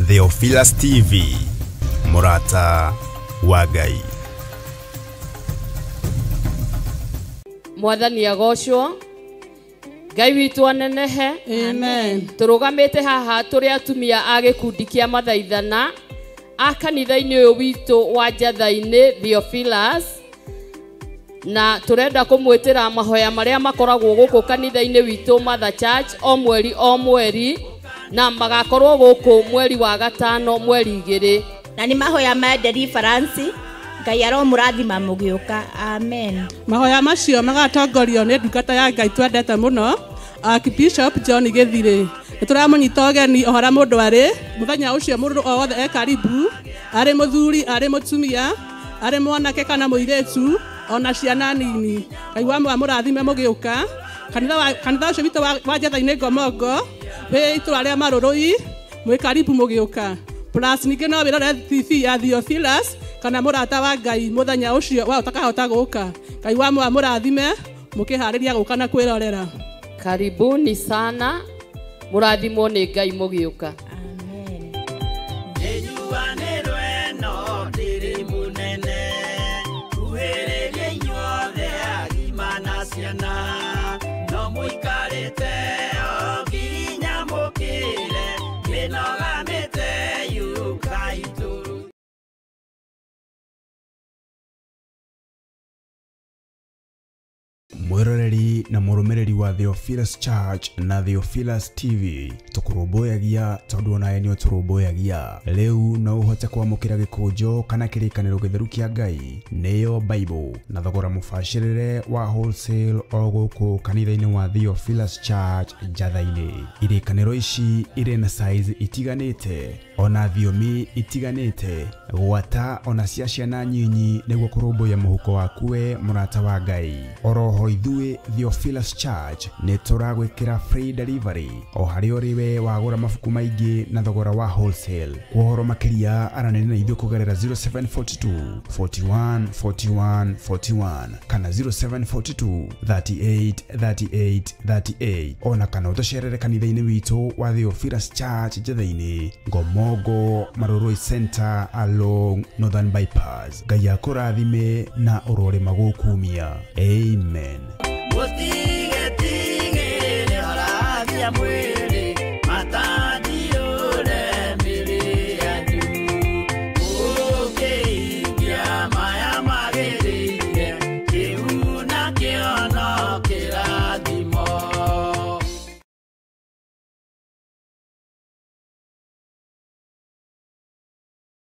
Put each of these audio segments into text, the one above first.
Theophilus TV, Mũrata wa Ngai. Mwathani agocwo, Ngai witũ anenehe. Amen. Tũrũgamĩte haha tũrĩ atumia a gĩkundi kĩa mathaithana a kanitha-inĩ ũyũ witũ wa Njatha-inĩ Theophilus, na tũrenda kũmwĩtĩra mahoya marĩa makoragwo gũkũ kanitha-inĩ witũ Mother Church o mweri o mweri, na magakorwo gũkũ mweri wa gatano mweri 2. Na nĩ mahoya ma deliverance. Ngai aromũrathima mũgĩũka. Amen. Mahoya macio magatongorio nĩ ndungata ya Ngai twendete mũno, Archbishop John Gĩthirĩ. Nĩ tũramũnyita ũgeni o harĩa mũndũ arĩ mũthenya ũcio, mũndũ o wothe e karibu, arĩ mũthuri, arĩ mũtumia, arĩ mwanake kana mũirĩtu, ona ciana nini. Ngai wa mũrathime mũgĩũka. Kanitha ũcio witũ wa Njatha-inĩ Ngomongo wĩ itũra rĩa Marũrũi, mwĩ karibu mũgĩũka. Plus ningĩ no wĩrore TV ya Theophilus kana Mũrata wa Ngai mũthenya ũcio wa ũtakahota gũka. Ngai wa mũrathime mũkĩharĩria gũka na kwĩrorera. Karibuni sana, mũrathimwo nĩ Ngai mũgĩũka. Amen. Mwĩroreri na mũrũmĩrĩri wa Theophilus Church na Theophilus TV, tũkũrũmbũyagia tondũ onawe nĩ ũtũrũmbũyagia. Rĩu no ũhote kwamũkĩra gĩkũnjo kana kĩrĩkanĩro gĩtheru kĩa Ngai, nĩyo Bible, na thogora mũbacĩrĩre wa wholesale o gũkũ kanitha-inĩ wa Theophilus Church Njatha-inĩ. Irĩkanĩro ici irĩ na size itiganĩte, ona thiomi itiganĩte, gwata ona cia ciana nyinyi, nĩguo kũrũmbũiya mũhuko waku we mũrata wa Ngai. Oroho ithuĩ Theophilus Church nĩ tũragwĩkĩra free delivery o harĩa ũrĩ we wagũra mabuku maingĩ na thogora wa wholesale. Kwa ũhoro makĩria aranĩria na ithuĩ kũgerera 0742 41 41 41 kana 0742 38 38 38, ona kana ũtũcerere kanitha-inĩ witũ wa Theophilus Church Njatha-inĩ Ngomongo Marũrũi Center along Northern Bypass. Ngai akũrathime na ũrorĩma gũkumia. Amen.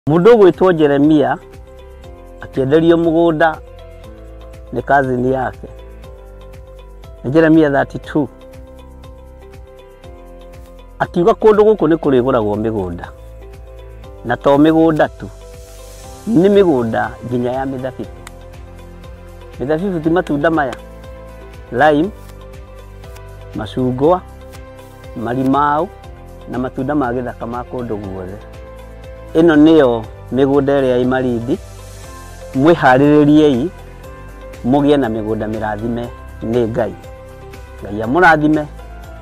Mũndũ ũgwĩtwo Jeremia akĩenderio mũgũnda nĩ kazini yake. Nĩ Jeremia 32. Akiuga kũndũ gũkũ nĩ kũrĩgũragwo mĩgũnda, na to mĩgũnda tu, nĩ mĩgũnda nginya ya mĩthabibũ. Mĩthabibũ ti matunda maya, lime, macungwa, marimau na matunda ma gĩthaka ma kũndũ guothe. Ĩno nĩyo mĩgũnda ĩrĩa ĩ Malindi. Mwĩharĩrĩriei mũgĩe na mĩgũnda mĩrathime nĩ Ngai. Ngai amũrathime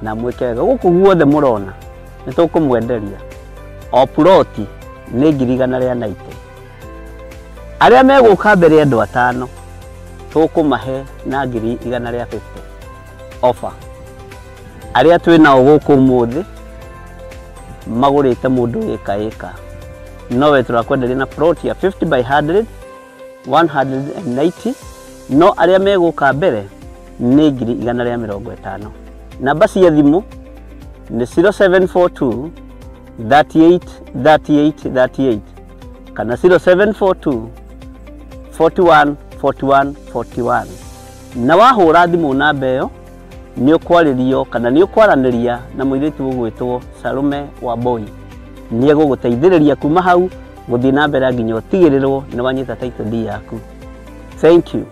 na mwĩke wega. Gũkũ guothe mũrona nĩ tũkũmwenderia o ploti nĩ 190,000. Arĩa megũka mbere andũ atano tũkũmahe na 150,000 offer. Arĩa twĩ nao gũkũ ũmũthĩ magũrĩte mũndũ ĩka ĩka, nowe tũrakwenderia na plot ya 50 by 100 190, no arĩa megũka mbere nĩ 150,000. Namba cia thimũ nĩ 0742 38 38 38 kana 0742 41 41 41. Na wahũra thimũ namba ĩyo nĩ ũkwarĩrio kana nĩ ũkwaranĩria na mũirĩtu ũgwĩtwo Salome Wambui. Nĩ egũgũteithĩrĩria kuma hau gũthiĩ na mbere nginya ũtigĩrĩrwo nĩ wanyita title deed yaku. Thank you.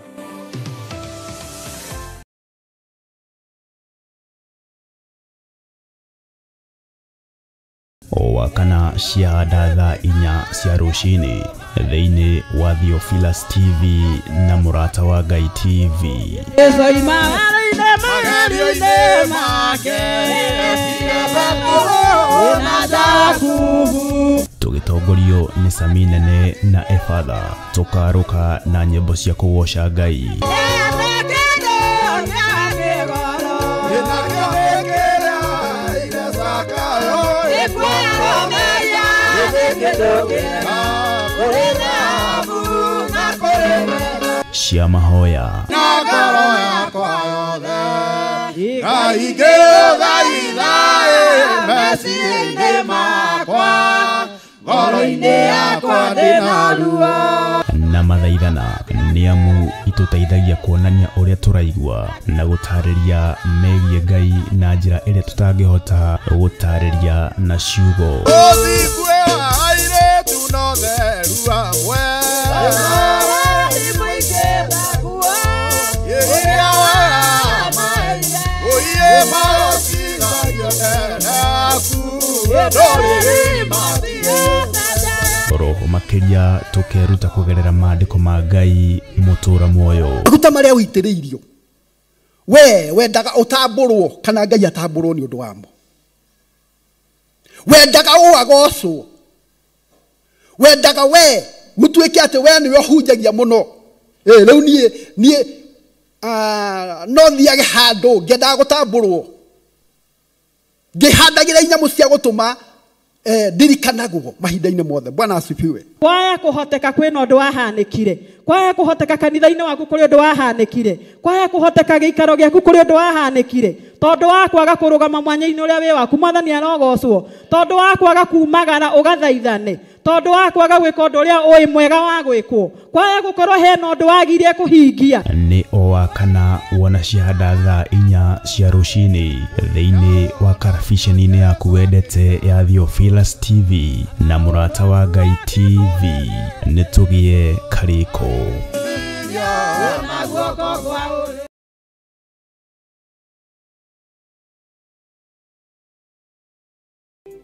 O kana cia thaa 4 cia rũcinĩ thĩinĩ wa Theophilus TV na Mũrata wa Ngai TV. Magerio-inĩ make, na Jakubu. Tũgĩtongorio nĩ Sami Nene na Efatha tũkarũka na nyĩmbo cia kũgoca Ngai. Cia mahoya na mathaithana nĩ amu itũteithagia kuonania ũrĩa tũraigua na gũtarĩria megiĩ Ngai na njĩra ĩrĩa tũtangĩhota gũtarĩria na ciugo. Roho makĩria tũkeruta kũgerera maandĩko ma Ngai mũtũra muoyo. Maguta marĩa ũitĩrĩirio we wendaga ũtambũrwo kana Ngai atambũrwo nĩ ũndũ wamo, wendaga ũagocwo, wendaga we gũtuĩke atĩ we nĩwe ũhunjagia mũno. Rĩu niĩ no thiage handũ ngĩendaga gũtambũrwo ngĩhandagĩra inyamũ cia gũtũma ndirikanagwo mahinda-inĩ mothe. Bwana asifiwe. Kwaya kũhoteka kwĩna ũndũ wahanĩkire, kwaya kũhoteka kanitha-inĩ waku kũrĩ ũndũ wahanĩkire, kwaya kũhoteka gĩikaro gĩaku kũrĩ ũndũ wahanĩkire, tondũ wa kwaga kũrũgama mwanya-inĩ ũrĩa wĩ waku Mwathani arogocwo, tondũ wa kwaga kumagara ũgathaithane, tondũ wa kwaga gwĩka ũndũ ũrĩa ũĩ mwega wa gwĩkwo, kwaya gũkorwo hena ũndũ wagire kũhingia. Nĩ o wa kana wona ciahanda thaa 4 cia rũcinĩ thĩinĩ wa karabiceni-inĩ yaku wendete ya Theophilus TV na Mũrata wa Ngai TV. Nĩ tũgĩe karĩko.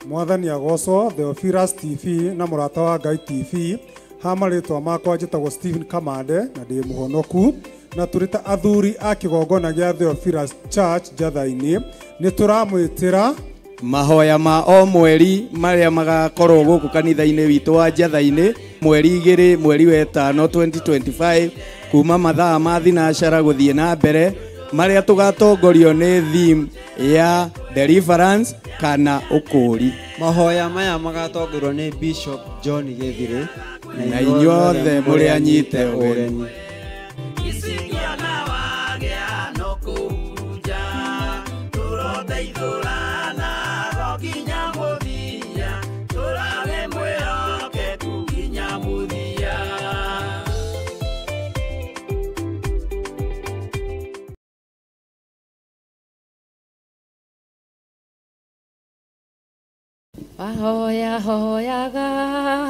Mwathani agocwo. Theophilus TV na Mũrata wa Ngai TV ha marĩtwa makwa njĩtagwo Stephen Kamande na ndĩ mũhonoku, na tũrĩ ta athuri a kĩgongona gĩa Theophilus Church Njatha-inĩ nĩ tũramwĩtĩra mahoya ma o mweri marĩa magakorwo gũkũ kanitha-inĩ witũ wa Njatha-inĩ mweri 2 mweri wa 5 2025 kuma mathaa ma thinacara gũthiĩ na mbere, marĩa tũgatongorio nĩ theme ya deliverance kana ũkũũri. Mahoya maya magatongorio nĩ Bishop John Gĩthirĩ na inyuothe mũrĩ anyite ũgeni. Mahoya hoyaga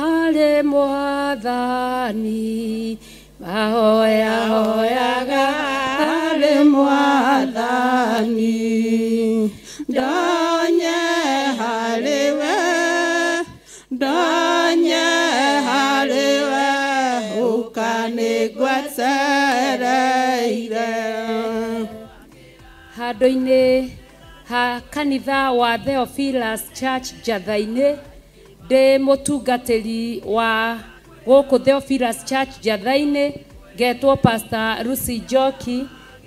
harĩ Mwathani, mahoya hoyaga harĩ Mwathani, ndonye harĩ we, ndonye harĩ we, ũkanĩgwetereire. Handũ-inĩ ha kanitha wa Theophilus Church Njatha-inĩ, ndĩ mũtungatĩri wa gũkũ Theophilus Church Njatha-inĩ, ngetwo Pastor Lucy Njoki,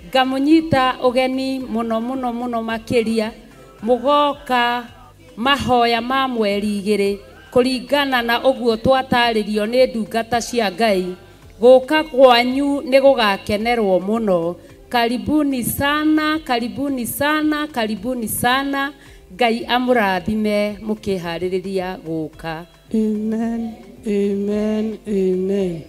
ngamũnyita ũgeni mũno mũno mũno makĩria mũgoka mahoya ma mweri 2 kũringana na ũguo twatarĩrio nĩ ndungata cia Ngai. Gũka kwanyu nĩ gũgakenerwo mũno. Karibuni sana, karibuni sana, karibuni sana. Ngai amũrathime mũkĩharĩrĩria gũka. Amen, amen, amen.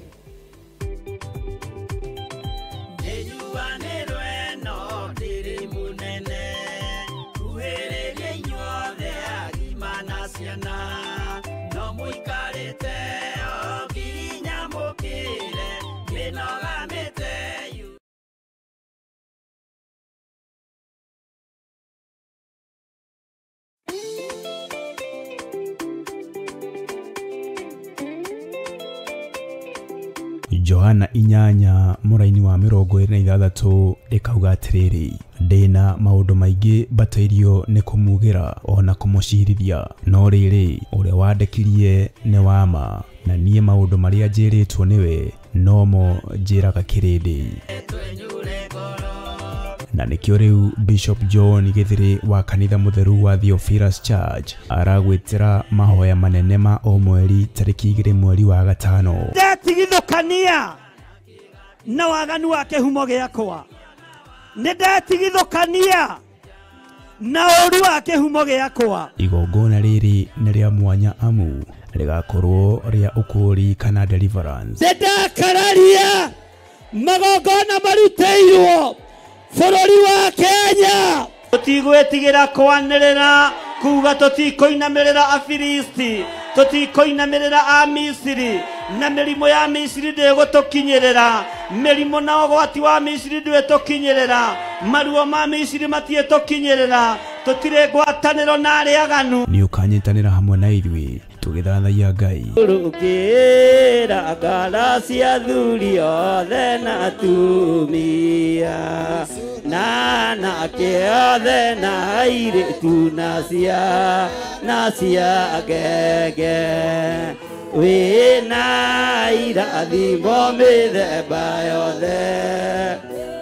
Johana 8 mũraini wa 26 ĩkauga atĩrĩrĩ, ndĩna maũndũ maingĩ mbatairio nĩ kũmugĩra ona kũmũcirithia, no rĩrĩ ũrĩa wandekirie nĩ wa ma, na niĩ maũndũ marĩa njĩrĩtwo nĩwe nomo njĩraga kĩrĩndĩ. Na nĩkĩo rĩu Bishop John Githiri wa kanitha mũtheru wa Theophilus Church aragwĩtĩra mahoya manene ma o mweri tarĩki 2 mweri wa 5. Ndetigithũkania na waganu wa kĩhumo gĩakwa, nĩ ndetigithũkania na ũru wa kĩhumo gĩakwa. Igongona rĩrĩ nĩ rĩa mwanya amu rĩgakorwo rĩa ũkũũri kana deliverance. Nĩndakararia magongona marutĩirwo bũrũri wa Kenya. Tũtigwĩtigĩra kwanĩrĩra kuga tũtikũinamĩrĩra Afilisti, tũtikũinamĩrĩra Amisiri, na mĩrimũ ya Misiri ndĩgũtũkinyĩrĩra, mĩrimũ na ũgwati wa Misiri ndwĩtũkinyĩrĩra, maruo ma Misiri matiĩtũkinyĩrĩra, tũtirĩ ngwatanĩro na arĩa aganu. Nĩ ũkanyitanĩra hamwe na ithuĩ tũgĩthathaiya Ngai. Rũkĩra ngara cia athuri othe na atumia, na anake othe na airĩtu na cia ngenge, wĩna irathimo mĩthemba yothe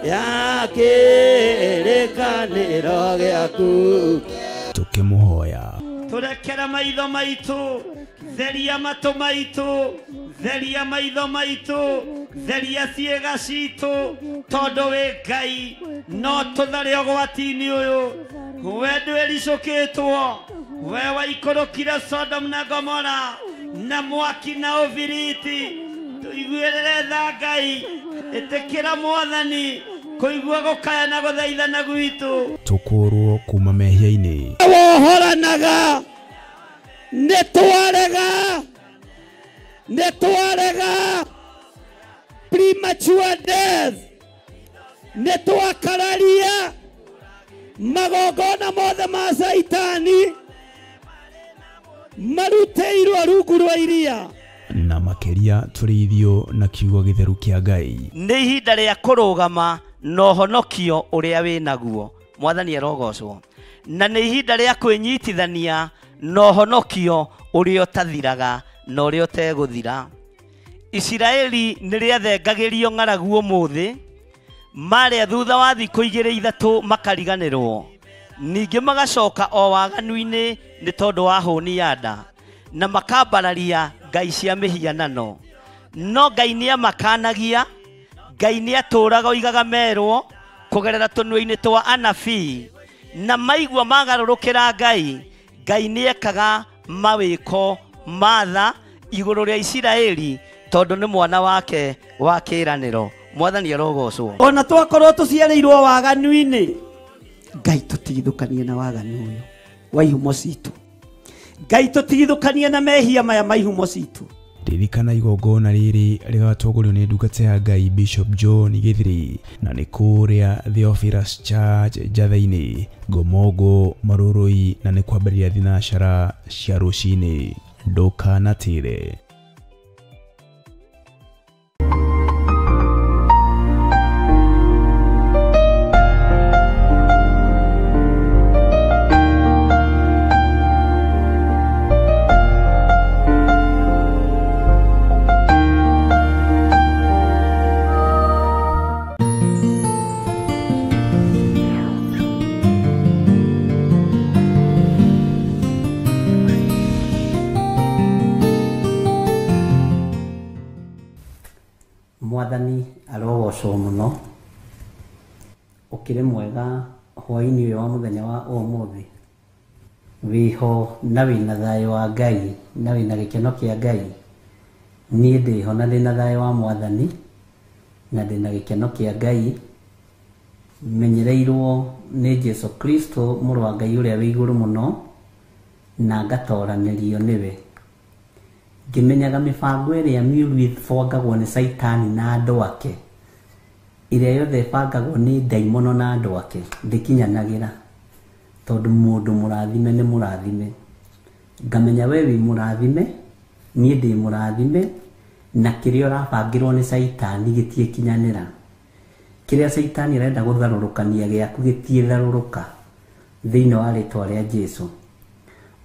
ya kĩrĩkanĩro gĩaku. Tũkĩmũhoya Tũrekere maitho maitũ, theria matũ maitũ, theria maitho maitũ, theria ciĩga citũ, tondũ wĩ Ngai no tũthare ũgwati-inĩ ũyũ. We ndwĩricũkĩtwo, we waikũrũkire Sodom na Gomora na mwaki na ũbiriti. Tũiguĩrĩre tha Ngai, ĩtĩkĩra Mwathani kũigua gũkaya na gũthaithana gwitũ. Tũkũrwo kuma mehia-inĩ. Wohoranaga nĩ twarega, nĩ twarega premature death, nĩ twakararia magongona mothe ma Caitani marutĩirwo rungu rwa iria. Na makĩria tũrĩithio na kiugo gĩtheru kĩa Ngai. Nĩ ihinda rĩa kũrũgama na ũhonokio ũrĩa wĩnaguo, Mwathani arogocwo. Na nĩ ihinda rĩa kwĩnyitithania na ũhonokio ũrĩa ũtathiraga na ũrĩa ũtegũthira. Isiraeli nĩ rĩathengagĩrio ng'aragu ũmũthĩ, marĩa thutha wa thikũ 2 3 makariganĩrwo, ningĩ magacoka o waganu-inĩ nĩ tondũ wa hũni ya nda, na makambararia ngai cia mĩhianano. No Ngai nĩamakanagia, Ngai nĩatũraga oigaga merwo kũgerera tũnua-inĩ twa anabii, na maigua magarũrũkĩra Ngai, Ngai nĩekaga mawĩko ma tha igũrũ rĩa Isiraeli tondũ nĩ mwana wake wa kĩĩranĩro. Mwathani arogocwo. Ona twakorwo tũciarĩirwo waganu-inĩ, Ngai tũtigithũkanie na waganu ũyũ wa ihumo citũ. Ngai tũtigithũkanie na mehia maya ma ihumo citũ. Ririkana igongona rĩrĩ rĩgatongorio nĩ ndungata ya Ngai Bishop John Githiri, na nĩ kũrĩa Theophilus Church Njatha-inĩ, Ngomongo, Marurui, na nĩ kwambĩrĩria thinacara cia rũcinĩ. Ndũkanatĩre. Mwathani arogocwo mũno. Ũkĩrĩ mwega hwaĩ-inĩ ũyũ wa mũthenya wa ũmũthĩ, wĩho na wĩna thayũ wa Ngai na wĩna gĩkeno kĩa Ngai. Niĩ ndĩho na ndĩna thayũ wa Mwathani na ndĩna gĩkeno kĩa Ngai, menyereirwo nĩ Jesu Kristo mũrũ wa Ngai ũrĩa wĩ igũrũ mũno, na ngatoranĩrio nĩwe, ngĩmenyaga mĩbango ĩrĩa mĩũru ĩbangagwo nĩ Caitani na andũ ake, ĩrĩa yothe ĩbangagwo nĩ ndaimono na andũ ake, ndĩkinyanagĩra, tondũ mũndũ mũrathime nĩ mũrathime. Ngamenya we wĩ mũrathime, niĩ ndĩ mũrathime, Na kĩrĩa ũrabangĩrwo nĩ Caitani gĩtiĩkinyanĩra. Kĩrĩa Caitani arenda gũtharũrũkania gĩaku gĩtiĩtharũrũka thĩinĩ wa rĩtwa rĩa Jesu.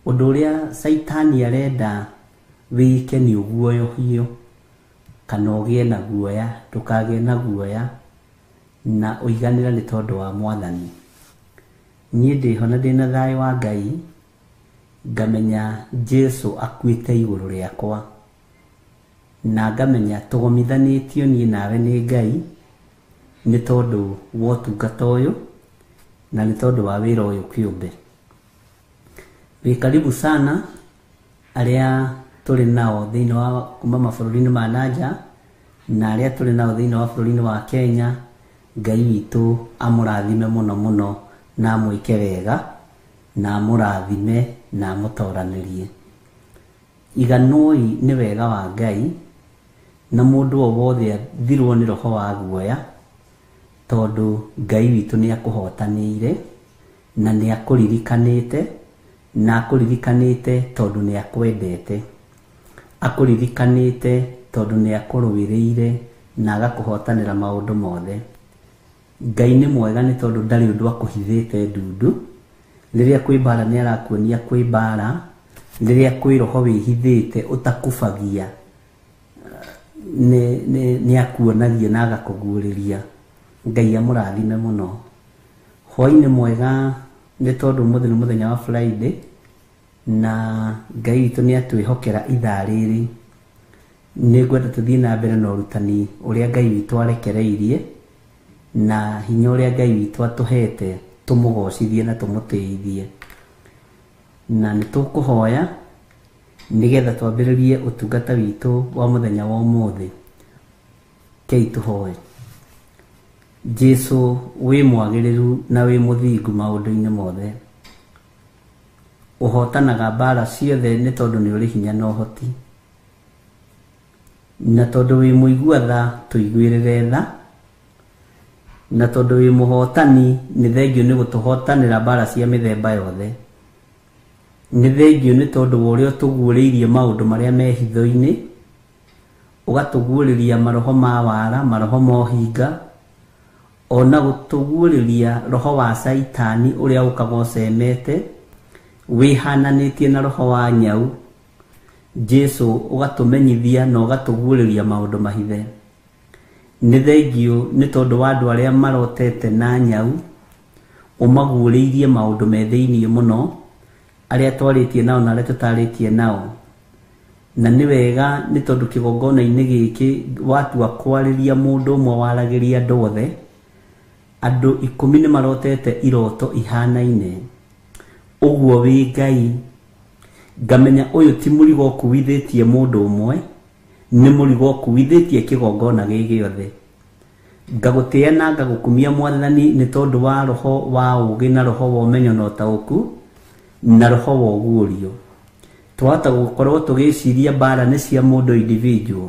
Ũndũ ũrĩa Caitani arenda wĩke nĩ ũguoyohio kana ũgĩe na guoya, ndũkagĩe na guoya na ũiganĩre nĩ tondũ wa Mwathani. Niĩ ndĩho na ndĩna thayũ wa Ngai, ngamenya Jesu akuĩte igũrũ rĩakwa, na ngamenya tũgomithanĩtio niĩ nawe nĩ Ngai nĩ tondũ wa ũtungata ũyũ na nĩ tondũ wa wĩra ũyũ kĩũmbe. Wĩ karibu sana arĩa tũrĩ nao thĩinĩ wa kuma mabũrũri-inĩ ma nanja na arĩa tũrĩ nao thĩinĩ wa bũrũri-inĩ wa Kenya. Ngai witũ amũrathime mũno mũno na amwĩke wega na amũrathime na amũtoranĩrie. Iganoi nĩ wega wa Ngai na mũndũ o wothe athirwo nĩ roho wa guoya, tondũ Ngai witũ nĩ akũhotanĩire na nĩ akũririkanĩte, na akũririkanĩte tondũ nĩ akwendete, akũririkanĩte tondũ nĩ akũrũĩrĩire na agakũhotanĩra maũndũ mothe. Ngai nĩ mwega nĩ tondũ ndarĩ ũndũ akũhithĩte ndundu. Rĩrĩa kwĩ mbara nĩ arakuonia kwĩ mbara, rĩrĩa kwĩ roho wĩhithĩte ũtakubagia nĩ akuonagia na agakũguũrĩria. Ngai amũrathime mũno. Hwaĩ-inĩ mwega nĩ tondũ ũmũthĩ nĩ mũthenya wa Friday na Ngai witũ nĩ atwĩhokera ithaa rĩrĩ. Nĩ ngwenda tũthiĩ na mbere na ũrutani ũrĩa Ngai witũ arekereirie na hinya ũrĩa Ngai witũ atũhete tũmũgocithie na tũmũtĩithie. Na nĩ tũkũhoya nĩgetha twambĩrĩrie ũtungata witũ wa mũthenya wa ũmũthĩ. Kei tũhoe. Jesu wĩ mwagĩrĩru na wĩ mũthingu maũndũ-inĩ mothe. Ũhotanaga mbara ciothe nĩ tondũ nĩ ũrĩ hinya na ũhoti, na tondũ wĩ mũigua tha tũiguĩrĩre tha, na tondũ wĩ mũhotani nĩ thengio nĩ gũtũhotanĩra mbara cia mĩthemba yothe. Nĩ thengio nĩ tondũ wa ũrĩa ũtũguũrĩirie maũndũ marĩa me hitho-inĩ, ũgatũguũrĩria maroho ma wara, maroho ma ũhinga, ona gũtũguũrĩria roho wa Caitani ũrĩa ũkaga ũcemete wĩhananĩtie na roho wa nyau. Jesu ũgatũmenyithia na ũgatũguũrĩria maũndũ mahithe. Nĩ thengio nĩ tondũ wa andũ arĩa marotete na nyau, ũmaguũrĩirie maũndũ me thĩinĩ mũno, arĩa twarĩtie nao na arĩa tũtarĩtie nao. Na nĩ wega nĩ tondũ kĩgongona-inĩ gĩkĩ watua kwarĩria mũndũ ũmwe waragĩria andũ othe, andũ 10 nĩ marotete iroto ihanaine. Ũguo wĩ Ngai, ngamenya ũyũ ti mũrigo ũkuithĩtie mũndũ ũmwe, nĩ mũrigo ũkuithĩtie kĩgongona gĩ gĩothe. Ngagũtĩĩa na ngagũkumia Mwathani nĩ tondũ wa roho wa ũũgĩ na roho wa ũmenyo na ũtaũku na roho wa ũguũrio. Twahota gũkorwo tũgĩciria mbara nĩ cia mũndũ individual,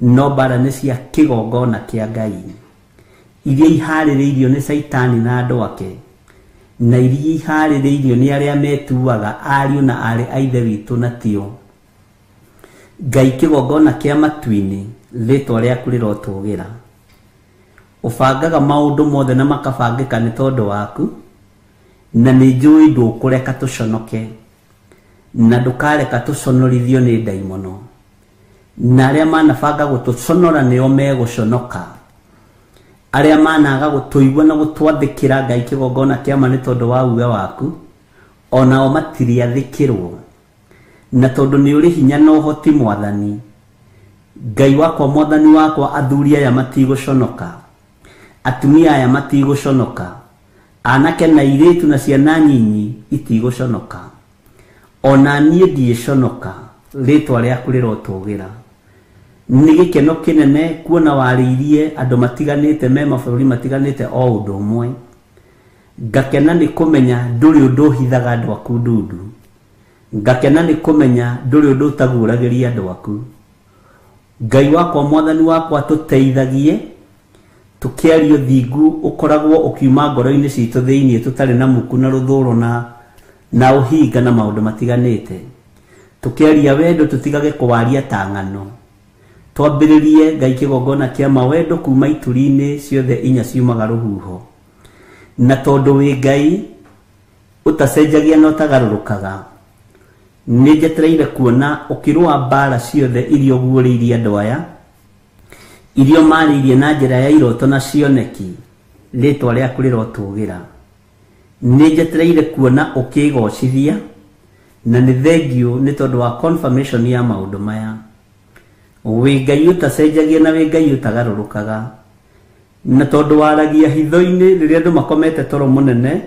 no mbara nĩ cia kĩgongona kĩa Ngai iria iharĩrĩirio nĩ Caitani na andũ ake, na iria iharĩrĩirio nĩ arĩa metuaga ariũ na aarĩ a Ithe witũ na tio. Ngai kĩgongona kĩa matu-inĩ, rĩtwa rĩaku rĩrotũgĩra. Ũbangaga maũndũ mothe na makabangĩka nĩ tondũ waku, na nĩ njũĩ ndũkũreka tũconoke, na ndũkareka tũconorithio nĩ ndaimono, na arĩa manabanga gũtũconora nĩo megũconoka. Arĩa managa gũtũigua na gũtwathĩkĩra Ngai kĩgongona kĩa ma nĩ tondũ wa uge waku, onao matiriathĩkĩrwo. Na tondũ nĩ ũrĩ hinya na ũhoti Mwathani, Ngai wakwa Mwathani wakwa, athuri aya matigũconoka, atumia aya matigũconoka, anake na airĩtu na ciana nyinyi itigũconoka, ona niĩ ndiĩconoka, rĩtwa rĩaku rĩrotũgĩra. Nĩ gĩkeno kĩnene kuona warĩirie andũ matiganĩte me mabũrũri matiganĩte o ũndũ ũmwe. Ngakena nĩ kũmenya ndũrĩ ũndũ ũhithaga andũ aku ndundu. Ngakena nĩ kũmenya ndũrĩ ũndũ ũtaguũragĩria andũ aku. Ngai wakwa Mwathani wakwa tũteithagie tũkĩaria ũthingu ũkoragwo ũkiuma ngoro-inĩ citũ thĩinĩ tũtarĩ na muku na rũthũro na ũhinga na maũndũ matiganĩte. Tũkĩaria wendo tũtigage kũwaria ta ng'ano. Twambĩrĩrie Ngai kĩgongona kĩa mawendo kuma ituri-inĩ ciothe inya ciumaga rũhuho. Na tondũ wĩ Ngai ũtacenjagia na ũtagarũrũkaga, nĩ njetereire kuona ũkĩrũa mbara ciothe iria ũguũrĩirie andũ aya, iria ũmarĩirie na njĩra ya iroto na cioneki, rĩtwa rĩaku rĩrotũgĩra. Nĩ njetereire kuona ũkĩgocithia, na nĩ thengiũ nĩ tondũ wa confirmation ya maũndũ maya. Wĩ Ngai ũtacenjagia na wĩ Ngai ũtagarũrũkaga, na tondũ waragia hitho-inĩ rĩrĩa andũ makomete toro mũnene,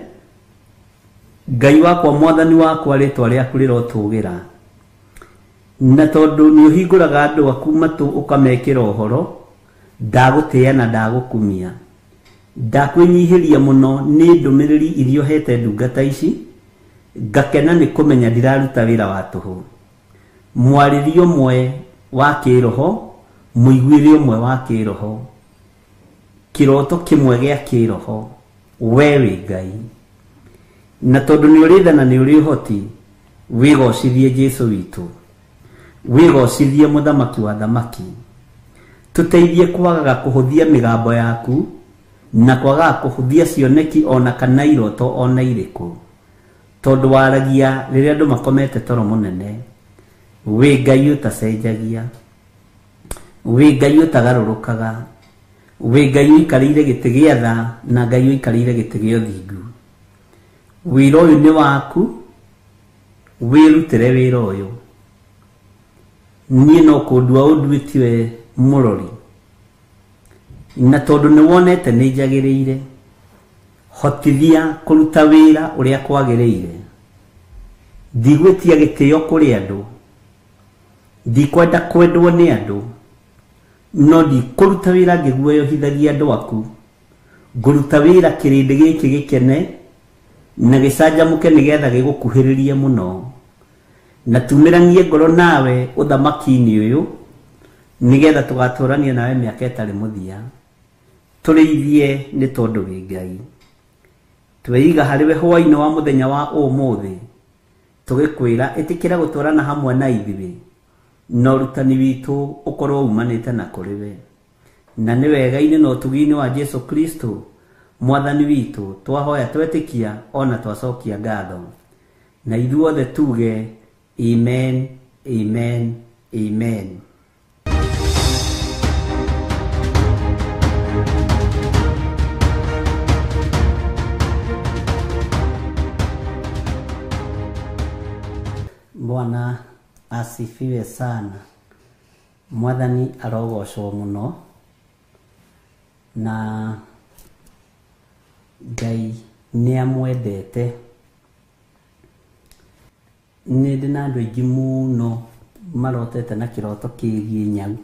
Ngai wakwa mwathani wakwa rĩtwa rĩaku rĩrotũgĩra. Na tondũ nĩ ũhingũraga andũ aku matũ ũkamekĩra ũhoro, ndagũtĩĩa na ndagũkumia. Ndakwĩnyihĩria mũno nĩ ndũmĩrĩri iria ũhete ndungata ici, ngakena nĩ kũmenya ndiraruta wĩra wa tũhũ. Mwarĩrie ũmwe wa kĩroho, mũiguĩre ũmwe wa kĩroho, kĩroto kĩmwe gĩa kĩroho, we wĩ Ngai. Na tondũ nĩ ũrĩ tha na nĩ ũrĩ ũhoti, wĩgocithie Jesũ witũ, wĩgocithie mũthamaki wa thamaki. Tũteithie kwagaga kũhũthia mĩgambo yaku na kwagaga kũhũthia cioneki ona kana iroto ona irĩkũ, tondũ waragia rĩrĩa andũ makomete toro mũnene. Wĩ Ngai ũtacenjagia, wĩ Ngai ũtagarũrũkaga, wĩ Ngai ũikarĩire gĩtĩ gĩa tha na Ngai ũikarĩire gĩtĩ gĩa ũthingu. Wĩra ũyũ nĩ waku, wĩrutĩre wĩra ũyũ. Niĩ no kũndua ũnduĩte mũrori, na tondũ nĩ wonete nĩ njagĩrĩire, hotithia kũruta wĩra ũrĩa kwagĩrĩire. Ndigwĩtia gĩtĩo kũrĩ andũ, ndikwenda kwendwo nĩ andũ, no ndikũruta wĩra ngĩguoyohithagia andũ aku. Ngũruta wĩra kĩrĩndĩ gĩkĩ gĩkene na gĩcanjamũke nĩgetha gĩgũkuhĩrĩrie mũno, na tumĩranie ngoro nawe ũthamaki-inĩ ũyũ, nĩgetha tũgatũrania nawe mĩaka ĩtarĩ mũthia. Tũrĩithie nĩ tondũ wĩ Ngai. Tweiga harĩ we hwaĩ-inĩ wa mũthenya wa ũmũthĩ, tũgĩkwĩra ĩtĩkĩra gũtwarana hamwe na ithuĩ, na ũrutani witũ ũkorwo umanĩte na kũrĩ we. Na nĩ wega-inĩ na ũtugi-inĩ wa Jesũ Kristo mwathani witũ twahoya twetĩkia ona twacokia ngatho. Na ithuothe tuge amen, amen, amen. Bwana asifiwe sana. Mwathani arogocwo mũno, na Ngai nĩ amwendete. Nĩ ndĩ na andũ aingĩ mũno marotete na kĩroto kĩgiĩ nyau.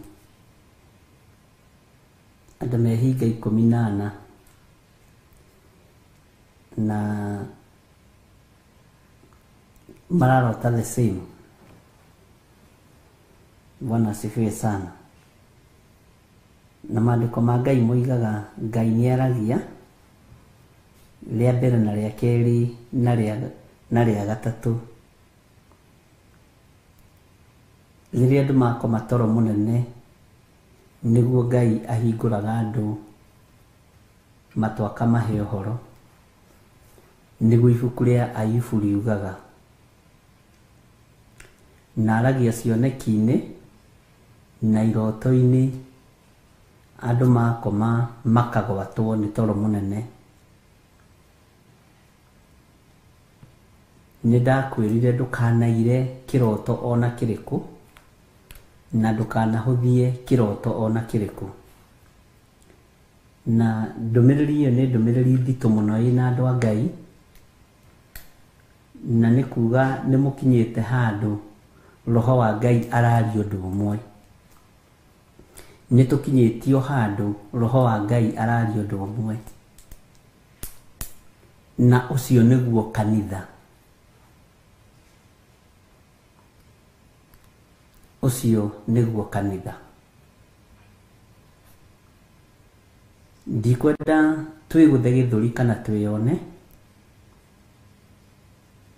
Andũ me hinga 14 na mararota the same. Bwana asifiwe sana. Na maandĩko ma Ngai moigaga Ngai nĩaragia rĩa mbere na rĩa kerĩ na rĩa gatatũ. Rĩrĩa andũ makoma toro mũnene, nĩguo Ngai ahingũraga andũ matũ akamahe ũhoro. Nĩguo ibuku rĩa Ayubu riugaga. Na aragia cioneki-inĩ na iroto-inĩ, andũ makoma makagwatwo nĩ toro mũnene. Nĩ ndakwĩrire ndũkanaire kĩroto ona kĩrĩkũ, na ndũkanahũthie kĩroto ona kĩrĩkũ. Na ndũmĩrĩri ĩyo nĩ ndũmĩrĩri nditũ mũno ĩna andũ a Ngai, na nĩ kuga nĩ mũkinyĩte handũ roho wa Ngai araria ũndũ ũmwe. Nĩ tũkinyĩtio handũ roho wa Ngai araria ũndũ ũmwe, na ũcio nĩguo kanitha. Ũcio nĩguo kanitha. Ndikwenda twĩgũthe gĩthũri kana twĩyone,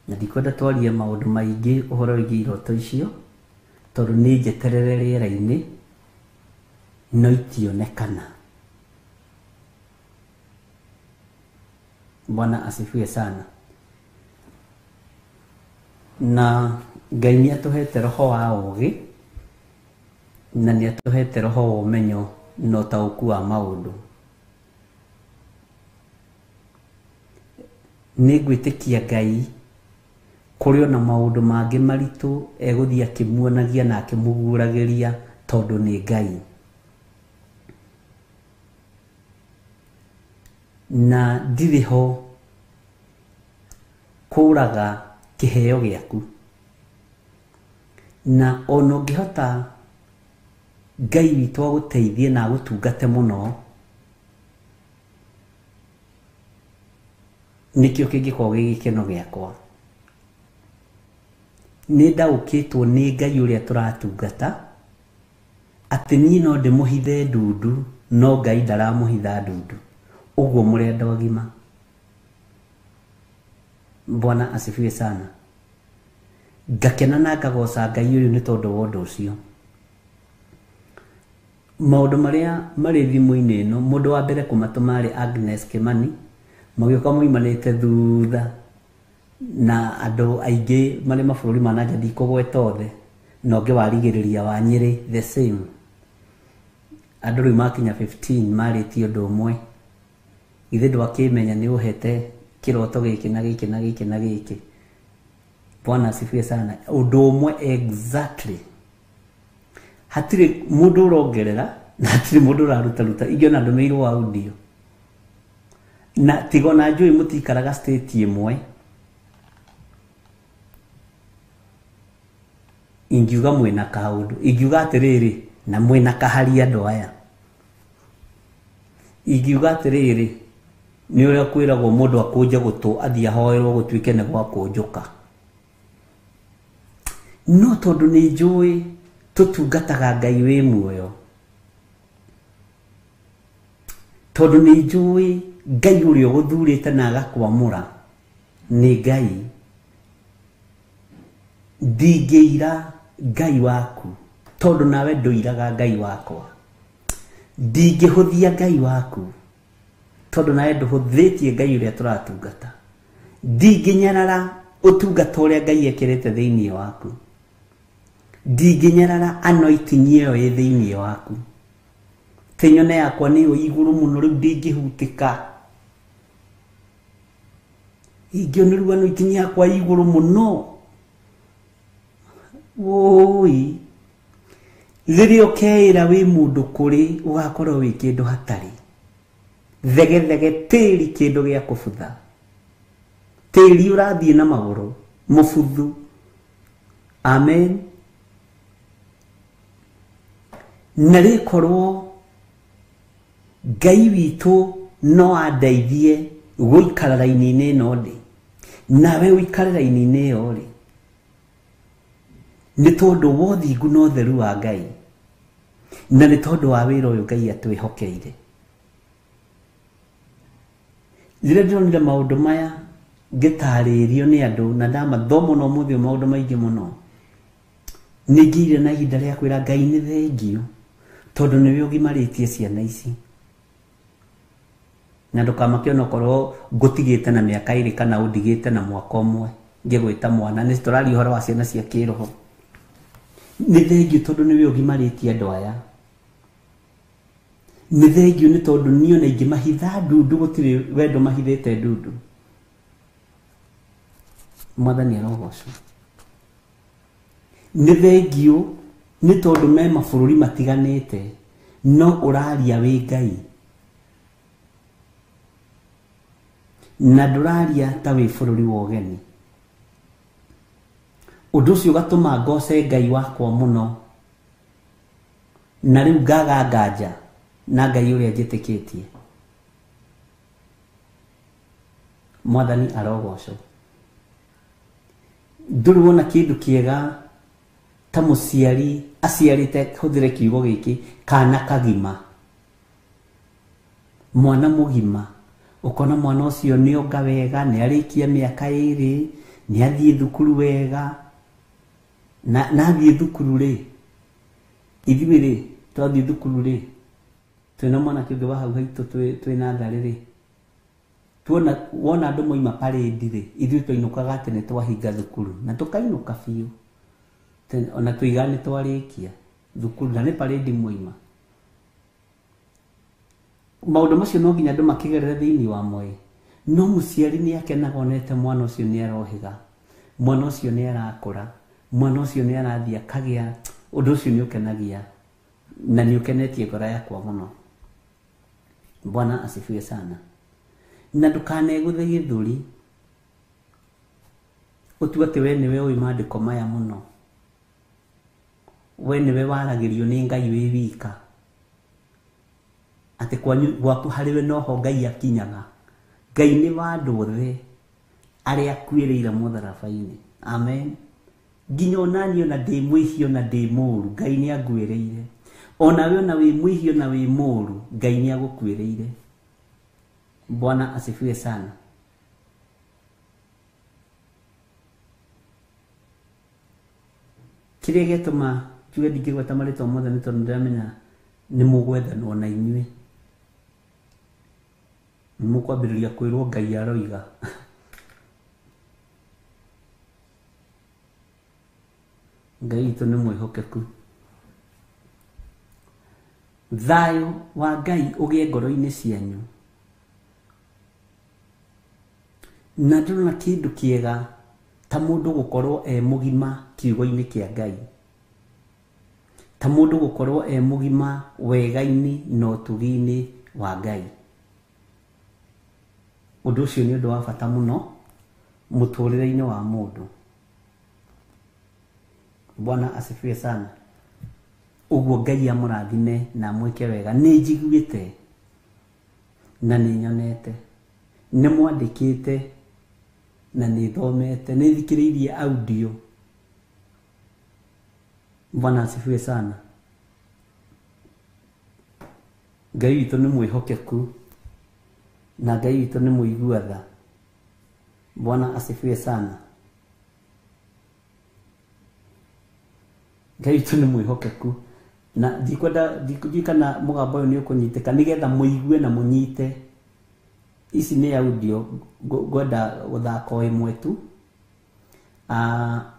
na ndikwenda twarie maũndũ maingĩ ũhoro wĩgiĩ iroto icio, tondũ nĩ njeterere rĩera-inĩ No itionekana. Bwana asifiwe sana. Na Ngai nĩ atũhete roho wa ũũgĩ na nĩ atũhete roho wa ũmenyo na ũtaũku wa maũndũ. Nĩ ngwĩtĩkia Ngai kũrĩ ona maũndũ mangĩ maritũ egũthiĩ akĩmuonagia na akĩmũguũragĩria tondũ nĩ Ngai. Na ndirĩ ho kũraga kĩheo gĩaku. Na ona ũngĩhota Ngai witũ agũteithie na agũtungate mũno, nĩkĩo kĩngĩkorwo gĩ gĩkeno gĩakwa. Nĩ ndaũkĩtwo nĩ Ngai ũrĩa tũratungata atĩ niĩ no ndĩmũhithe ndundu no Ngai ndaramũhitha ndundu. Ũguo mũrĩ andũ agima. Bwana asifiwe sana. Ngakena na ngagoca Ngai ũyũ nĩ tondũ wa ũndũ ũcio. Maũndũ marĩa marĩ thimũ-inĩ ĩno, mũndũ wa mbere kũmatũma arĩ Agnes Kimani, magĩũka moimanĩte thutha na andũ aingĩ marĩ mabũrũri ma na nja ndikũgweta othe, na ũngĩ warigĩrĩria wa Nyĩrĩ the same. Andũ rĩu makinya 15 marĩtie ũndũ ũmwe. Githĩ ndwakĩmenya nĩ ũhete kĩroto gĩkĩ na gĩkĩ na gĩkĩ na gĩkĩ. Bwana asifiwe sana. Ũndũ ũmwe exactly. Hatirĩ mũndũ ũrongerera na hatirĩ mũndũ ũrarutaruta. Ingĩona ndũmĩirwo audio. Na tiga ona njũĩ mũtikaraga state ĩmwe. Ingiuga mwĩna kaũndũ, ingiuga atĩrĩrĩ na mwĩna kahari andũ aya. Ingiuga atĩrĩrĩ nĩ ũrĩa kwĩragwo mũndũ akũnje gũtũ athiĩ ahoerwo gũtuĩke nĩ gwakũnjũka. No tondũ nĩ njũĩ tũtungataga Ngai wĩ muoyo, tondũ nĩ njũĩ Ngai ũrĩa ũgũthurĩte na agakwamũra nĩ Ngai, ndingĩira Ngai waku tondũ nawe ndũiraga Ngai wakwa. Ndingĩhũthia Ngai waku tondũ nawe ndũhũthĩtie Ngai ũrĩa tũratungata. Ndingĩnyarara ũtungata ũrĩa Ngai ekĩrĩte thĩinĩ waku. Ndingĩnyarara anointing ĩyo ĩ thĩinĩ waku. Tĩ nyone yakwa nĩyo igũrũ mũno rĩu ndingĩhutĩka. Ingĩona rĩu anointing yakwa igũrũ mũno. Woi, rĩrĩa ũkeĩra wĩ mũndũ kũrĩ ũgakorwo wĩ kĩndũ hatarĩ. Thegethege tĩri kĩndũ gĩa kũbutha. Tĩri ũrathiĩ na magũrũ mũbuthu. Amen. Na rĩkorwo Ngai witũ no andeithie gũikara raini-inĩ ĩno ndĩ, nawe ũikare raini-inĩ ĩyo rĩ, nĩ tondũ wa ũthingu na ũtheru wa Ngai, na nĩ tondũ wa wĩra ũyũ Ngai atwĩhokeire. Rĩrĩa ndĩronire maũndũ maya ngĩtarĩrio nĩ andũ na ndamathoma na ũmũthĩ maũndũ maingĩ mũno, nĩ ngĩire na ihinda rĩa kwĩra Ngai nĩ thengiũ tondũ nĩwe ũgimarĩtie ciana ici. Na ndũkamake onokorwo ngũtigĩte na mĩaka ĩrĩ kana ũndigĩte na mwaka ũmwe ngĩgwĩta mwana, nĩ tũraria ũhoro wa ciana cia kĩroho. Nĩ thengiũ tondũ nĩwe ũgimarĩtie andũ aya. Nĩ thengiũ nĩ tondũ niĩ ona ingĩmahitha ndundu gũtirĩ wendo mahithĩte ndundu. Mwathani arogocwo. Nĩ thengiũ nĩ tondũ me mabũrũri matiganĩte no ũraria wĩ Ngai na ndũraria ta wĩ bũrũri wa ũgeni. Ũndũ ũcio ũgatũma ngoce Ngai wakwa mũno na rĩu ngaga nganja na Ngai ũrĩa njĩtĩkĩtie. Mwathani arogocwo. Ndũrĩ wona kĩndũ kĩega ta mũciari aciarĩte, hũthĩre kiugo gĩkĩ, kana kagima, mwana mũgima. Ũkona mwana ũcio nĩ onga wega, nĩ arĩkia mĩaka ĩrĩ, nĩ athiĩ thukuru wega. Na athiĩ thukuru rĩ, ithuĩ rĩ, twathiĩ thukuru rĩ, Twĩna mwanake ũngĩ wa hau haitũ twĩ natharĩ rĩ, tuona wona andũ moima parade rĩ, ithuĩ twainũkaga atĩ nĩ twahinga thukuru na tũkainũka biũ, ona tũiga nĩ twarĩkia thukuru na nĩ parade moima. Maũndũ macio no nginya andũ makĩgerere thĩinĩ wa moĩ, no mũciari nĩ akenaga onete mwana ũcio nĩ arohĩga, mwana ũcio nĩ arakũra, mwana ũcio nĩ arathiĩ akagĩa. Ũndũ ũcio nĩ ũkenagia na nĩ ũkenetie ngoro yakwa mũno. Bwana asifiwe sana. Na ndũkanegũthe gĩthũri ũtue atĩ we nĩwe ũĩ maandĩko maya mũno, we nĩwe waragĩrio nĩ Ngai wĩ wika, atĩ kwanyu gwaku harĩwe noho Ngai akinyaga. Ngai nĩ wa andũ othe arĩa akuĩrĩire mũtharaba-inĩ. Amen. Nginya onaniĩ ona ndĩ mwĩhia ona ndĩ mũũru, Ngai nĩ anguĩrĩire. Onawe ona wĩ mwĩhia ona wĩ mũũru, Ngai nĩ agũkuĩrĩire. Bwana asifiwe sana. Kĩrĩa gĩatũma njuge ndingĩgweta marĩtwa mothe nĩ tondũ ndĩramenya nĩ mũgwethanwo na inyuĩ, nĩ mũkwambĩrĩria kwĩrwo Ngai aroiga. Ngai witũ nĩ mwĩhokeku. Thayũ wa Ngai ũgĩe ngoro-inĩ cianyu. Na ndĩrona kĩndũ kĩega ta mũndũ gũkorwo e mũgima kiugo-inĩ kĩa Ngai, ta mũndũ gũkorwo e mũgima wega-inĩ na ũtugi-inĩ wa Ngai. Ũndũ ũcio nĩ ũndũ wa bata mũno mũtũrĩre-inĩ wa mũndũ. Bwana asifiwe sana. Ũguo Ngai amũrathime na amwĩke wega. Nĩ njiguĩte na nĩ nyonete, nĩ mwandĩkĩte na nĩ thomete, nĩ thikĩrĩirie audio. Bwana asifiwe sana. Ngai witũ nĩ mwĩhokeku na Ngai witũ nĩ mũigua tha. Bwana asifiwe sana. Ngai witũ nĩ mwĩhokeku na ndikwenda ndikiuĩ kana mũgambo ũyũ nĩ ũkũnyitĩka, nĩgetha mũigue na mũnyite. Ici nĩ audio ngwenda gũthaka o ĩmwe tu,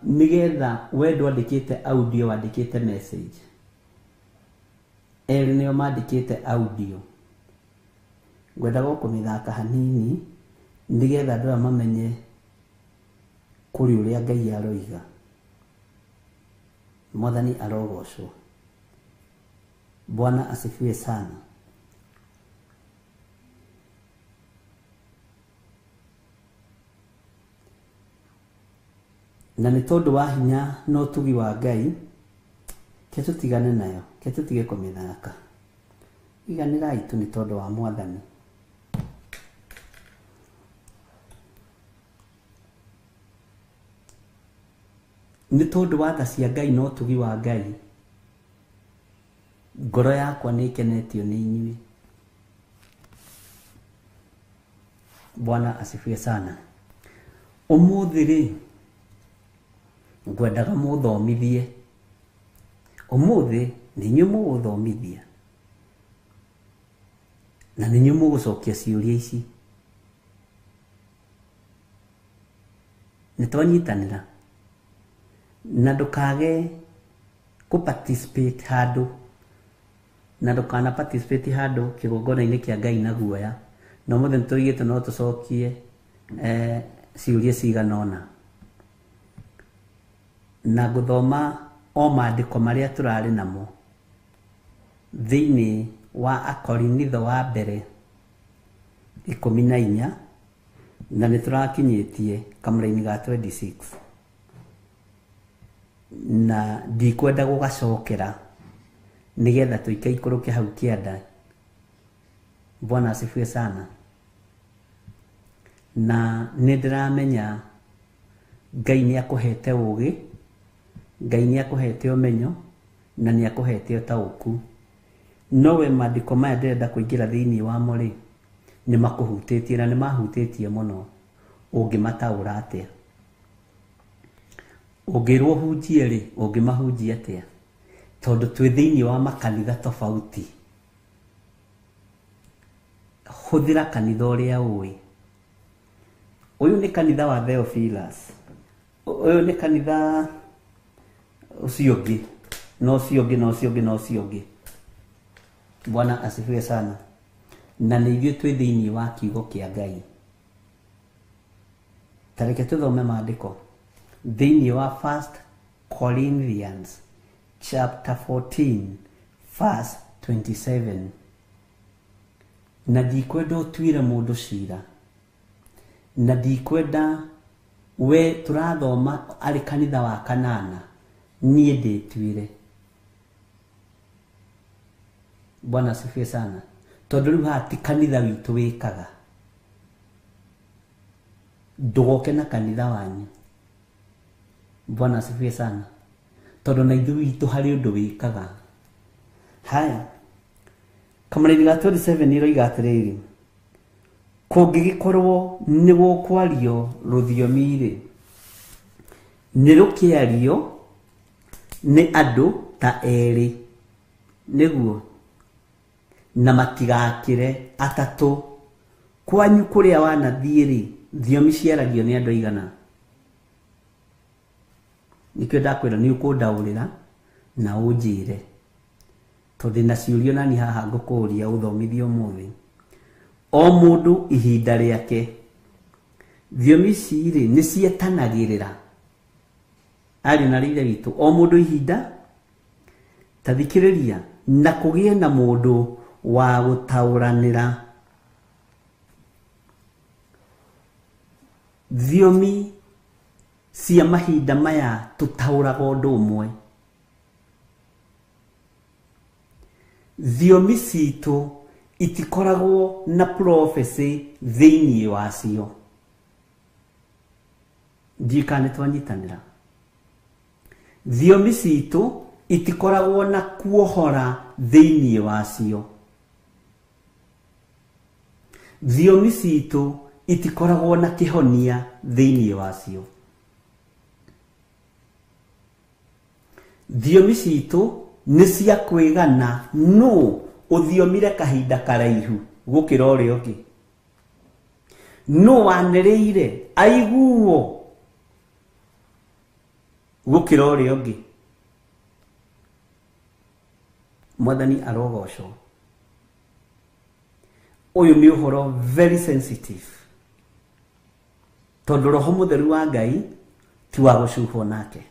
nĩgetha we ndwandĩkĩte audio wandĩkĩte message. Erĩ nĩo mandĩkĩte audio, ngwendaga kũmĩthaka hanini nĩgetha andũ aya mamenye kũrĩ ũrĩa Ngai aroiga. Mwathani arogocwo. Bwana asifiwe sana. Na nĩ tondũ wa hinya na ũtugi wa Ngai, ke tũtigane nayo, ke tũtige kũmĩthaka. Iganĩrai tu nĩ tondũ wa Mwathani. Nĩ tondũ wa tha cia Ngai na ũtugi wa Ngai, ngoro yakwa nĩ ĩkenetio nĩ inyuĩ. Bwana asifiwe sana. Ũmũthĩ rĩ, ngwendaga mũthomithie. Ũmũthĩ nĩ inyuĩ mũgũthomithia na nĩ inyuĩ mũgũcokia ciũria ici. Nĩ twanyitanĩra na ndũkage kũ participate handũ, na ndũkana participate handũ kĩgongona-inĩ kĩa Ngai na guoya. Na ũmũthĩ nĩ tũigĩte no tũcokie ciũria cigana ũna, na ngũthoma o maandĩko marĩa tũrarĩ namo thĩinĩ wa Akorinitho wa mbere 14, na nĩ tũrakinyĩtie kamũraini ga 26, na ndikwenda gũgacokera nĩgetha tũikaikũrũke hau kĩanda. Bwana asifiwe sana. Na nĩ ndĩramenya Ngai nĩ akũhete ũũgĩ, Ngai nĩ akũhete ũmenyo na nĩ akũhete ũtaũku. No we maandĩko maya ndĩrenda kũingĩra thĩinĩ wamo rĩ, nĩ makũhutĩtie na nĩ mahutĩtie mũno. Ũngĩmataũra atĩa? Ũngĩrwo ũhunjie rĩ, ũngĩmahunjia atĩa? Tondũ twĩ thĩinĩ wa makanitha tofauti. Hũthĩra kanitha ũrĩa ũĩ. Ũyũ nĩ kanitha wa Theophilus, ũyũ nĩ kanitha ũcio ũngĩ, na ũcio ũngĩ, na ũcio ũngĩ, na ũcio ũngĩ. Bwana asifiwe sana. Na nĩ ithuĩ twĩ thĩinĩ wa kiugo kĩa Ngai. Ta reke tũthome maandĩko thĩinĩ wa 1 Corinthians chapter 14 verse 27. Na ndikwenda ũtuĩre mũndũ cira, na ndikwenda we tũrathoma arĩ kanitha wa kanana, niĩ ndĩtuĩre. Bwana asifiwe sana. Tondũ rĩu haha ti kanitha witũ wĩkaga, ndũgoke na kanitha wanyu. Bwana asifiwe sana. Tondũ na ithuĩ witũ harĩ ũndũ wĩkaga. Haya, kamũraini ga 27 iroiga atĩrĩrĩ, kũngĩgĩkorwo nĩ gũkwario rũthiomi-rĩ, nĩ rũkĩario nĩ andũ ta erĩ, nĩguo, na matigakĩre atatũ. Kwanyu kũrĩa wanathiĩ-rĩ, thiomi ciaragio nĩ andũ aigana? Nĩkĩo ndakwĩra nĩ ũkũndaũrĩra na ũnjĩre, tondũ ndĩna ciũria nani haha ngũkũũria ũthomithie ũmũthĩ. O mũndũ ihinda rĩake. Thiomi ici-rĩ nĩ cietanagĩrĩra, ariũ na ithe witũ. O mũndũ ihinda, ta thikĩrĩria, na kũgĩe na mũndũ wa gũtaũranĩra. Thiomi cia mahinda maya tũtaũraga ũndũ ũmwe. Thiomi citũ itikoragwo na prophecy thĩinĩ wacio. Ndiũĩ kana nĩtwanyitanĩra. Thiomi citũ itikoragwo na kuohora thĩinĩ wacio. Thiomi citũ itikoragwo na kĩhonia thĩinĩ wacio. Thiomi citũ nĩ cia kwĩgana nũ ũthiomire kahinda karaihu gũkĩra ũrĩa ũngĩ, nũ wanĩrĩire aiguo gũkĩra ũrĩa ũngĩ. Mwathani arogocwo. Ũyũ nĩ ũhoro very sensitive, tondũ Roho Mũtheru wa Ngai ti wa gũcuhwo nake.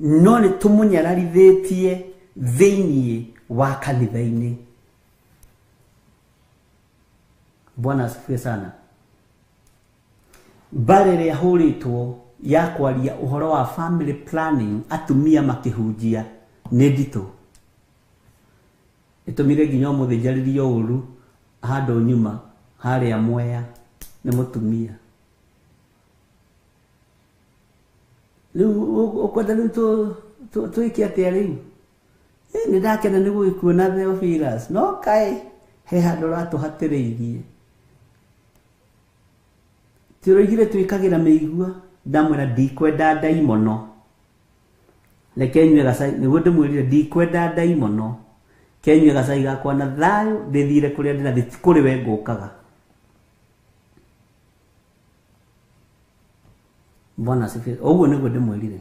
No nĩ tũmũnyararithĩtie thĩinĩ wa kanitha-inĩ. Bwana asifiwe sana. Mbara ĩrĩa hũrĩtwo ya kwaria ũhoro wa family planning atumia makĩhunjia nĩ nditũ. Ĩtũmire nginya ũmũthĩ njarĩrio ũru handũ nyuma harĩa Mwea nĩ mũtumia. Rĩu ũkwenda rĩu twĩke atĩa rĩu? Nĩ ndakena nĩ gũgĩkuona Theophilus, no kaĩ he handũ ũratũhatĩrĩirie. Tũroigire twĩkagĩra mĩigua, ndamwĩra ndikwenda ndaimono. Reke nyue gacai, nĩguo ndĩmwĩrire ndikwenda ndaimono. Kenyue gacai gakwa na thayũ ndĩthire kũrĩa ndĩrathiĩ, ti kũrĩ we ngũkaga. Bwana asifiwe. Ũguo nĩguo ndĩmwĩrire,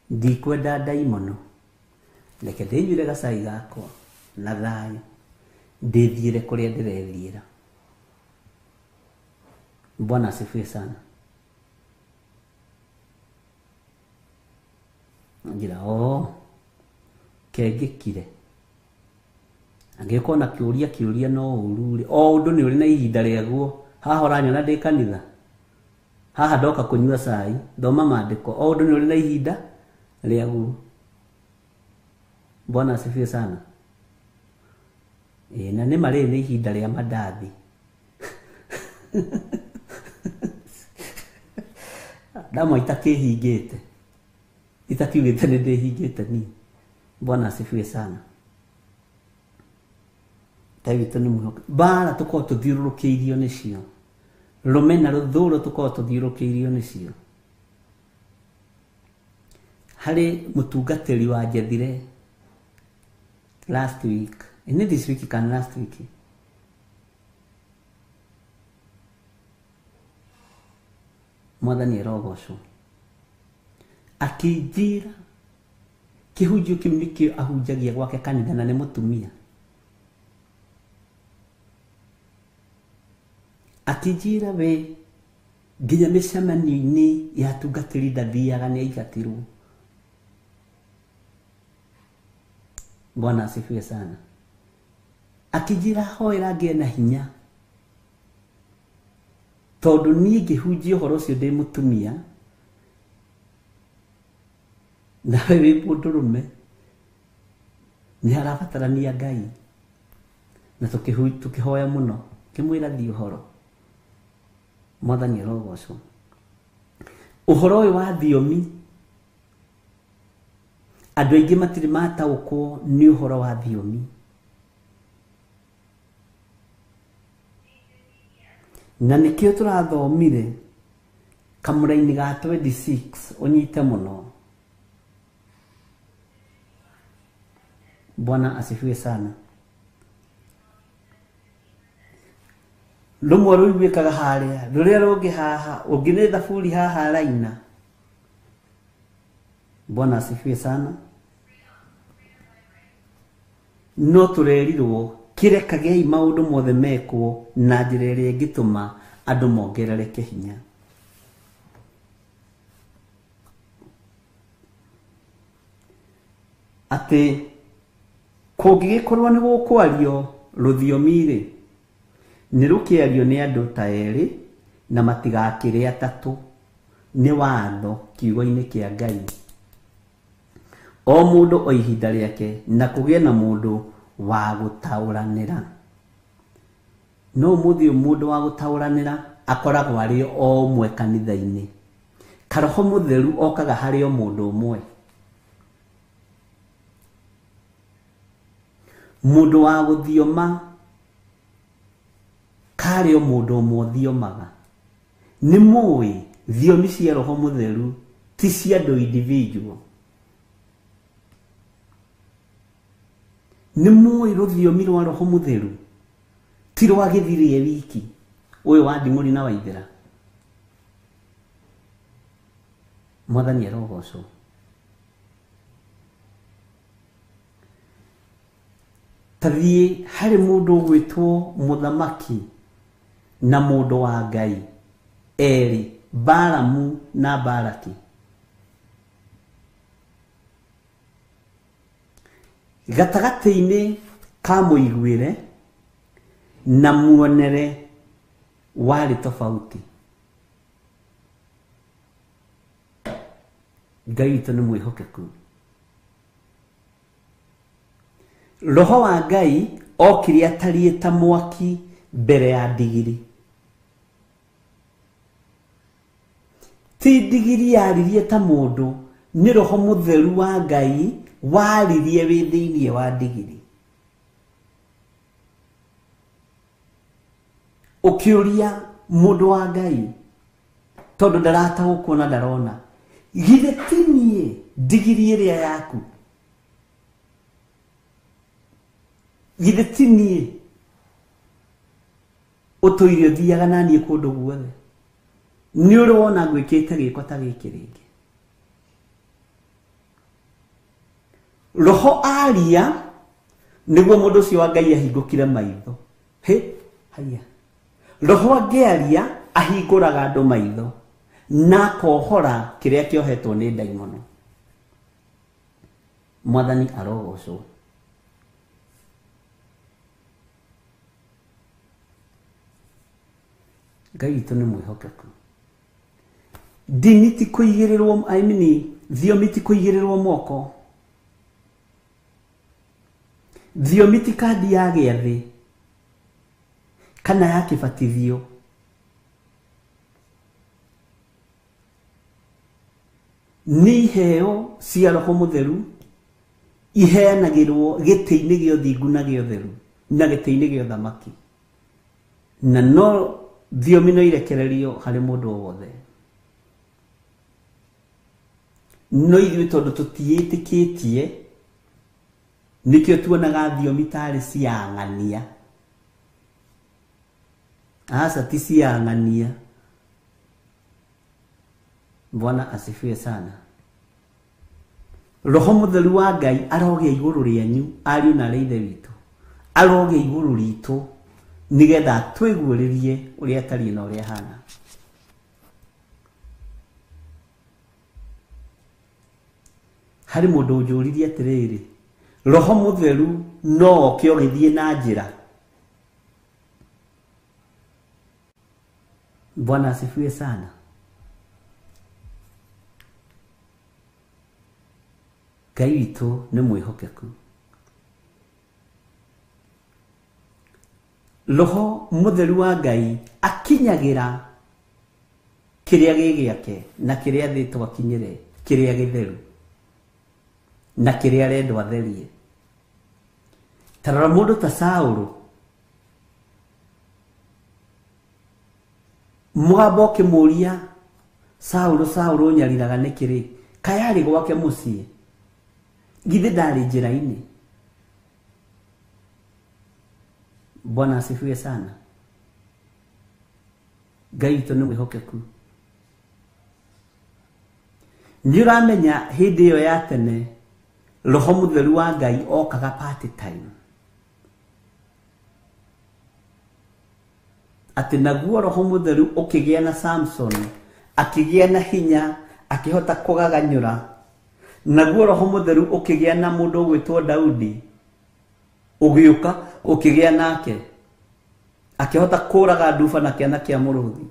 ndikwenda ndaimono, reke ndĩnyuire gacai gakwa na thayũ ndĩthiĩre kũrĩa ndĩrethiĩra. Bwana asifiwe sana. Njĩra o kengĩkire, angĩkorwo na kĩũria kĩũria no ũru-rĩ, o ũndũ nĩ ũrĩ na ihinda rĩaguo. Haha ũranyona ndĩ kanitha, haha ndoka kũnyua cai, thoma maandĩko. O ũndũ nĩ ũrĩ na ihinda rĩaguo. Bwana asifiwe sana. Ĩĩ, na nĩ marĩ nĩ ihinda rĩa mandathi. Ndamwa itakĩhingĩte, itakiugĩte nĩ ndĩhingĩte niĩ. Bwana asifiwe sana. Ngai witũ nĩ mwĩhokeku. Mbara tũkoragwo tũthiũrũrũkĩirio nĩcio, rũmena rũthũro tũkoragwo tũthiũrũrũkĩirio nĩcio. Harĩ mũtungatĩri wa njethire Last week, nĩ this week kana last week, Mwathani arogocwo. Akĩnjĩra kĩhunjio kĩu nĩkĩo ahunjagia gwake kanitha na nĩ mũtumia. Akĩnjĩra we nginya mĩcemanio-inĩ ya atungatĩri ndathiaga, nĩ aingatirwo. Bwana asifiwe sana. Akĩnjĩra hoera ngĩe na hinya, tondũ niĩ ngĩhunjia ũhoro ũcio ndĩ mũtumia nawe wĩ mũndũrũme, nĩ harabatarania Ngai. Na tũkĩhoya mũno, ngĩmwĩra thiĩ ũhoro. Mwathani arogocwo. Ũhoro ũyũ wa thiomi, andũ aingĩ matirĩ mataũkwo nĩ ũhoro wa thiomi. Na nĩkĩo tũrathomire kamũra-inĩ ga 26, ũnyite mũno. Bwana asifiwe sana. Rũmwe rũiguĩkaga harĩa, rũrĩa rũngĩ haha, ũngĩ nĩ thaburi haha araina. Bwana asifiwe sana. No tũrerirwo kĩrekagei maũndũ mothe mekwo na njĩra ĩrĩa ĩngĩtũma andũ mongerereke hinya. Atĩ kũngĩgĩkorwo nĩ gũkwario rũthiomi-rĩ, nĩ rũkĩario nĩ andũ ta erĩ na matigakĩre atatũ, nĩ watho kiugo-inĩ kĩa Ngai. O mũndũ o ihinda rĩake, na kũgĩe na mũndũ wa gũtaũranĩra. No ũmũthĩ ũyũ mũndũ wa gũtaũranĩra akoragwo arĩ o ũmwe kanitha-inĩ. Karoho mũtheru okaga harĩ o mũndũ ũmwe. Mũndũ wa gũthioma karĩ o mũndũ ũmwe ũthiomaga. Nĩ mũĩ thiomi cia roho mũtheru ti cia andũ individual. Nĩ mũĩ rũthiomi rwa roho mũtheru ti rwa gĩthirie wiki, ũyũ wa Nding'ũri na Waithera. Mwathani arogocwo. Ta thiĩ harĩ mũndũ ũgwĩtwo mũthamaki na mũndũ wa Ngai erĩ, Balamu na Balaki. Gatagatĩ-inĩ ka mũiguĩre na muonere warĩ tofauti. Ngai witũ nĩ mwĩhokeku. Roho wa Ngai okire atariĩ ta mwaki mbere ya ndigiri. Ti ndigiri yaririe ta mũndũ, nĩ roho mũtheru wa Ngai waririe wĩ thĩinĩ wa ndigiri. Ũkĩũria mũndũ wa Ngai, tondũ ndarataũkwo na ndarona, githĩ ti niĩ ndigiri ĩrĩa yaku? Githĩ ti niĩ ũtũire ũthiaga na niĩ kũndũ guothe? Nĩ ũrĩ wona ngwĩkĩte gĩko ta gĩkĩ rĩngĩ? Roho aria nĩguo mũndũ ũcio wa Ngai ahingũkire maitho. Hĩ, haiya. Roho angĩaria ahingũraga andũ maitho na akohora kĩrĩa kĩohetwo nĩ ndaimono. Mwathani arogocwo. Ngai witũ nĩ mwĩhokeku. Ndini ti kũigĩrĩrwo, I mean, thiomi ti kũigĩrĩrwo moko. Thiomi ti kandi ya gĩathĩ kana ya kĩbatithio. Nĩ iheo cia roho mũtheru iheanagĩrwo gĩtĩ-inĩ gĩa ũthingu na gĩa ũtheru na gĩtĩ-inĩ gĩa ũthamaki, na no thiomi no irekererio harĩ mũndũ o wothe. No ithuĩ tondũ tũtiĩtĩkĩtie Nĩkĩo tuonaga thiomi tarĩ cia ng'ania. Aca ti cia ng'ania. Bwana asifiwe sana. Roho Mũtheru wa Ngai arogĩa igũrũ rĩanyu ariũ na arĩa ithe witũ, arogĩa igũrũ ritũ nĩgetha twĩguũrĩrie ũrĩa atariĩ na ũrĩa ahana. Harĩ mũndũ ũnjũririe atĩrĩrĩ, Roho Mũtheru no oke ũgĩthiĩ na njĩra? Bwana asifiwe sana. Ngai witũ nĩ mwĩhokeku. Roho Mũtheru wa Ngai akinyagĩra kĩrĩa gĩ gĩake na kĩrĩa athĩtwo akinyĩre, kĩrĩa gĩtheru na kĩrĩa arendwo atherie. Ta rora mũndũ ta Saũlũ, mũgambo ũkĩmũũria, Saũlũ, Saũlũ, ũnyariraga nĩkĩ rĩ? Kaĩ arĩ gwake mũciĩ? Githĩ ndarĩ njĩra-inĩ? Bwana asifiwe sana. Ngai witũ nĩ mwĩhokeku. Nĩ ũramenya hĩndĩ ĩyo ya tene Roho Mũtheru wa Ngai okaga party time, atĩ naguo Roho Mũtheru ũkĩgĩa na Samson, akĩgĩa na hinya, akĩhota kũgaganyũra. Naguo Roho Mũtheru ũkĩgĩa na mũndũ ũgwĩtwo Daudi, ũgĩũka ũkĩgĩa nake, akĩhota kũraga nduba na kĩana kĩa mũrũthi.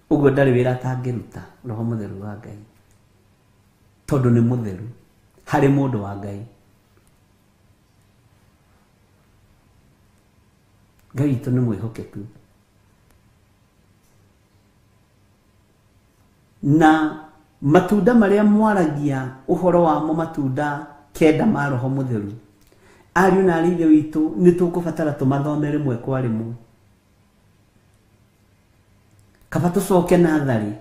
Ũguo ndarĩ wĩra atangĩruta Roho Mũtheru wa Ngai, tondũ nĩ mũtheru harĩ mũndũ wa Ngai. Ngai witũ nĩ mwĩhokeku. Na matunda marĩa mwaragia ũhoro wamo, matunda 9 ma Roho Mũtheru, ariũ na arĩ ithe witũ nĩ tũkũbatara tũmathome rĩmwe kwa rĩmwe. Kaba tũcoke natharĩ,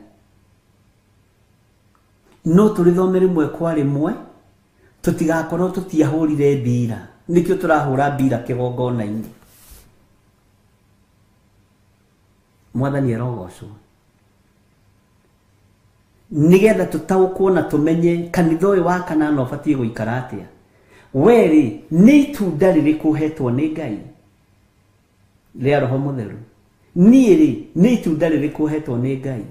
no tũrĩthome rĩmwe kwa rĩmwe, tũtigakorwo tũtiahũrire mbira. Nĩkĩo tũrahũra mbira kĩgongona-inĩ. Mwathani arogocwo. Nĩgetha tũtaũkwo na tũmenye kanitha ũyũ wa kanana ũbatiĩ gũikara atĩa. Werĩ, nĩ itunda rĩrĩkũ ũhetwo nĩ Ngai rĩa Roho Mũtheru? Niĩ rĩ, nĩ itunda rĩrĩkũ ũhetwo nĩ Ngai?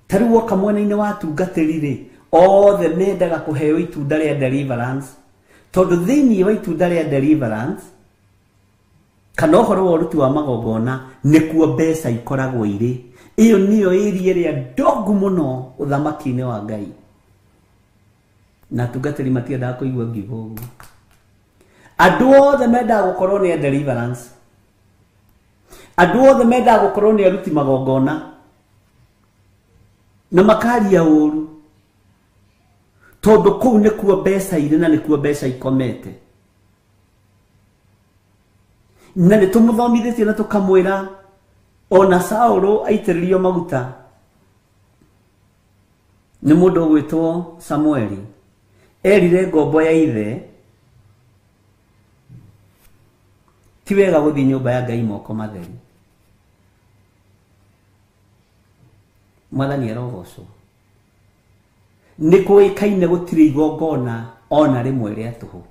Ta rĩu woka mwena-inĩ wa atungatĩri rĩ, othe mendaga kũheo itunda rĩa deliverance, tondũ thĩinĩ wa itunda rĩa deliverance kana ũhoro wa ũruti wa magongona nĩkuo mbeca ikoragwo irĩ. Ĩyo nĩyo ĩria ĩrĩa ndongu mũno ũthamaki-inĩ wa Ngai. Na atungatĩri matiendaga kũigua ngiuga ũguo. Andũ othe mendaga gũkorwo nĩ a deliverance, andũ othe mendaga gũkorwo nĩ aruti magongona, na makaria ũru, tondũ kũu nĩkuo mbeca irĩ na nĩkuo mbeca ikomete. Na nĩ tũmũthomithĩtie na tũkamwĩra ona Saũlũ aitĩrĩrio maguta nĩ mũndũ ũgwĩtwo Samueli, erire ngombo ya ithe ti wega gũthiĩ nyũmba ya Ngai moko matheri. Mwathani arogocwo. Nĩ kũĩkaine gũtirĩ igongona ona rĩmwe rĩa tũhũ.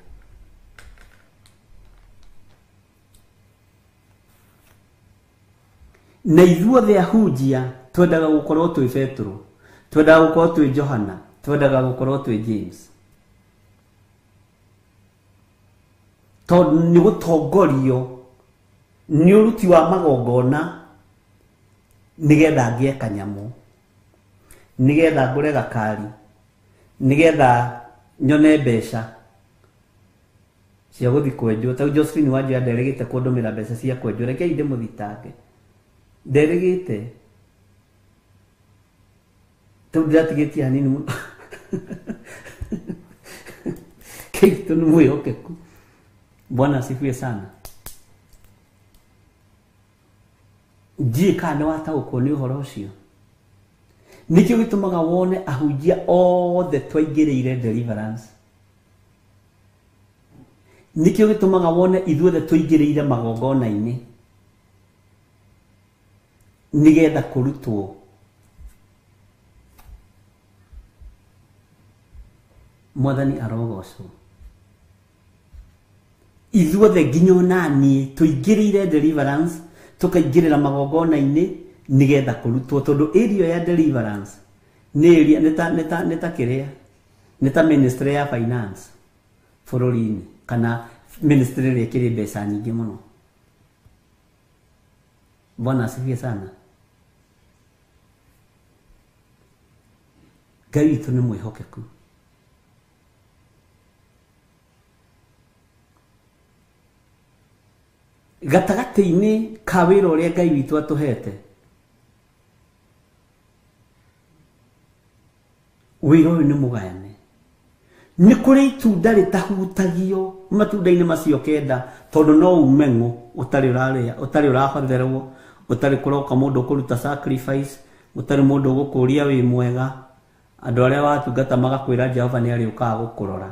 Na ithuothe ahunjia twendaga gũkorwo twĩ Petero, twendaga gũkorwo twĩ Johana, twendaga gũkorwo twĩ James, tondũ nĩ gũtongorio nĩ ũruti wa magongona nĩgetha ngĩe kanyamũ, nĩgetha ngũre gakari, nĩgetha nyone mbeca cia gũthiĩ kwenjwo. Ta Josephine Wanjoya nderĩgĩte kũndũmĩra mbeca cia kwenjwo, rekei ndĩmũthitange, nderĩgĩte tondũ ndĩratigĩtie hanini mũno. Kristo nĩ mwĩhokeku. Bwana asifiwe sana. Ndiũĩ kana nĩ wataũkwo nĩ ũhoro ũcio. Nĩkĩo gĩtũmaga wone ahunjia othe twaingĩrĩire deliverance. Nĩkĩo gĩtũmaga wone ithuothe tũingĩrĩire magongona-inĩ nĩgetha kũrutwo. Mwathani arogocwo. Ithuothe nginya ona niĩ tũingĩrĩire deliverance, tũkaingĩrĩra magongona-inĩ nĩgetha kũrutwo, tondũ area ya deliverance nĩ area nĩ ta kĩrĩa nĩ ta ministry ya finance bũrũri-inĩ, kana ministry ĩrĩa ĩkĩrĩ mbeca nyingĩ mũno. Bwana asifiwe sana. Ngai witũ nĩ mwĩhokeku. Gatagatĩ-inĩ ka wĩra ũrĩa Ngai witũ atũhete, wĩra ũyũ nĩ mũgayane. Nĩ kũrĩ itunda rĩtahutagio matunda-inĩ macio kenda, tondũ no ume ng'ũ ũtarĩ ũrarĩa, ũtarĩ ũrahotherwo, ũtarĩ kũroka mũndũ ũkũruta sacrifice, ũtarĩ mũndũ ũgũkũria wĩ mwega, andũ arĩa watungata magakwĩra Jehova nĩ arĩũkaga gũkũrora.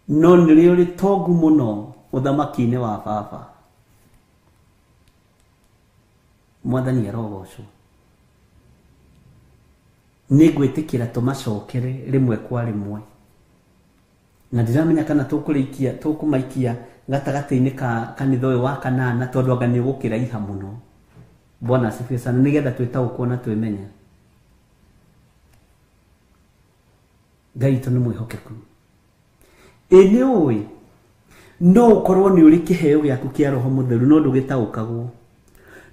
No nĩ rĩ tongu mũno ũthamaki-inĩ wa baba. Mwathani arogocwo. Nĩ ngwĩtĩkĩra tũmacokere rĩmwe kwa rĩmwe, na ndiramenya kana tũkũrĩkia tũkũmaikia gatagatĩ-inĩ ka kanitha ũyũ wa kanana, tondũ anga nĩ ũgũkĩraiha mũno. Bwana asifiwe sana. Nĩgetha twĩtaũkwo na twĩmenye Ngai witũ nĩ mwĩhokeku. Ĩ nĩ ũĩ no ũkorwo nĩ ũrĩ kĩheo gĩaku kĩa Roho Mũtheru no ndũgĩtaũkagwo,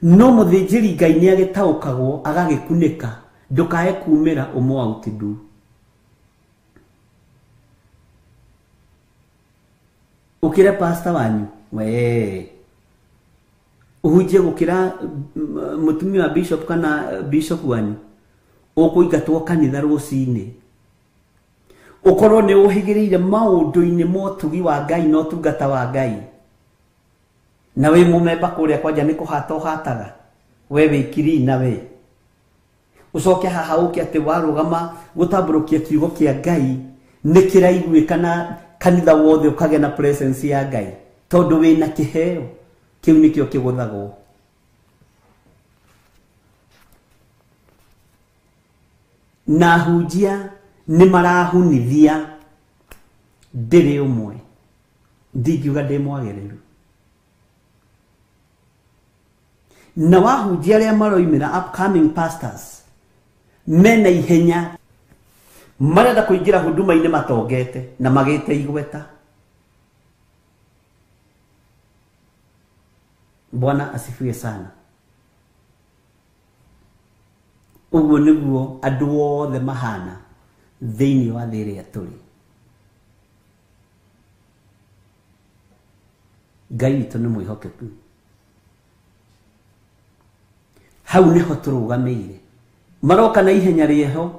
no mũthĩnjĩri Ngai nĩ agĩtaũkagwo agagĩkunĩka, ndũkae kumĩra ũmũ outdo. Ũkĩre pastor wanyu we ũhunjie gũkĩra mũtumia wa bishop kana bishop wanyu, ũkũingatwo kanitha rũcinĩ. Ũkorwo nĩ ũhĩgĩrĩire maũndũ-inĩ ma ũtugi wa Ngai na ũtungata wa Ngai, na wĩ mũmemba kũrĩa kwanja nĩ kũhata ũhataga, we wĩ kirina we, ũcoke haha ũke atĩ warũgama gũtambũrũkia kiugo kĩa Ngai nĩ kĩraiguĩka na kanitha wothe ũkagĩa na presence ya Ngai, tondũ wĩna kĩheo kĩu nĩkĩo kĩgũthagwo. Na ahunjia nĩ marahunithia. Ndĩrĩ ũmwe, ndingiuga ndĩ mwagĩrĩru. Na wahunjia arĩa maroimĩra upcoming pastors mena ihenya, marenda kũingĩra huduma-inĩ matongete na magĩte igweta. Bwana asifiwe sana. Ũguo nĩguo andũ othe mahana thĩinĩ wa thĩ ĩrĩa tũrĩ. Ngai witũ nĩ mwĩhokeku. Hau nĩho tũrũgamĩire. Maroka na ihenya rĩho,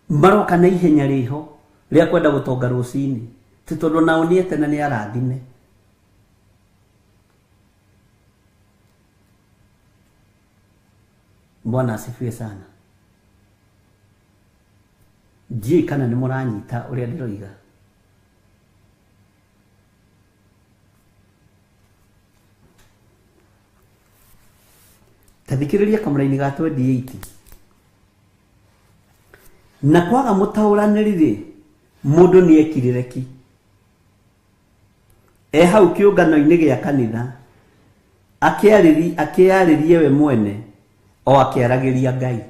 maroka na ihenya rĩho rĩa kwenda gũtonga rũcinĩ, ti tondũ nao nĩ ete na nĩ arathime. Bwana asifiwe sana. Ndiũĩ kana nĩ mũranyita ũrĩa ndĩroiga. Ta thikĩrĩria kamũraini ga 28. Na kwaga mũtaũranĩri rĩ, mũndũ nĩ ekirĩre ki. E hau kĩũngano-inĩ gĩa kanitha akĩarĩrie we mwene o akĩaragĩria Ngai.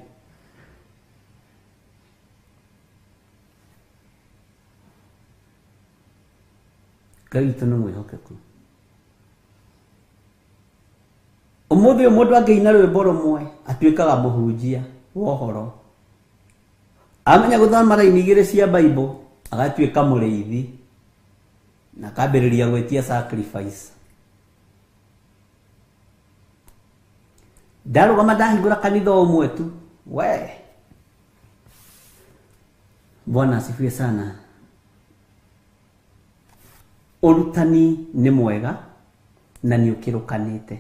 Ngai witũ nĩ mwĩhokeku. Ũmũthĩ ũyũ mũndũ angĩina rwĩmbo rũmwe atuĩkaga mũhunjia wa ũhoro. Amenya gũthoma raini igĩrĩ cia Bible agatuĩka mũrĩithi na akambĩrĩria gwĩtia sacrifice. Ndarũgama ndahingũra kanitha ũmwe tu we. Bwana asifiwe sana. Ũrutani nĩ mwega na nĩ ũkĩrũkanĩte.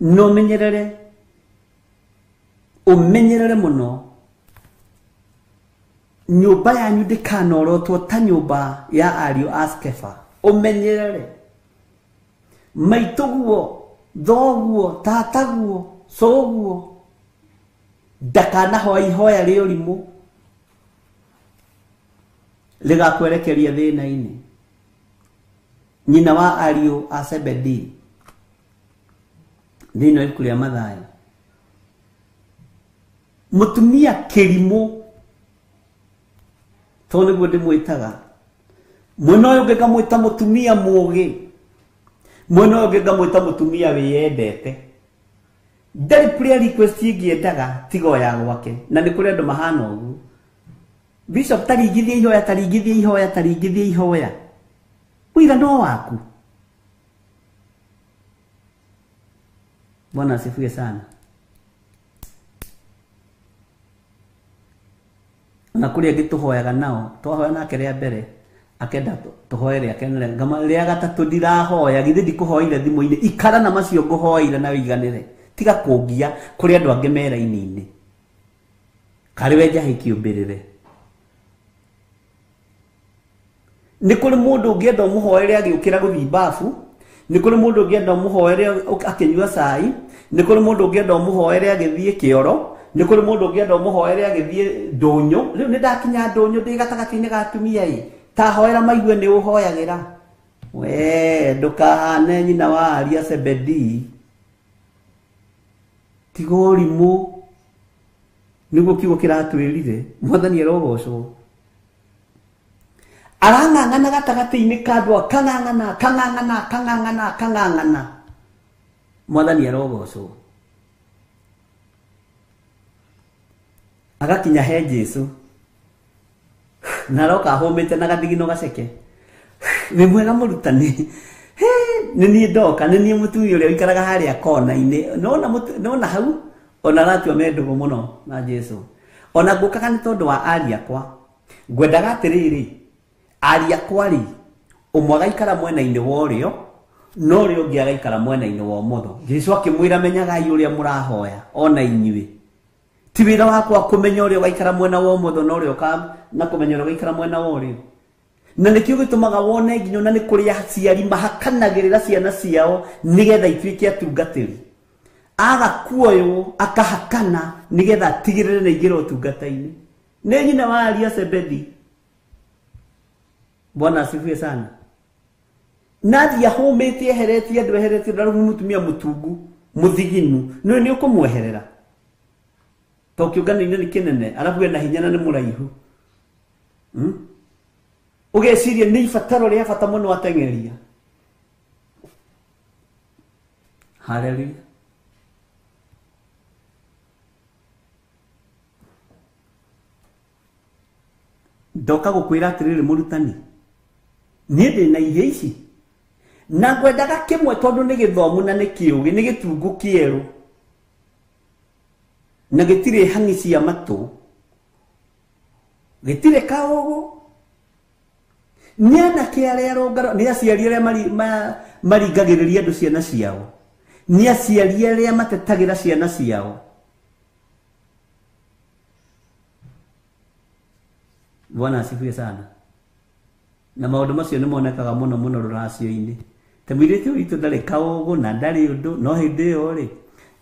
No menyerere, ũmenyerere mũno nyũmba yanyu ndĩkanorotwo ta nyũmba ya ariũ a Skefa. Ũmenyerere maitũguo, thoguo, tataguo, cũguo ndakanahoe ihoya rĩa ũrimũ rĩgakwerekeria thĩna-inĩ. Nyina wa ariũ a Zebedee thĩinĩ wa ibuku rĩa Mathayo, mũtumia kĩrimũ, tondũ nĩguo ndĩmwĩtaga, mwena ũyũ ũngĩ ngamwĩta mũtumia mũũgĩ, mwena ũyũ ũngĩ ngamwĩta mũtumia wĩyendete. Ndarĩ prayer request ĩngĩendaga tiga o ya gwake, na nĩ kũrĩ andũ mahana ũguo. Bishop, taringithia ihoya, taringithia ihoya, taringithia ihoya, wĩra no waku. Bwana asifiwe sana. Na kũrĩ angĩ tũhoyaga nao, twahoya nake rĩa mbere akenda tũhoe rĩa kerĩ, ngama rĩa gatatũ ndirahoya, githĩ ndikũhoire thimũ-inĩ, ikara na macio ngũhoeire na ũiganĩre, tiga kũngia kũrĩ andũ angĩ me raini-inĩ. Karĩ we njahĩ kĩũmbĩrĩre. Nĩ kũrĩ mũndũ ũngĩenda ũmũhoere agĩũkĩra gũthiĩ bafu, nĩ kũrĩ mũndũ ũngĩenda ũmũhoere akĩnyua cai, nĩ kũrĩ mũndũ ũngĩenda ũmũhoere agĩthiĩ kĩoro, nĩ kũrĩ mũndũ ũngĩenda ũmũhoere agĩthiĩ ndũnyũ. Rĩu nĩ ndakinya ndũnyũ ndĩ gatagatĩ-inĩ ga atumia ĩ, ta hoera maigue nĩ ũhoyagĩra. We ndũkahane nyina wa ariũ a Zebedee, tiga ũrimũ, nĩguo kiugo kĩratwĩrire. Mwathani arogocwo. Arang'ang'ana gatagatĩ-inĩ ka andũ, akang'ang'ana, akang'ang'ana, akang'ang'ana, akang'ang'ana. Mwathani arogocwo. Agakinya he Jesũ na aroka ahũmĩte na gathigino gaceke. Wĩ mwega mũrutani? Nĩ niĩ ndoka, nĩ niĩ mũtumia ũrĩa ũikaraga harĩa kona-inĩ. Nona hau ona aratua me ndũgũ mũno na Jesũ. Ona ngũkaga nĩ tondũ wa ariũ akwa. Ngwendaga atĩrĩrĩ, ariũ akwa rĩ, ũmwe agaikara mwena-inĩ wa ũrĩo, na ũrĩa ũngĩ agaikara mwena-inĩ wa ũmotho. Jesũ akĩmwĩra, menyagai ũrĩa mũrahoya ona inyuĩ. Ti wĩra wakwa kũmenya ũrĩa ũgaikara mwena wa ũmotho na ũrĩa ũka na kũmenya ũrĩa ũgaikara mwena wa ũrĩo. Na nĩkĩo gĩtũmaga wone nginya ona nĩ kũrĩ aciari mahakanagĩrĩra ciana ciao nĩgetha ituĩke atungatĩri. Aga kuoywo akahakana nĩgetha atigĩrĩre nĩ aingĩra ũtungata-inĩ. Nĩ nyina wa ariũ a Zebedee. Bwana asifiwe sana. Nathiĩ ahũmĩte eheretie andũ, eheretie andũ, arabu mũtumia mũtungu mũthiginu, nĩwe nĩ ũkũmweherera to kĩũngano-inĩ nĩ kĩnene, arabu ena hinya na nĩ mũraihu. Ũgeciria nĩ ibataro rĩa bata mũno ateng'eria. Haleluya. Ndoka gũkwĩra atĩrĩrĩ mũrutani, niĩ ndĩ na ihĩ ici na ngwendaga kĩmwe tondũ nĩ gĩthomu na nĩ kĩũgĩ, nĩ gĩtungu kĩerũ na gĩtirĩ hang'i cia matũ, gĩtirĩ kaũgũ. Nĩ anake arĩa arũngaro, nĩ aciari arĩa maringagĩrĩria andũ ciana ciao, nĩ aciari arĩa matetagĩra ciana ciao. Bwana asifiwe sana. Na maũndũ macio nĩ monekaga mũno mũno rũracio-inĩ. Ta mũirĩtu witũ ndarĩ kaũgũ na ndarĩ ũndũ, no hĩndĩ ĩyo rĩ,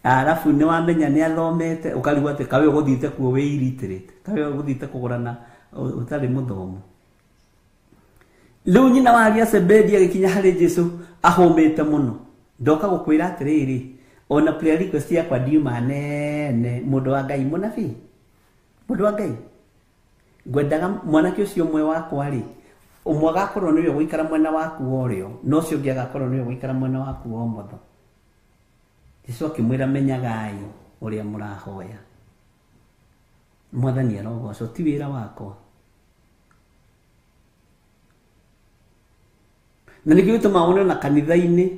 arabu nĩ wamenya nĩ athomete, ũkarigwo atĩ kawe ũgũthiĩte kuo wĩ illiterate, kawe ũgũthiĩte kũgũrana ũtarĩ mũthomu. Rĩu nyina wa ariũ a Zebedee agĩkinya harĩ Jesũ ahũmĩte mũno. Ndoka gũkwĩra atĩrĩrĩ, ona prayer request yakwa ndiuma nene, mũndũ wa Ngai mũnabii, mũndũ wa Ngai, ngwendaga mwanake ũcio ũmwe wakwa rĩ, ũmwe agakorwo nĩwe ũgũikara mwena waku wa ũrĩo, na ũcio ũngĩ agakorwo nĩwe ũgũikara mwena waku wa ũmotho. Jesũ akĩmwĩra, menyagai ũrĩa mũrahoya. Mwathani arogocwo, ti wĩra wakwa. Na nĩkĩo gĩtũmaga wone ona kanitha-inĩ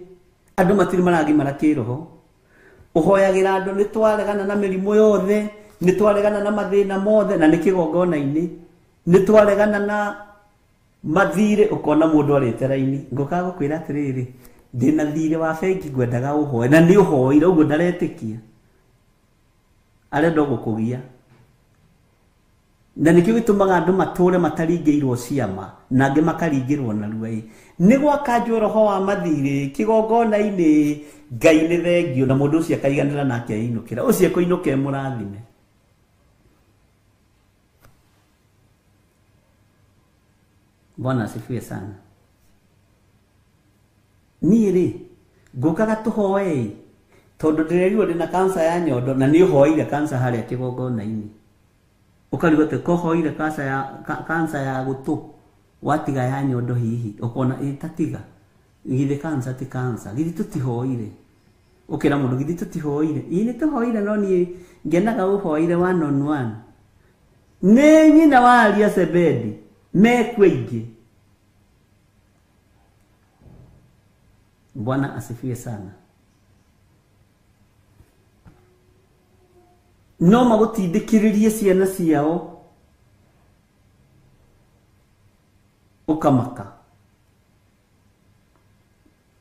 andũ matirĩ maragimara kĩroho. Ũhoyagĩra andũ nĩ twaregana na mĩrimũ yothe, nĩ twaregana na mathĩna mothe, na nĩ kĩgongona-inĩ, nĩ twaregana na Mathirĩ ũkona mũndũ arĩte raini ngũkaga gũkwĩra atĩrĩrĩ ndĩna thirĩ wa bengi ngwendaga ũhoe na nĩ ũhoire ũguo ndaretĩkia arenda gũkũgia na nĩkĩo gĩtũmaga andũ matũre mataringĩirwo ciama na angĩ makaringĩrwo narua ĩ nĩ gwakanjwo roho wa mathirĩ kĩgongona-inĩ Ngai nĩ thengio na mũndũ ũcio akaiganĩra nake ainũkĩra ũcio ekũinũka emũrathime. Bwana asifiwe sana. Niĩ rĩ ngũkaga tũhoe tondũ ndĩrerirwo ndĩna kansa ya nyondo na nĩ ũhoeire kansa harĩa kĩgongona-inĩ ũkarigwo atĩ kohoeire kansa ya gũtũ watiga ya nyondo hihi ũkona ĩ tatiga githĩ kansa ti kansa githĩ tũtihoeire ũkĩra mũndũ githĩ tũtihoeire ĩ nĩ tũhoeire no niĩ ngenaga ũhoeire one on one nĩ nyina wa aria Zebedi mekwe ingĩ. Bwana asifiwe sana. No magũtindĩkĩrĩrie ciana ciao ũkamaka.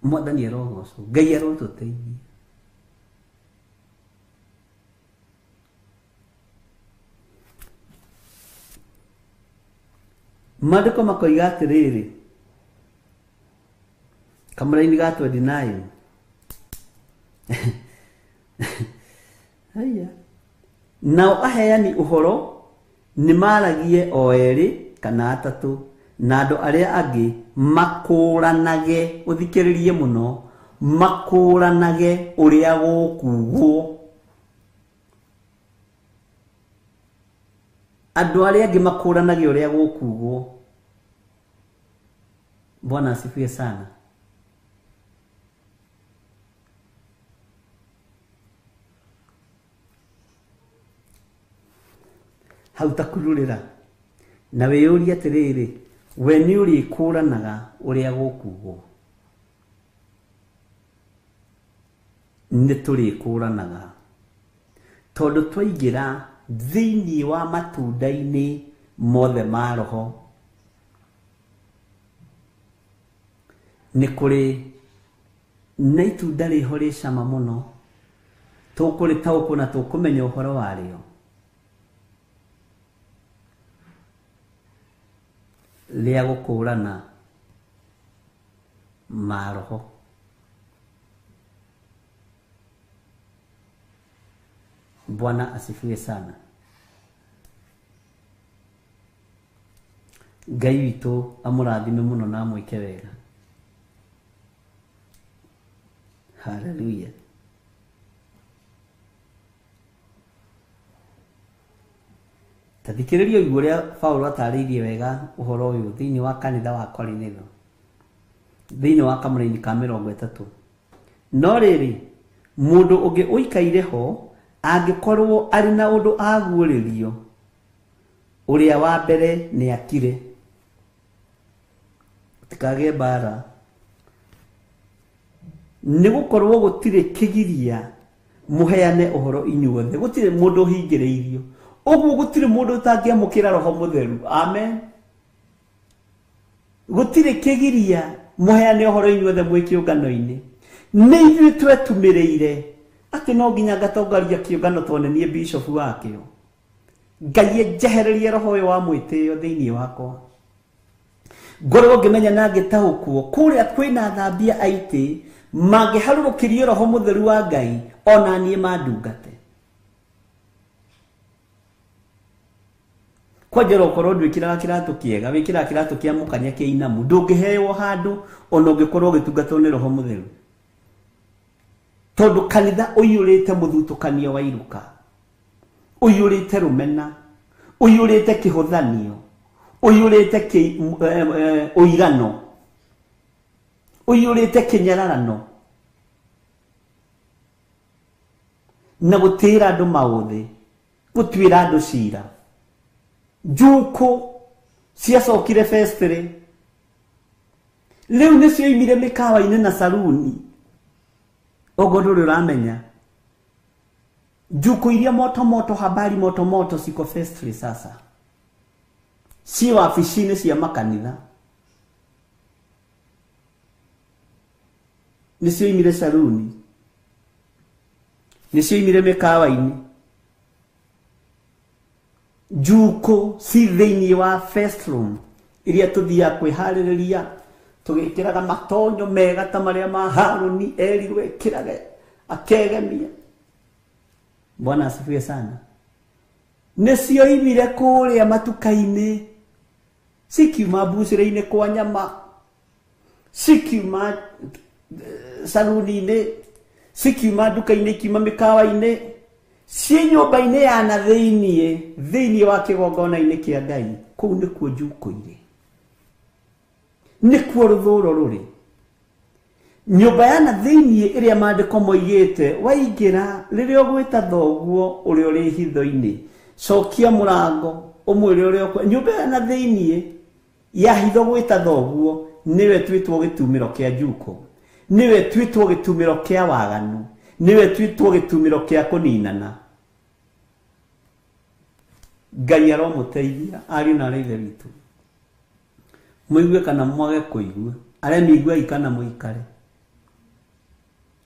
Mwathani arogocwo, Ngai arotũteithia. Maandĩko makoiga atĩrĩrĩ kamũraini ga 29 haya nao aheani ũhoro nĩ maragie o erĩ kana atatũ na andũ arĩa angĩ makũranage ũthikĩrĩrie mũno makũranage ũrĩa gũkugwo andũ arĩa angĩ makũranage ũrĩa gũkugwo. Bwana asifiwe sana. Hau takururĩra na wĩyũrie atĩrĩrĩ we nĩ ũrĩkũranaga ũrĩa gũkugwo nĩ tũrĩkũranaga tondũ twaingĩra thĩinĩ wa matunda-inĩ mothe ma roho nĩ kũrĩ na itunda rĩho rĩ cama mũno tũkũrĩtaũkwo na tũkũmenya ũhoro warĩo rĩa gũkũrana maroho. Bwana asifiwe sana. Ngai witũ amũrathime mũno na amwĩke wega. Haleluya. Ta thikĩrĩria ũiguo ũrĩa Paũlũ atarĩirie wega ũhoro ũyũ thĩinĩ wa kanitha wa Korinitho thĩinĩ wa kamũraini ka 30. No rĩrĩ mũndũ ũngĩ ũikaire ho angĩkorwo arĩ na ũndũ aguũrĩrio ũrĩa wa mbere nĩ akire tikagĩe mbara nĩ gũkorwo gũtirĩ kĩgiria mũheane ũhoro inyuothe gũtirĩ mũndũ ũhingĩrĩirio ũguo gũtirĩ mũndũ ũtangĩamũkĩra roho mũtheru. Amen. Gũtirĩ kĩgiria mũheane ũhoro inyuothe mwĩ kĩũngano-inĩ nĩ ithuĩ twetumĩrĩire atĩ no nginya ngatongoria kĩũngano tondũ nĩ niĩ bishop wakĩo. Ngai njehererie roho ũyũ wa mwĩtĩo thĩinĩ wakwa ngorwo ngĩmenya na ngĩtaũkwo kũrĩa kwĩna thambia aitĩ mangĩharũrũkĩrio roho mũtheru wa Ngai ona niĩ mandungate. Kwanjĩra ũkorwo ndwĩkĩraga kĩratũ kĩega wĩkĩraga kĩratũ kĩa mũkanya kĩa inamu ndũngĩheo handũ ona ũngĩkorwo ũgĩtungatwo nĩ roho mũtheru tondũ kanitha ũiyũrĩte mũthutũkanio wa iruka ũiyũrĩte rũmena ũiyũrĩte kĩhũthanio ũiyũrĩte ũirano ũiyũrĩte kĩnyararano na gũtĩĩra andũ maũthĩ gũtuĩra andũ cira. Njukũ ciacokire festĩrĩ rĩu nĩcio imire mĩkawa-inĩ na saruni ũguo ndũrĩ ũramenya njukũ iria moto moto habari moto moto ciko festĩrĩ sasa ci wabici-inĩ cia makanitha. Nĩcioimire saruni, nĩcioimire mĩkawa-inĩ. Njukũ ci thĩinĩ wa first room iria tũthiaga kwĩharĩrĩria tũgĩkĩraga matonyo mega ta marĩa ma Harũni erirwo ekĩrage akegemia. Bwana asifiwe sana. Nĩcioimire kũrĩa matuka-inĩ, cikiuma mbucĩrĩ-inĩ kwa nyama, cikiuma saruni-inĩ, cikiuma nduka-inĩ, ikiuma mĩkawa-inĩ, ciĩ nyũmba-inĩ ya na thĩiniĩ, thĩiniĩ wa kĩgongona-inĩ kĩa Ngai. Kũu nĩkuo njukũ irĩ, nĩkuo rũthũro rũrĩ. Nyũmba ya na thĩiniĩ ĩrĩa maandĩko moigĩte, waingĩra rĩrĩa ũgwĩta thoguo ũrĩa ũrĩ hitho-inĩ, cokia mũrango ũmwĩre ũrĩa. Nyũmba ya na thĩiniĩ ya hitho gwĩta thoguo nĩwe twĩtwo gĩtumĩro kĩa njukũ, nĩwe twĩtwo gĩtumĩro kĩa waganu, nĩwe twĩtwo gĩtumĩro kĩa kũninana. Ngai aromũteithia ariũ na aarĩ a Ithe witũ, mũigue kana mwage kũigua, arĩa mĩiguai kana mũikare,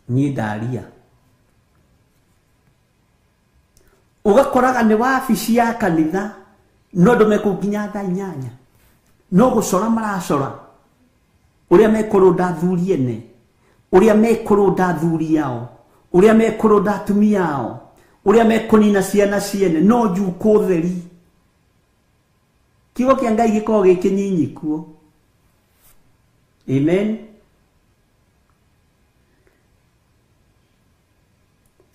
niĩ ndaria. Ũgakoraga nĩ wabici ya kanitha no andũ mekũu nginya thaa 8, no gũcora maracora ũrĩa mekũrũnda athuri ene, ũrĩa mekũrũnda athuri ao, ũrĩa mekũrũnda atumia ao, ũrĩa mekũnina ciana ciene, no njukũ theri. Kiugo kĩa Ngai gĩkoragwo gĩ kĩnyinyi kuo. Amen.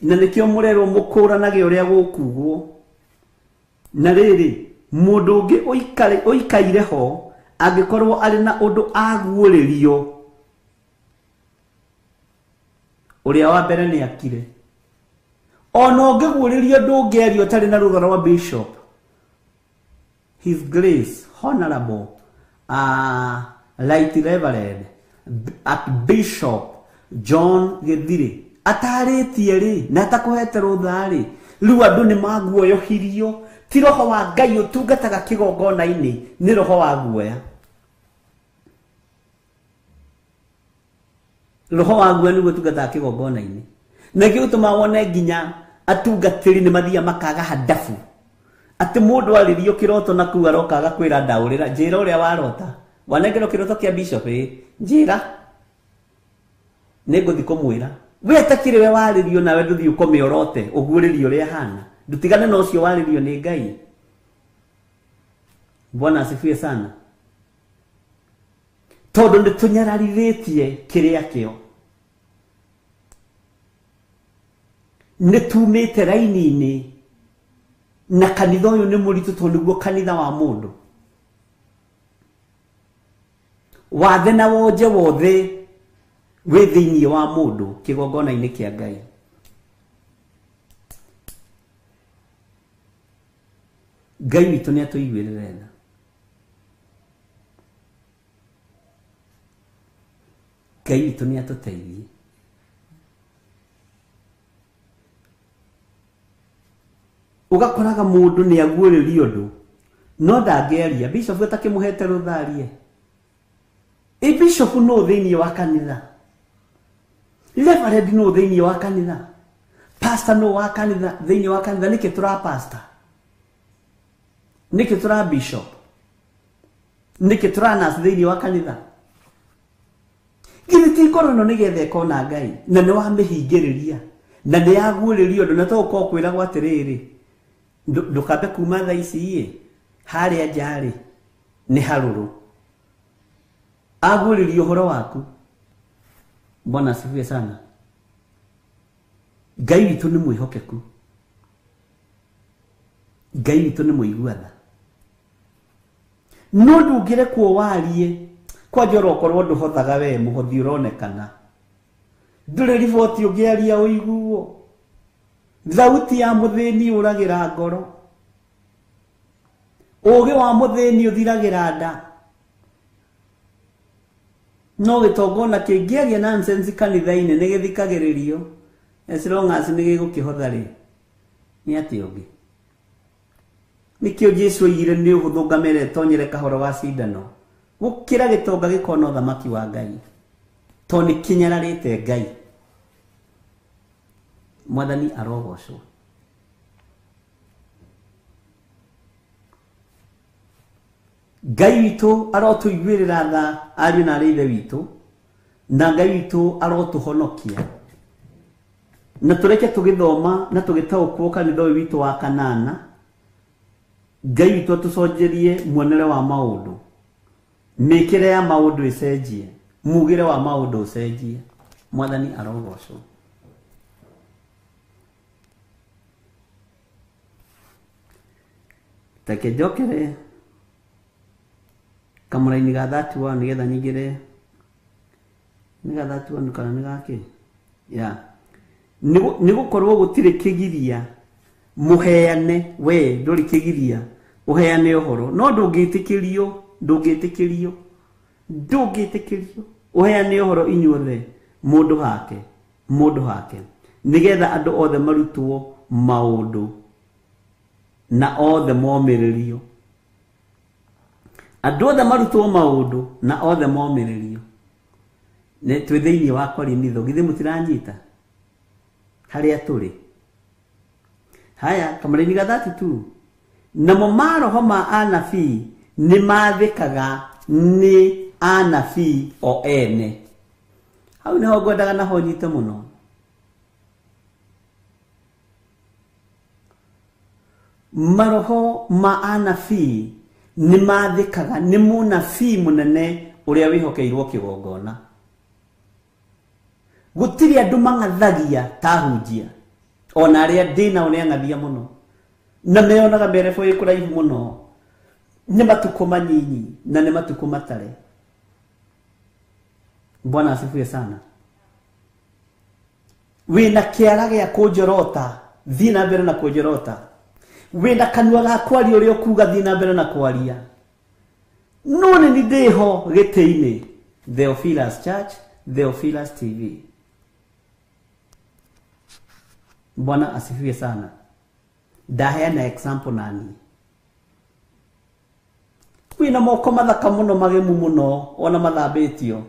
Na nĩkĩo mũrerwo mũkũranage ũrĩa gũkugwo. Na rĩrĩ, mũndũ ũngĩ ũikaire ho angĩkorwo arĩ na ũndũ aguũrĩrio, ũrĩa wa mbere nĩ akire. Ona ũngĩguũrĩrio ndũngĩaria ũtarĩ na rũtha rwa bishop, His Grace Honorable Right Reverend Archbishop John Githiri atarĩtie rĩ na atakũhete rũtha rĩ, rĩu andũ nĩ maguoyohirio. Ti roho wa Ngai ũtungataga kĩgongona-inĩ, nĩ roho wa guoya. Roho wa guoya nĩguo ũtungataga kĩgongona-inĩ, na nĩkĩo gĩtũmaga wone nginya atungatĩri nĩ mathiaga makaga handabu, atĩ mũndũ arĩrio kĩroto na kũu aroka agakwĩra ndaũrĩra, njĩra ũrĩa warota, wanengerwo kĩroto kĩa bishop ĩ, njĩra nĩngũthiĩ kũmwĩra. We atakĩrĩ we warĩrio nawe ndũthiĩ ũkome ũrote ũguũrĩrio ũrĩa hana, ndutigane na ũcio warĩrio nĩ Ngai. Bwana asifiwe sana. Tondũ nĩ tũnyararithĩtie kĩrĩa kĩo, nĩ tumĩte raini-inĩ, na kanitha ũyũ nĩ mũritũ tondũ nĩguo kanitha wa mũndũ. Wathe na wonje wothe wĩ thĩiniĩ wa mũndũ kĩgongona-inĩ kĩa Ngai. Ngai witũ nĩ atũiguĩrĩre tha. Ngai witũ nĩ atũteithie. Ũgakoraga mũndũ nĩ aguũrĩrio ũndũ no ndangĩaria, bishop atakĩmũhete rũtha arie. Ĩ bishop no thĩiniĩ wa kanitha, reverend no thĩiniĩ wa kanitha, pastor no wa kanitha thĩiniĩ wa kanitha. Nĩkĩ tũra pastor? Nĩkĩ tũra bishop? Nĩkĩ tũra nurse thĩiniĩ wa kanitha? Githĩ ti ngoro ĩno nĩgetha ĩkona Ngai, na nĩ wamĩhingĩrĩria, na nĩ yaguũrĩrio ũndũ, na to ũkorwo kwĩragwo atĩrĩrĩ, ndũkambe kuma thaa ici ĩ, harĩa nja rĩ nĩ harũrũ. Aguũrĩrio ũhoro waku. Bwana asifiwe sana. Ngai witũ nĩ mwĩhokeku, Ngai witũ nĩ mũigua tha. No ndũngĩrekwo warie kwanja orokorwo ndũhothaga we mũhothi ũronekana, ndũrĩ riboti ũngĩaria ũiguo. Thauti ya mũthĩni ũragĩra ngoro, ũũgĩ wa mũthĩni ũthiragĩra nda. No gĩtongona kĩngĩaria nonsense kanitha-inĩ nĩ gĩthikagĩrĩrio, as long as nĩ gĩgũkĩhotha rĩ, nĩ atĩa ũngĩ? Nĩkĩo Jesũ oigire nĩ ũhũthũ ngamĩra ĩtonyere kahoro wa cindano gũkĩra gĩtonga gĩkona ũthamaki wa Ngai. Tondũ nĩ kĩnyararĩte Ngai. Mwathani arogocwo. Ngai witũ arotũiguĩrĩra tha ariũ na arĩ ithe witũ, na Ngai witũ arotũhonokia. Na tũreke tũgĩthoma na tũgĩtaũkwo kanitha ũyũ witũ wa kanana, Ngai witũ atũconjerie muonere wa maũndũ, mĩkĩre ya maũndũ ĩcenjie, mugĩre wa maũndũ ũcenjie. Mwathani arogocwo. Reke njokere kamũraini ga 31 nĩgetha nyingĩre, nĩ ga 31 kana nĩ gakĩ? Yeah. Nĩ gũkorwo gũtirĩ kĩgiria mũheane, we ndũrĩ kĩgiria ũheane ũhoro, no ndũngĩtĩkĩrio, ndũngĩtĩkĩrio, ndũngĩtĩkĩrio ũheane ũhoro inyuothe mũndũ hake, mũndũ hake, nĩgetha andũ othe marutwo maũndũ na othe momĩrĩrio. Andũ othe marutwo maũndũ na othe momĩrĩrio. Nĩ twĩ thĩinĩ wa Korinitho, githĩ mũtiranyita harĩa tũrĩ? Haya, kamũraini ga 32. Namo maroho ma anabii nĩ mathĩkaga nĩ anabii o ene. Hau nĩho ngwendaga naho nyite mũno. Maroho ma anabii nĩ mathĩkaga nĩ mũnabii mũnene ũrĩa wĩhokeirwo kĩgongona. Gũtirĩ andũ mang'athagia ta hunjia, ona arĩa ndĩ nao nĩ ang'athia mũno, na meonaga mĩrebo ĩ kũraihu mũno. Nĩ matukũ manyinyi na nĩ matukũ matare. Bwana asifiwe sana. Wĩna kĩara gĩa kũnjorota, thiĩ na mbere na kũnjorota. Wĩna kanua ga kwaria ũrĩa ũkuga, thiĩ na mbere na kwaria. No nĩ niĩ ndĩho gĩtĩ-inĩ. Theophilus Church, Theophilus TV. Bwana asifiwe sana. Ndaheana example nani. Wĩna moko mathaka mũno, magemu mũno, ona mathambĩtio,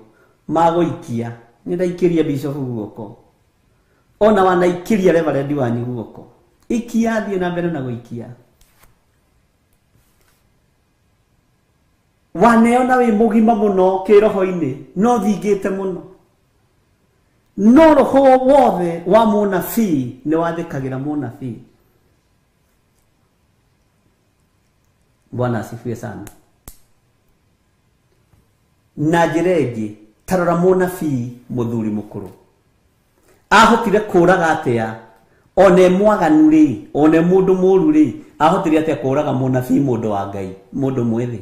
magũikia. Nĩ ndaikĩria bishop guoko. Ona wanaikĩria reverend wanyu guoko. Ikia, thiĩ na mbere na gũikia. Waneona wĩ mũgima mũno kĩroho-inĩ, no thingĩte mũno. No roho wothe wa mũnabii nĩ wathĩkagĩra mũnabii. Bwana asifiwe sana. Na njĩra ĩngĩ, ta rora mũnabii mũthuri mũkũrũ. Ahotire kũraga atĩa? One mwaganu rĩ, one mũndũ mũru rĩ, ahotire atĩa kũraga mũnabii mũndũ wa Ngai, mũndũ mwĩthĩ?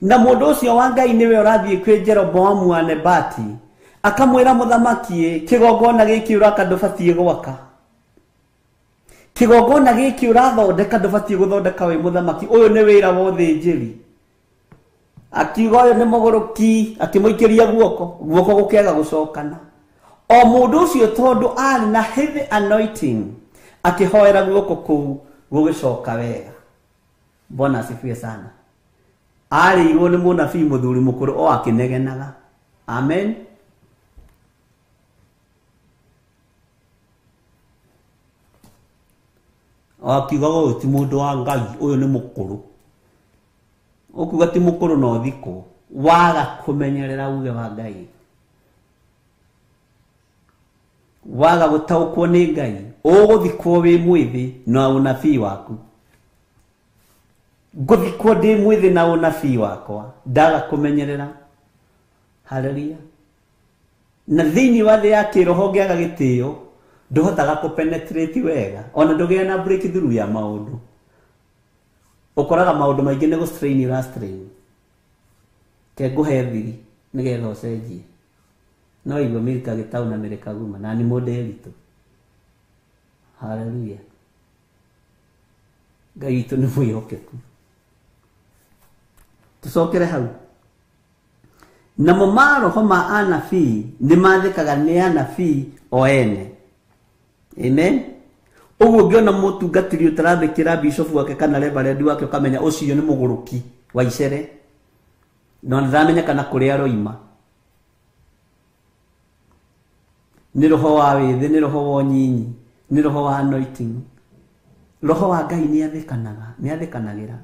Na mũndũ ũcio wa Ngai nĩwe ũrathiĩ kwĩ Jeroboamu wa Nebati, akamwĩra mũthamaki, kĩgongona gĩkĩ ũraka ndũbatiĩ gwaka. Kĩgongona gĩkĩ ũrathondeka ndũbatiĩ gũthondeka wĩ mũthamaki, ũyũ nĩ wĩra wa ũthĩnjĩri. Akiuga ũyũ nĩ mũgũrũki, akĩmũikĩria guoko, guoko gũkĩaga gũcokana. O mũndũ ũcio tondũ arĩ na heavy anointing, akĩhoera guoko kũu gũgĩcoka wega. Bwana asifiwe sana. Arĩirwo nĩ mũnabii mũthuri mũkũrũ o akĩnegenaga. Amen. O akiugaga ũyũ ti mũndũ wa Ngai, ũyũ nĩ mũkũrũ. Ũkuga ti mũkũrũ no thikũ, waga kũmenyerera uge wa Ngai, waga gũtaũkwo nĩ Ngai, ũgũthikwo wĩ mwĩthĩ na ũnabii waku. Ngũthikwo ndĩ mwĩthĩ na ũnabii wakwa, ndaga kũmenyerera. Haleluya. Na thĩinĩ wa thĩ ya kĩroho ũngĩaga gĩtĩo, ndũhotaga kũpenetrate wega, ona ndũgĩa na breakthrough ya maũndũ. Ũkoraga maũndũ maingĩ nĩ gũ-strain ũra-strain. Ke ngũhe thiri nĩgetha ũcenjie. No igua Milka gĩtau na Milka guma, na nĩ mũndũ eritũ. Haleluya. Ngai witũ nĩ mwĩhokeku. Tũcokere hau. Namo maroho ma anabii nĩ mathĩkaga nĩ anabii o ene. Amen. Ũguo ũngĩona mũtungatĩri ũtarathĩkĩra bishop wake kana reverend wake, ũkamenya ũcio nĩ mũgũrũki wa icere. No nĩndamenya kana kũrĩa aroima. Nĩ roho wa wĩthĩ, nĩ roho wa ũnyinyi, nĩ roho wa anointing. Roho wa Ngai nĩ athĩkanaga, nĩ athĩkanagĩra.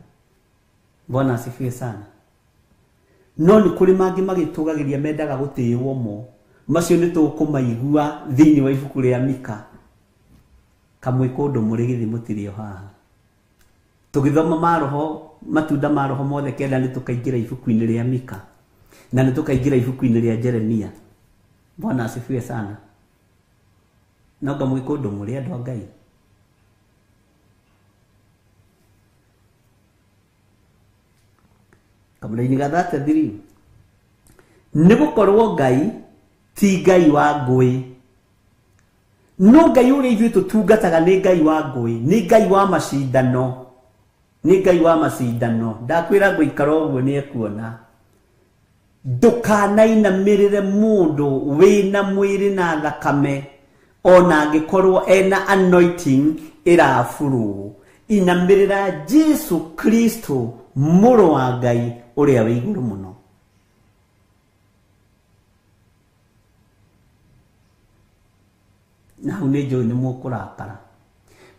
Bwana asifiwe sana. No nĩ kũrĩ mangĩ magĩtũgagĩria mendaga gũtĩĩwo mo. Macio nĩ tũkũmaigua thĩinĩ wa ibuku rĩa Mika. Kamwe kũndũ mũrĩ gĩthĩ mũtirĩ o haha. Tũgĩthoma maroho, matunda ma roho mothe kenda nĩ tũkaingĩra ibuku-inĩ rĩa Mika. Na nĩ tũkaingĩra ibuku-inĩ rĩa Jeremia. Bwana asifiwe sana. No ngamwĩ kũndũ mũrĩ andũ a Ngai. Kamũraini ga 33. Nĩ gũkorwo Ngai ti Ngai wa ngũĩ. No Ngai ũrĩa ithuĩ tũtungataga nĩ Ngai wa ngũĩ, nĩ Ngai wa macindano. Nĩ Ngai wa macindano. Ndakwĩra ngũikara ũguo nĩ ekuona. Ndũkanainamĩrĩre mũndũ wĩna mwĩrĩ na thakame ona angĩkorwo ena anointing ĩraburwo. Inamĩrĩra Jesu Kristo mũrũ wa Ngai ũrĩa wĩ igũrũ mũno. Na hau nĩ njũĩ nĩ mũkũrakara.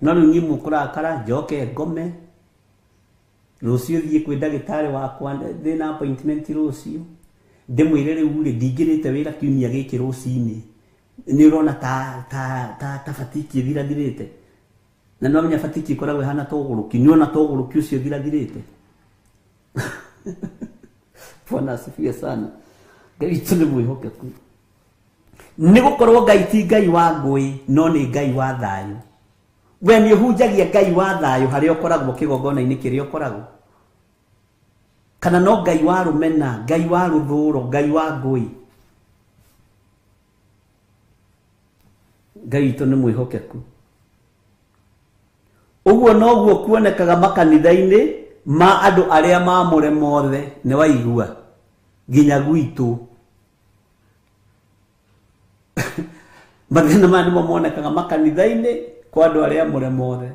No rĩu niĩ mũkũrakara njoke ngome. Rũciũ thiĩ kwĩ ndagĩtarĩ wakwa ndĩna appointment rũciũ. Ndĩmwĩre rĩu rĩ ndingĩrĩte wĩra kiumia gĩkĩ rũcinĩ. Nĩ ũrona ta fatiki ĩthirathirĩte. Na no menya fatiki ĩkoragwo ĩhana ta ũgũrũki. Nĩ ũrona ta ũgũrũki ũcio ũthirathirĩte. Bwana asifiwe sana. Ngai witũ nĩ mwĩhokeku. Nĩ gũkorwo Ngai ti Ngai wa ngũĩ, no nĩ Ngai wa thayũ. We nĩ ũhunjagia Ngai wa thayũ harĩa ũkoragwo kĩgongona-inĩ kĩrĩa ũkoragwo. Kana no Ngai wa rũmena, Ngai wa rũthũũro, Ngai wa ngũĩ. Ngai witũ nĩ mwĩhokeku. Ũguo noguo kuonekaga makanitha-inĩ ma andũ arĩa maamũre mothe, nĩ waigua nginya gwitũ. Mathĩna maya nĩmo monekaga makanitha-inĩ kwa andũ arĩa amũre mothe.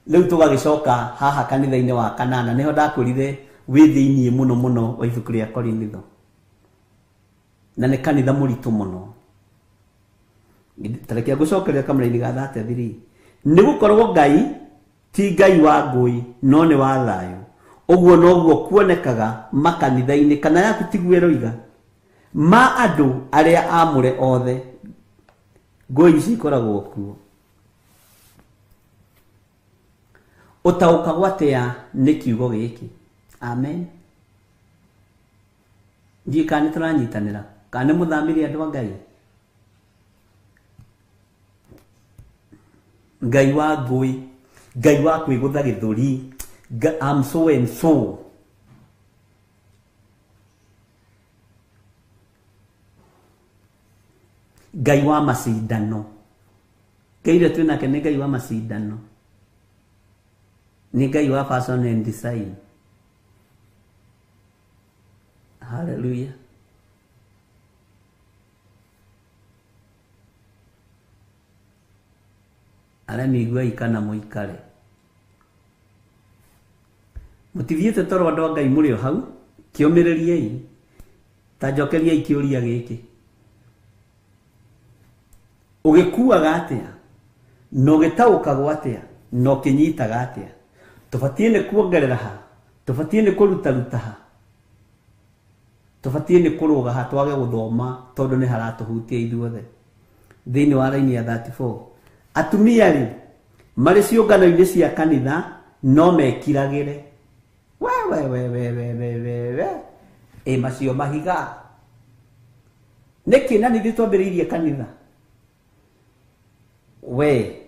Rĩu tũgagĩcoka haha kanitha-inĩ wa kanana, nĩho ndakwĩrire wĩ thĩiniĩ mũno mũno wa ibuku rĩa Korinitho. Na nĩ kanitha mũritũ mũno. Tareke ngũcokeria kamũraini ga 33. Nĩ gũkorwo Ngai ti Ngai wa ngũĩ, no nĩ wa thayũ. Ũguo noguo kuonekaga makanitha-inĩ, kana yaku tiguo ĩroiga, ma andũ arĩa amũre othe. Ngũĩ ici ikoragwo kuo. Ũtaũkagwo atĩa nĩ kiugo gĩkĩ? Amen. Ndiũĩ kana nĩ tũranyitanĩra, kana nĩ mũthamire andũ a Ngai. Ngai wa ngũĩ, Ngai wa kwĩgũtha gĩthũri, I'm so and so. Ngai wa macindano. Ngai ũrĩa twĩ nake nĩ Ngai wa macindano. Nĩ Ngai wa fashion and design. Hallelujah. Arĩa mĩiguai kana mũikare. Mũtithiĩte toro andũ a Ngai mũrĩ o hau, kĩũmĩrĩriei. Ta njokeriai kĩũria gĩkĩ. Ũgĩkuaga atĩa? Na ũgĩtaũkagwo atĩa? Na ũkĩnyitaga atĩa? Tũbatiĩ nĩ kuongerera ha? Tũbatiĩ nĩ kũrutaruta ha? Tũbatiĩ nĩ kũrũga ha twage gũthoma tondũ nĩ haratũhutia ithuothe. Thĩinĩ wa raini ya 34. Atumia rĩ, marĩ ciũngano-inĩ cia kanitha no mekiragĩre. We we we we we we we we. Ĩ macio mahiga. Nĩkĩ na nithuĩ twambĩrĩirie kanitha? We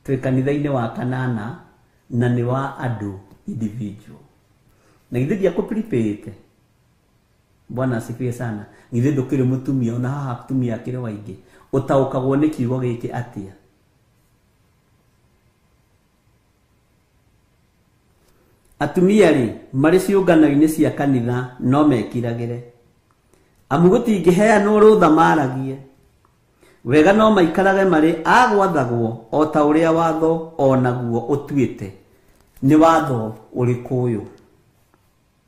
twĩ kanitha-inĩ wa kanana na nĩ wa andũ individual. Na githĩ ndiakũprepare? Bwana asifiwe sana. Githĩ ndũkĩrĩ mũtumia, ona haha atumia akĩrĩ waingĩ. Ũtaũkagwo nĩ kiugo gĩkĩ atĩa? Atumia rĩ, marĩ ciũngano-inĩ cia kanitha no mekiragĩre. Amu gũtingĩheanwo rũtha maragie. Wega no maikarage marĩ a gwathagwo o ta ũrĩa watho o naguo ũtuĩte. Nĩ watho ũrĩkũ ũyũ?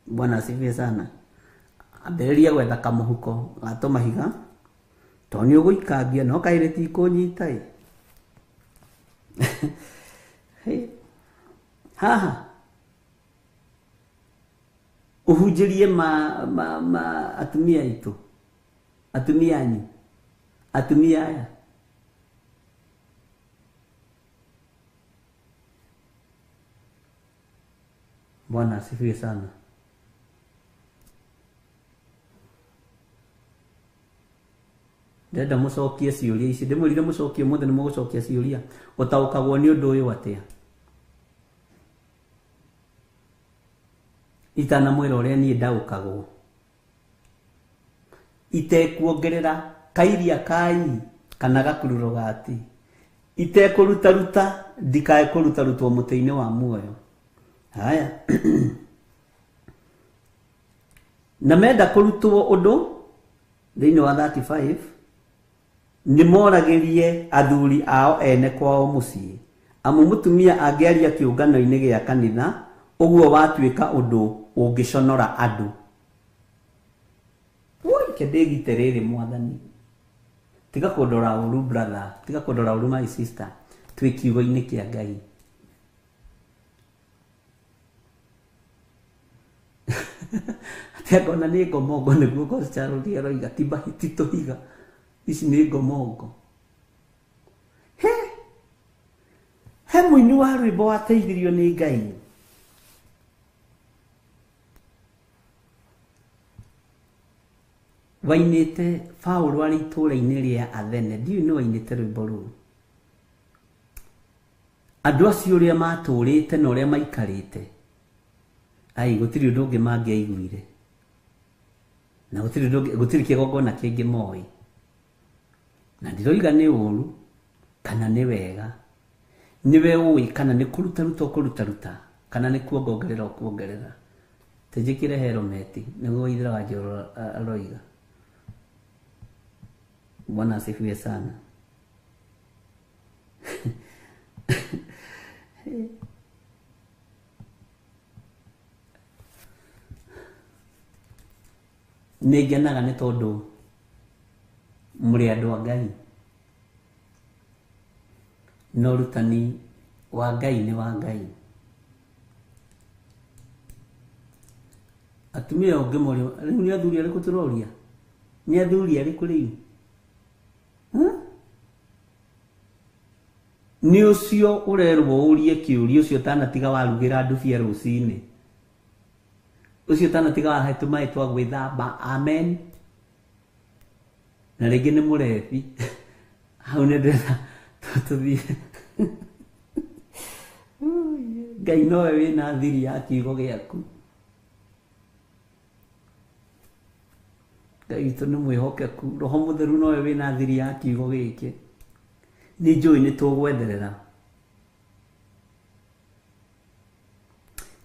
Bwana asifiwe sana. Ambĩrĩria gwetha kamũhuko ga tũmahiga Tondũ nĩ ũgũikangia no kaĩ rĩtikũnyita ĩ. Haha ũhunjĩrie ma atumia aitũ, atumia anyu, atumia aya. Bwana asifiwe sana. Ndĩrenda mũcokie ciũria ici, ndĩmwĩrire mũcokie ũmũthĩ nĩ mũgũcokia ciũria. Ũtaũkagwo nĩ ũndũ ũyũ atĩa? Itanamwĩra ũrĩa niĩ ndaũkagwo, itekuongerera kairia kai kana gakururo gati, itekũrutaruta ndikae kũrutarutwo mũtĩ-inĩ wa muoyo. Haya. Na menda kũrutwo ũndũ thĩinĩ wa 35 nĩ moragĩrie athuri ao ene kwao mũciĩ, amu mũtumia angĩaria kĩũngano-inĩ gĩa kanitha ũguo watuĩka ũndũ ũngĩconora andũ. Woi, ke ndĩgite rĩrĩ mwathani, tiga kũndora ũru brother, tiga kũndora ũru my sister, twĩ kiugo-inĩ kĩa Ngai. Atĩ angona nĩ ngomongo nĩguo Goscarũri aroiga, ti ti tũhiga, ici nĩ ngomongo. He mũini wa rwĩmbo wateithirio nĩ Ngai. Wainĩte Paũlũ arĩ itũũra-inĩ rĩa Athene, ndiũĩ nĩ wainĩte rwĩmbo rũu. Andũ acio ũrĩa matũrĩte na ũrĩa maikarĩte, ai gũtirĩ ũndũ ũngĩ mangĩaiguire, na gũtirĩ ũndũ ũngĩ, gũtirĩ kĩgongona kĩngĩ moĩ. Na ndiroiga nĩ ũru kana nĩ wega, nĩwe ũĩ kana nĩ kũrutaruta ũkũrutaruta kana nĩ kuongongerera ũkuongerera. Tũnjĩkĩre helmet nĩguo Waithera wa Njoro aroiga. Bwana asifiwe sana. Nĩ ngenaga nĩ tondũ mũrĩ andũ a Ngai, na ũrutani wa Ngai nĩ wa Ngai. Atumia ũngĩmoria rĩu nĩ athuri arĩkũ tũroria? Nĩ athuri arĩkũ rĩu? Nĩ ũcio ũrerwo ũrie kĩũria, ũcio ũtanatiga warugĩra ndubia rũcinĩ, ũcio ũtanatiga wahe tũmaĩ twa gwĩthamba, amen. Na rĩngĩ nĩ mũrebi hau nĩ ndĩrenda tũthiĩ. Ngai nowe wĩna thiri ya kiugo gĩaku. Ngai witũ nĩ mwĩhokeku, Roho Mũtheru nowe wĩna thiri ya kiugo gĩkĩ. Nĩ njũĩ nĩ tũgwetherera,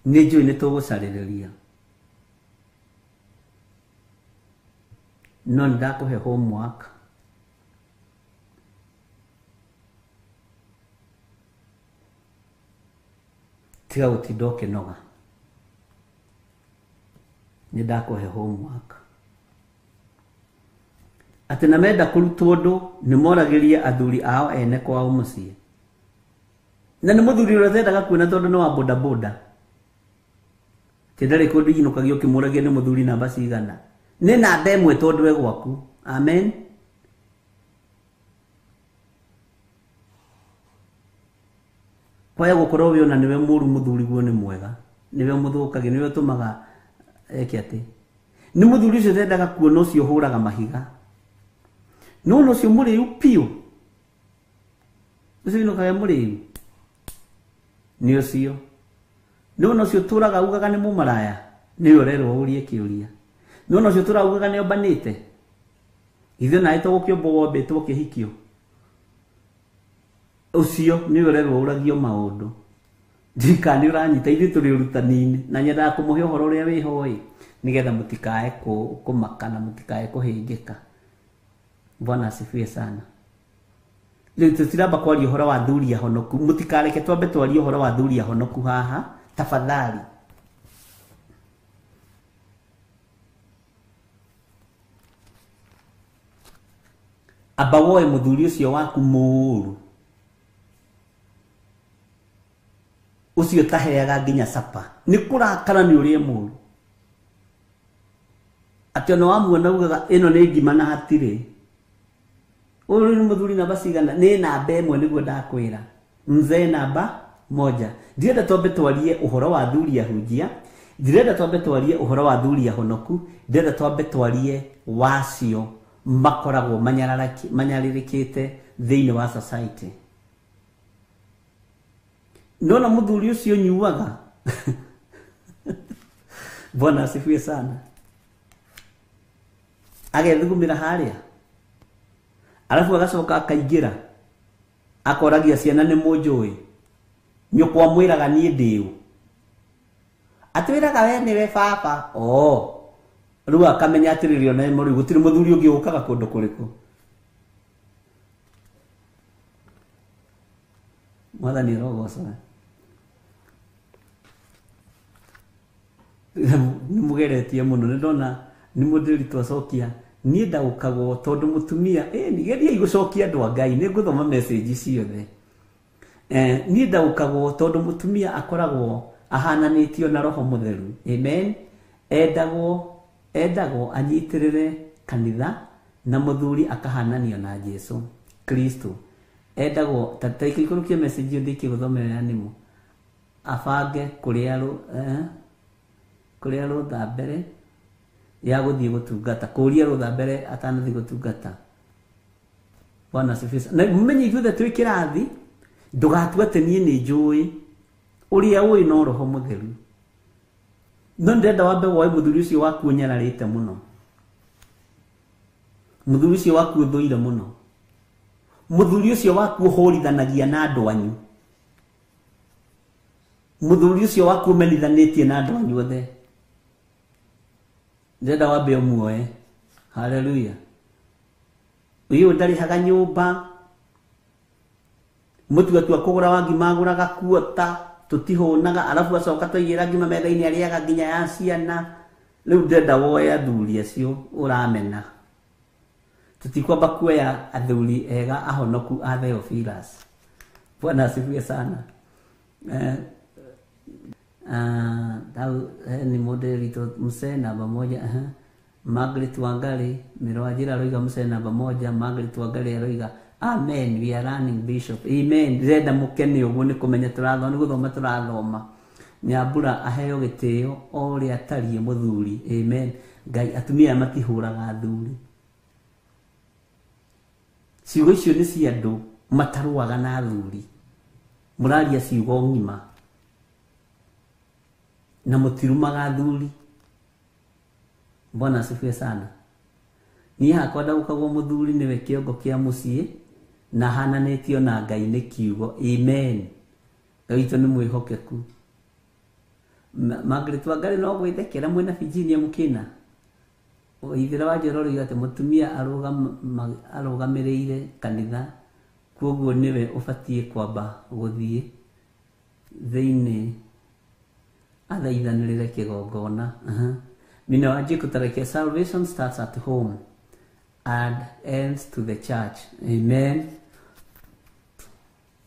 nĩ njũĩ nĩ tũgũcarĩrĩria, no nĩ ndakũhe homework. Tiga gũtinda ũkĩnoga, nĩ ndakũhe homework. Atĩ na menda kũrutwo ũndũ nĩ moragĩrie athuri ao ene kwao mũciĩ. Na nĩ mũthuri ũrĩa ũtendaga kuona tondũ nĩ wa bodaboda, atĩ ndarĩ kũndũ inũkagio ũkĩmũragia nĩ mũthuri namba cigana, nĩ namba ĩmwe tondũ e gwaku. Amen. Kwaya gũkorwo wĩ ona nĩwe mũru, mũthuri guo nĩ mwega, nĩwe mũthũkagia, nĩwe ũtũmaga eke atĩ. Nĩ mũthuri ũcio ũtendaga kuona ũcio ũhũraga mahiga, no ona ũcio mũrĩu piũ, ũcio inũkaga mũrĩu nĩ ũcio. No ona ũcio ũtũraga ugaga nĩ mũmaraya, nĩwe ũrerwo ũrie kĩũria. No ona ũcio ũtũraga ugaga nĩ ombanĩte, ithuĩ nawe to gũkĩũmbwo wombĩtwo ũkĩhikio, ũcio nĩwe ũrerwo ũragio maũndũ. Ndika nĩ ũranyita, ithuĩ tũrĩ ũrutani-inĩ, na nyendaga kũmũhe ũhoro ũrĩa wĩho ĩ, nĩgetha mũtikae kũmaka na mũtikae kũhĩngĩka. Bwana asifiwe sana. Rĩu tũtiramba kwaria ũhoro wa athuri ahonoku, mũtikareke twambe twarie ũhoro wa athuri ahonoku haha tafadhali. Amba woe muthuri ucio waku muru ucio taheaga nginya sapa ni kurakara ni urie muru ati ona wamuona ugaga ino ni ngima na hatire uyu ni muthuri namba cigana ni namba ĩmwe niguo ndakwira mzee namba moja. Ndirenda twambe twarie uhoro wa athuri ahunjia, ndirenda twambe twarie uhoro wa athuri ahonoku, ndirenda twambe twarie wacio makoragwo manyaririkite thiini wa society. Nona muthuri ucio nyuaga Bwana asifiwe sana, agethugumira haria arafu agacoka akaingira akoragia ciana ni munjui nyukwa mwiraga nie ndiu atwiraga we niwe baba oh riu akamenya atiriri ona muri gutiri muthuri ungi ukaga kundu kuriku. Mwathani arogocwo. Ni mugeretie muno ni ndona ni mundiri twacokia nie ndaukagwo tondu mutumia nigeria igucokia andu a Ngai ni nguthoma message ciothe. Nie ndaukagwo tondu mutumia akoragwo ahananitio na roho mutheru. Amen. Endagwo anyitirire kanitha na muthuri akahananio na Jesu Kristo. Endagwo tataikurukia message ndiki guthomera nimu abange kuria kuria rutha mbere ya guthie gutungata kuria rutha mbere atanathi gutungata. Bwana asifiwe. Na mumenye ithuothe twi kirathi ndugatua ati nie ni njui uria ui no roho mutheru. No ndenda wambe woe muthuri ucio waku unyararite muno, muthuri ucio waku uthuire muno, muthuri ucio waku uhurithanagia na andu anyu, muthuri ucio waku umenithanitie na andu anyu othe. Ndenda wambe umuoe. Haleluya. Uyu ndarihaga nyumba mutua kugura wa ngima aguraga kuota tutihunaga arafu acoka twaigĩra ngima metha-inĩ arĩaga nginya ya ciana. Rĩu ndenda woe athuri acio ũramena. Tutikwamba kuoya athuri ega ahonoku a Theophilus. Bwana asifiwe sana. Ni modeli mzee namba moja. Margaret Wangari Mirwajira aroiga mzee namba moja. Margaret Wangari aroiga amen, we are running bishop. Amen. Ndĩrenda mũkene ũguo nĩ kũmenya tũrathoma nĩ gũthoma tũrathoma. Nyambura aheo gĩtĩo o ũrĩa atariĩ mũthuri. Amen. Ngai atumia aya matihũraga athuri. Ciugo icio nĩ cia andũ matarũaga na athuri. Mũraria ciugo ng'ima na mũtirumaga athuri. Bwana asifiwe sana. Niĩ hakwa ndaũkagwo mũthuri nĩwe kĩongo kĩa mũciĩ na hananĩtio na Ngai nĩ kiugo. Amen. Ngai witũ nĩ mwĩhokeku. Margaret Wangari no gwĩthekera mwĩna Virginia Mukina. Ithira wa Njoro roiga atĩ mũtumia arũgamĩrĩire kanitha kwoguo nĩwe ũbatiĩ kwamba gũthiĩ thĩinĩ athaithanĩrĩre kĩgongona. Mina wa Njĩkũ tareke salvation starts at home and ends to the church. Amen.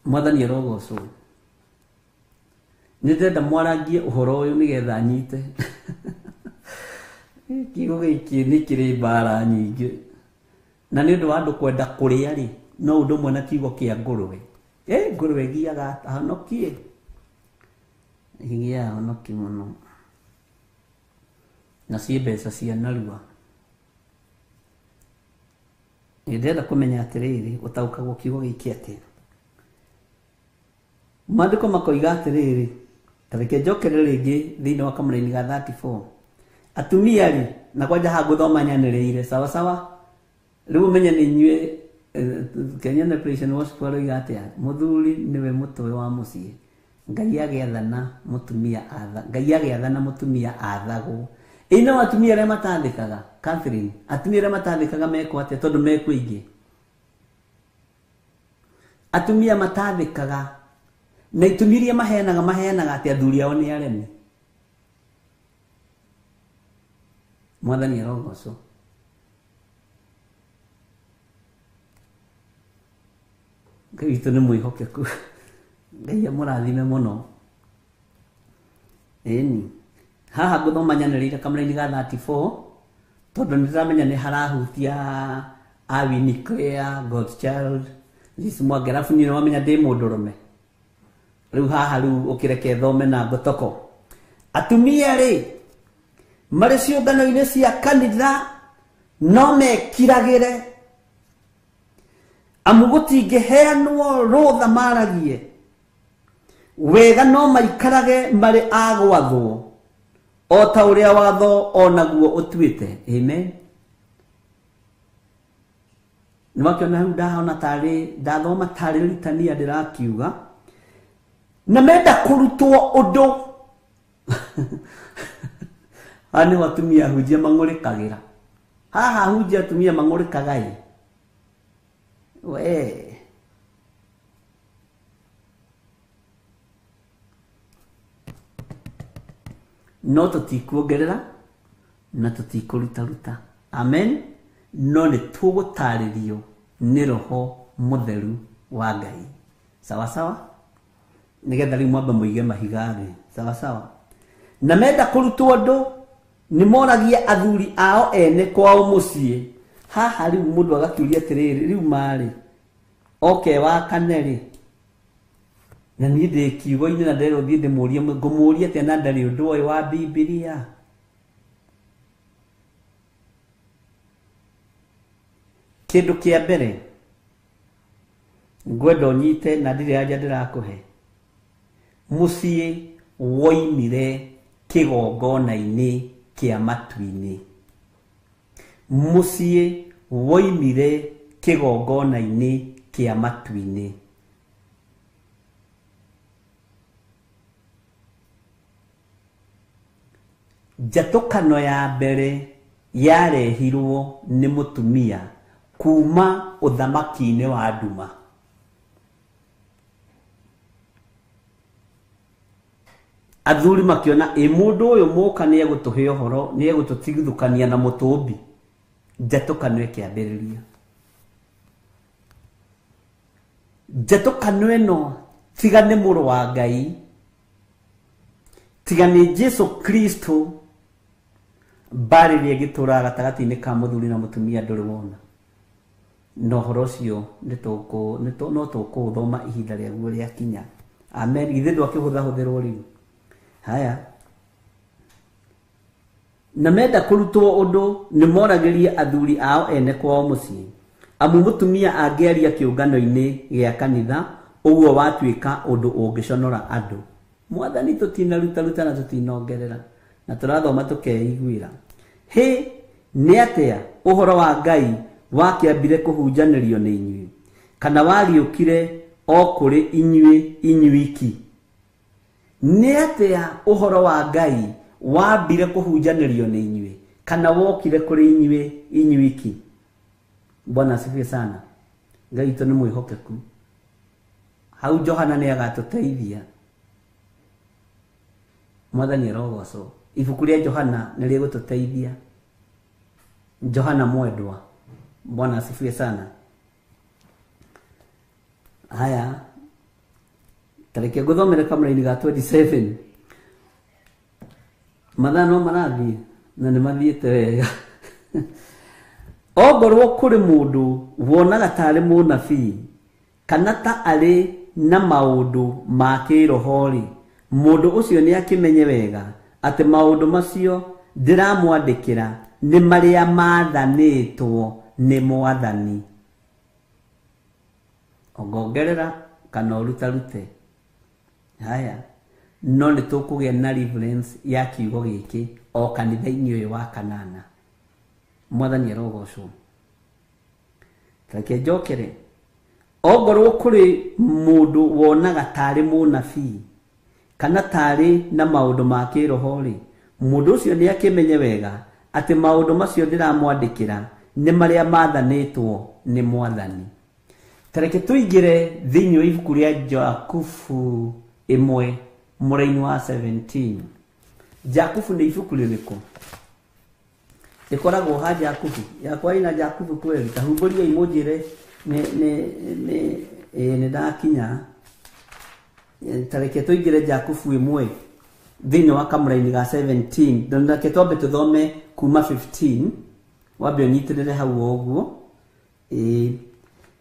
Mwathani arogocwo. Nĩ ndĩrenda mwarangie ũhoro ũyũ nĩgetha nyite. Kiugo gĩkĩ nĩ kĩrĩ mbara nyingĩ. Na nĩ ũndũ wa andũ kwenda kũrĩa rĩ, no ũndũ ũmwe na kiugo kĩa ngũrwe. Ngũrwe ĩgiaga ahonokie. Ĩgiaga ahonoki mũno. Na ciĩ mbeca cia narua. Ndĩrenda kũmenya atĩrĩrĩ, ũtaũkagwo kiugo gĩkĩ atĩa. Maandĩko makoiga atĩrĩrĩ, ta reke njokere rĩngĩ thĩinĩ wa kamũraini ga 34. Atumia rĩ, na kwanja haha ngũthoma nyanĩrĩire, sawa sawa? Rĩu ũmenye nĩ inyuĩ Kenya Praise and Worship aroiga atĩa, mũthuri nĩwe mũtwe wa mũciĩ. Ngai agĩathana mũtumia atha, Ngai agĩathana mũtumia athagwo. Ĩ no atumia arĩa matathĩkaga, Catherine, atumia arĩa matathĩkaga mekwo atĩa tondũ mekwo aingĩ? Atumia matathĩkaga na itũmi iria maheanaga atĩ athuri ao nĩ aremi. Mwathani arogocwo. Ngai witũ nĩ mwĩhokeku. Ngai amũrathime mũno. Ĩni haha ngũthoma nyanĩrĩire kamũraini ga 34 tondũ nĩndĩramenya nĩ harahutia Awini Claire, Godchild, Liz Mwangi, arabu niĩ nĩwamenya ndĩ mũndũrũme. Rĩu haha rĩu ũkĩreke thome na ngotoko. Atumia rĩ marĩ ciũngano-inĩ cia kanitha no mekiragĩre, amu gũtingĩheanwo rũtha maragie wega, no maikarage marĩ a gwathwo o ta ũrĩa watho onaguo ũtuĩte. Amen. Nĩwakĩona hau ndahona tarĩ ndathoma tarĩ ritania ndĩrakiuga, na menda kũrutwo ũndũ. Haha nĩho atumia ahunjia mang'ũrĩkagĩra. Haha ahunjia atumia mang'ũrĩkaga ĩ. We no tũtikuongerera na tũtikũrutaruta. Amen. No nĩ tũgũtarĩrio nĩ Roho Mũtheru wa Ngai. Sawa sawa, nĩgetha rĩu mwambe mũige mahiga thĩ. Sawa sawa. Na menda kũrutwo ũndũ nĩ moragia athuri ao ene kwao mũciĩ. Haha rĩu mũndũ agakĩũria atĩrĩrĩ, rĩu marĩ oke wa kana rĩ, na niĩ ndĩ kiugo-inĩ na nderwo thiĩ ndĩmũrie, ngũmũria atĩa na ndarĩ ũndũ ũyũ wa Bibilia. Kĩndũ kĩa mbere ngwenda ũnyite na ndirĩ anja ndĩrakũhe, mũciĩ woimire kĩgongona-inĩ kĩa matu-inĩ. Mũciĩ woimire kĩgongona-inĩ kĩa matu-inĩ. Njatũkano ya mbere yarehirwo nĩ mũtumia kuma ũthamaki-inĩ wa nduma. Athuri makĩona ĩ mũndũ ũyũ mũka nĩ egũtũhe ũhoro, nĩ egũtũtigithũkania na mũtũmbi. Njatũkano ĩkĩambĩrĩria. Njatũkano ĩno tiga nĩ mũrũ wa Ngai, tiga nĩ Jesu Kristo, mbarĩ ĩrĩa ĩngĩtũraga gatagatĩ-inĩ ka mũthuri na mũtumia ndũrĩ wona. Na ũhoro ũcio no tũkũũthoma ihinda rĩaguo rĩakinya. Amen. Githĩ ndwakĩhũthahũthĩrwo rĩu? Haya. Na menda kũrutwo ũndũ nĩ moragĩrie athuri ao ene kwao mũciĩ. Amu mũtumia angĩaria kĩũngano-inĩ gĩa kanitha, ũguo watuĩka ũndũ ũngĩconora andũ. Mwathani tũtinarutaruta na tũtinongerera, na tũrathoma tũkeiguĩra. Hĩ, nĩ atĩa ũhoro wa Ngai wakĩambire kũhunjanĩrio nĩ inyuĩ, kana wagĩũkire o kũrĩ inyuĩ inyuiki? Nĩ atĩa ũhoro wa Ngai wambire kũhunjanĩrio nĩ inyuĩ, kana wokire kũrĩ inyuĩ inyuiki? Bwana asifiwe sana. Ngai witũ nĩ mwĩhokeku. Hau Johana nĩ agatũteithia. Mwathani arogocwo. Ibuku rĩa Johana nĩ rĩgũtũteithia. Johana mwendwa. Bwana asifiwe sana. Haya, tareke ngũthomere kamũraini ga 27. Mathaa no marathiĩ na nĩ mathiĩte wega. Ongorwo kũrĩ mũndũ wonaga tarĩ mũnabii kana ta arĩ na maũndũ ma kĩroho-rĩ, mũndũ ũcio nĩ akĩmenye wega atĩ maũndũ macio ndĩramwandĩkĩra nĩ marĩa maathanĩtwo nĩ Mwathani. Ongongerera kana ũrutarute. Haya, no nĩ tũkũgĩa na reference ya kiugo gĩkĩ o kanitha-inĩ ũyũ wa kanana. Mwathani arogocwo. Reke njokere. Ongorwo kũrĩ mũndũ wonaga tarĩ mũnabii kana tarĩ na maũndũ ma kĩroho-rĩ, mũndũ ũcio nĩ akĩmenye wega atĩ maũndũ macio ndĩramwandĩkĩra nĩ marĩa maathanĩtwo nĩ Mwathani. Tareke tũingĩre thĩinĩ wa ibuku rĩa Jakubu 1 mũraini wa 17. Jakubu nĩ ibuku rĩrĩkũ? Rĩkoragwo ha Jakubu. Yakwa ina Jakubu kweli. Ta humbũriai mũnjĩre nĩ Ĩĩ nĩ ndakinya. Tareke tũingĩre Jakubu 1 thĩinĩ wa kamũraini ga 17. Reke twambe tũthome kuma 15, wambe ũnyitĩrĩre hau o ũguo. Ĩĩ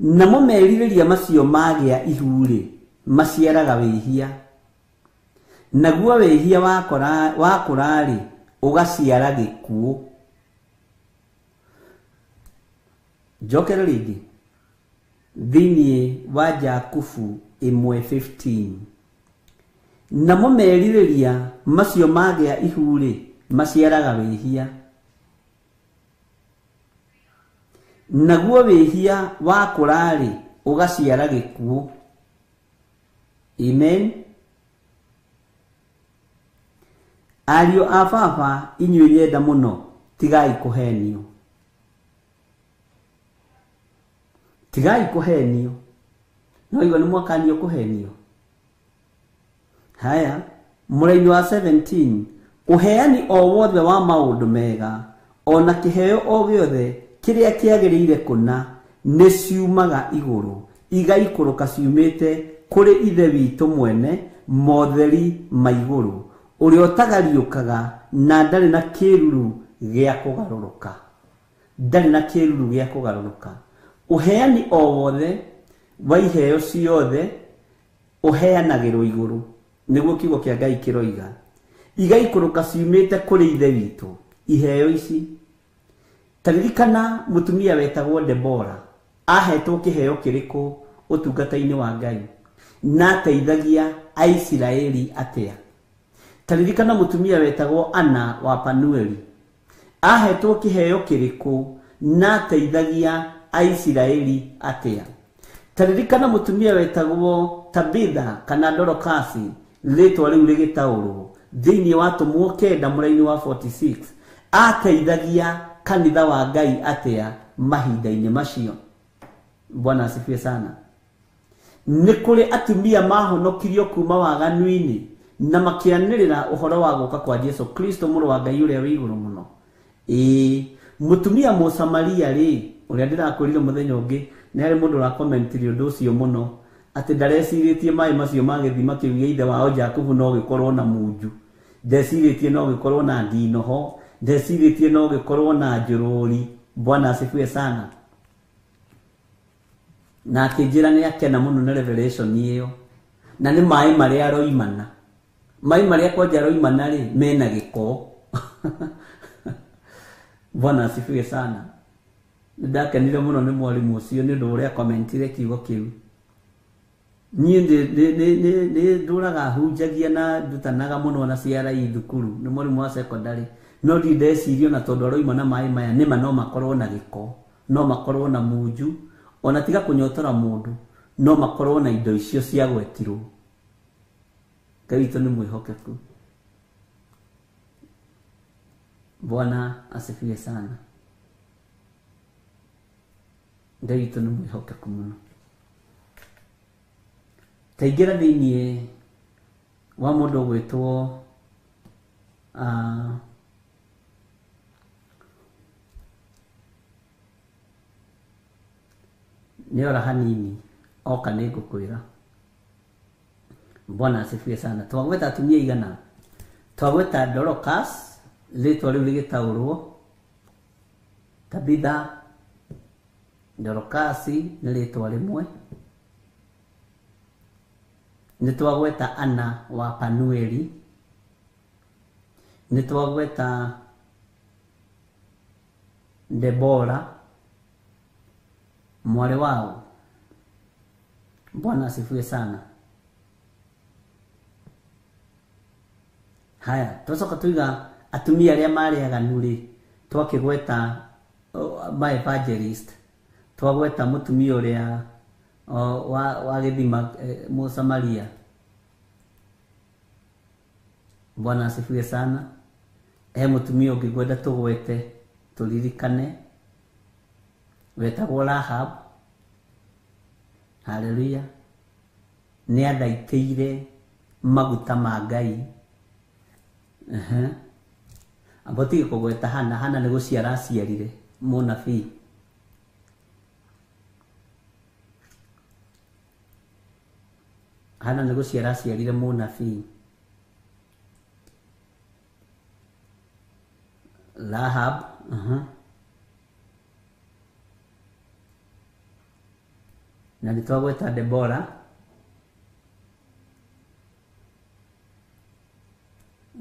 namo merirĩria macio magĩa ihu-rĩ, maciaraga wĩhia, naguo wĩhia wakũra-rĩ, ũgaciara gĩkuũ. Njokere rĩngĩ thĩinĩ wa Jakubu 1:15, namo merirĩria macio magĩa ihu-rĩ, maciaraga wĩhia, naguo wĩhia wakũra-rĩ, ũgaciara gĩkuũ. Amen. Ariũ a baba, inyuĩ nyenda mũno, tigai kũhenio. Tigai kũhenio. No igua nĩ mwakanio kũhenio. Haya, mũraini wa 17, ũheani o wothe wa maũndũ mega, ona kĩheo o gĩothe kĩrĩa kĩagĩrĩire kũna, nĩ ciumaga igũrũ, igaikũrũka ciumĩte kũrĩ Ithe witũ mwene motheri ma igũrũ, ũrĩa ũtagariũkaga na ndarĩ na kĩruru gĩa kũgarũrũka. Ndarĩ na kĩruru gĩa kũgarũrũka. Ũheani o wothe wa iheo ciothe ũheanagĩrwo igũrũ, nĩguo kiugo kĩa Ngai kĩroiga. Igaikũrũka ciumĩte kũrĩ Ithe witũ. Iheo ici, taririkana mũtumia wetagwo Debora ahetwo kĩheo kĩrĩkũ ũtungata-inĩ wa Ngai, na ateithagia Aisiraeli atĩa? Taririkana mũtumia wetagwo Ana wa Panueli ahetwo kĩheo kĩrĩkũ, na ateithagia Aisiraeli atĩa? Taririkana mũtumia wetagwo Tabitha kana Dorokasi, rĩtwa rĩu rĩgĩtaũrwo thĩinĩ wa Atũmwo 9 mũraini wa 46, ateithagia kanitha wa Ngai atĩa mahinda-inĩ macio? Bwana asifiwe sana. Nĩ kũrĩ atumia mahonokirio kuma waganu-inĩ na makĩanĩrĩra ũhoro wa gũka kwa Jesu Kristo mũrũ wa Ngai ũrĩa wĩ igũrũ mũno. Ĩĩ, mũtumia Mũsamaria rĩ, ũrĩa ndĩrakwĩrire mũthenya ũngĩ, nĩ harĩ mũndũ ũrakomentire ũndũ ũcio mũno, atĩ ndarecirĩtie maĩ macio ma gĩthima kĩu gĩa ithe wao Jakubu no gĩkorwo na munju, ndecirĩtie no gĩkorwo na ndinoho, ndecirĩtie no gĩkorwo na njũrũri. Bwana asifiwe sana. Na akĩnjĩra nĩ akena mũno nĩ revelation ĩyo, na nĩ maĩ marĩa aroimana, maĩ marĩa kwanja aroimana rĩ, mena gĩko. Bwana asifiwe sana. Nĩndakenire mũno nĩ mwarimũ ũcio nĩ ũndũ ũrĩa komentire kiugo kĩu. Niĩ nĩ ndũraga hunjagia na ndutanaga mũno na CRE thukuru, nĩ mwarimũ wa secondary, no ndirĩ ndeciria ona tondũ aroima na maĩ maya nĩma no makorwo na gĩko, no makorwo na munju, ona tiga kũnyotora mũndũ, no makorwo na indo icio ciagwetirwo. Ngai witũ nĩ mwĩhokeku. Bwana asifiwe sana. Ngai witũ nĩ mwĩhokeku mũno. Taingĩra thĩinĩ wa mũndũ ũgwĩtwo nĩ ora hanini, oka nĩ ngũkwĩra. Bwana asifiwe sana. Twagweta atumia igana? Twagweta Dorcas, rĩtwa rĩu rĩgĩtaũrwo, Tabitha, Dorcas nĩ rĩtwa rĩmwe. Nĩ twagweta Ana wa Panueli, nĩ twagweta Debora mwarĩ wao. Bwana asifiwe sana. Haya, twacoka tuiga atumia arĩa marĩ aganu rĩ, twakĩgweta ma evangelist, twagweta mũtumia ũrĩa wa gĩthima Mũsamaria. Bwana asifiwe sana. He mũtumia ũngĩ ngwenda tũgwete tũririkane, wetagwo Rahab. Haleluya. Nĩ athaitĩire maguta ma Ngai. Amba tige kũgweta Hana. Hana nĩ gũciara aciarire mũnabii. Hana nĩ gũciara aciarire mũnabii. Rahab, na nĩ twagweta Debora.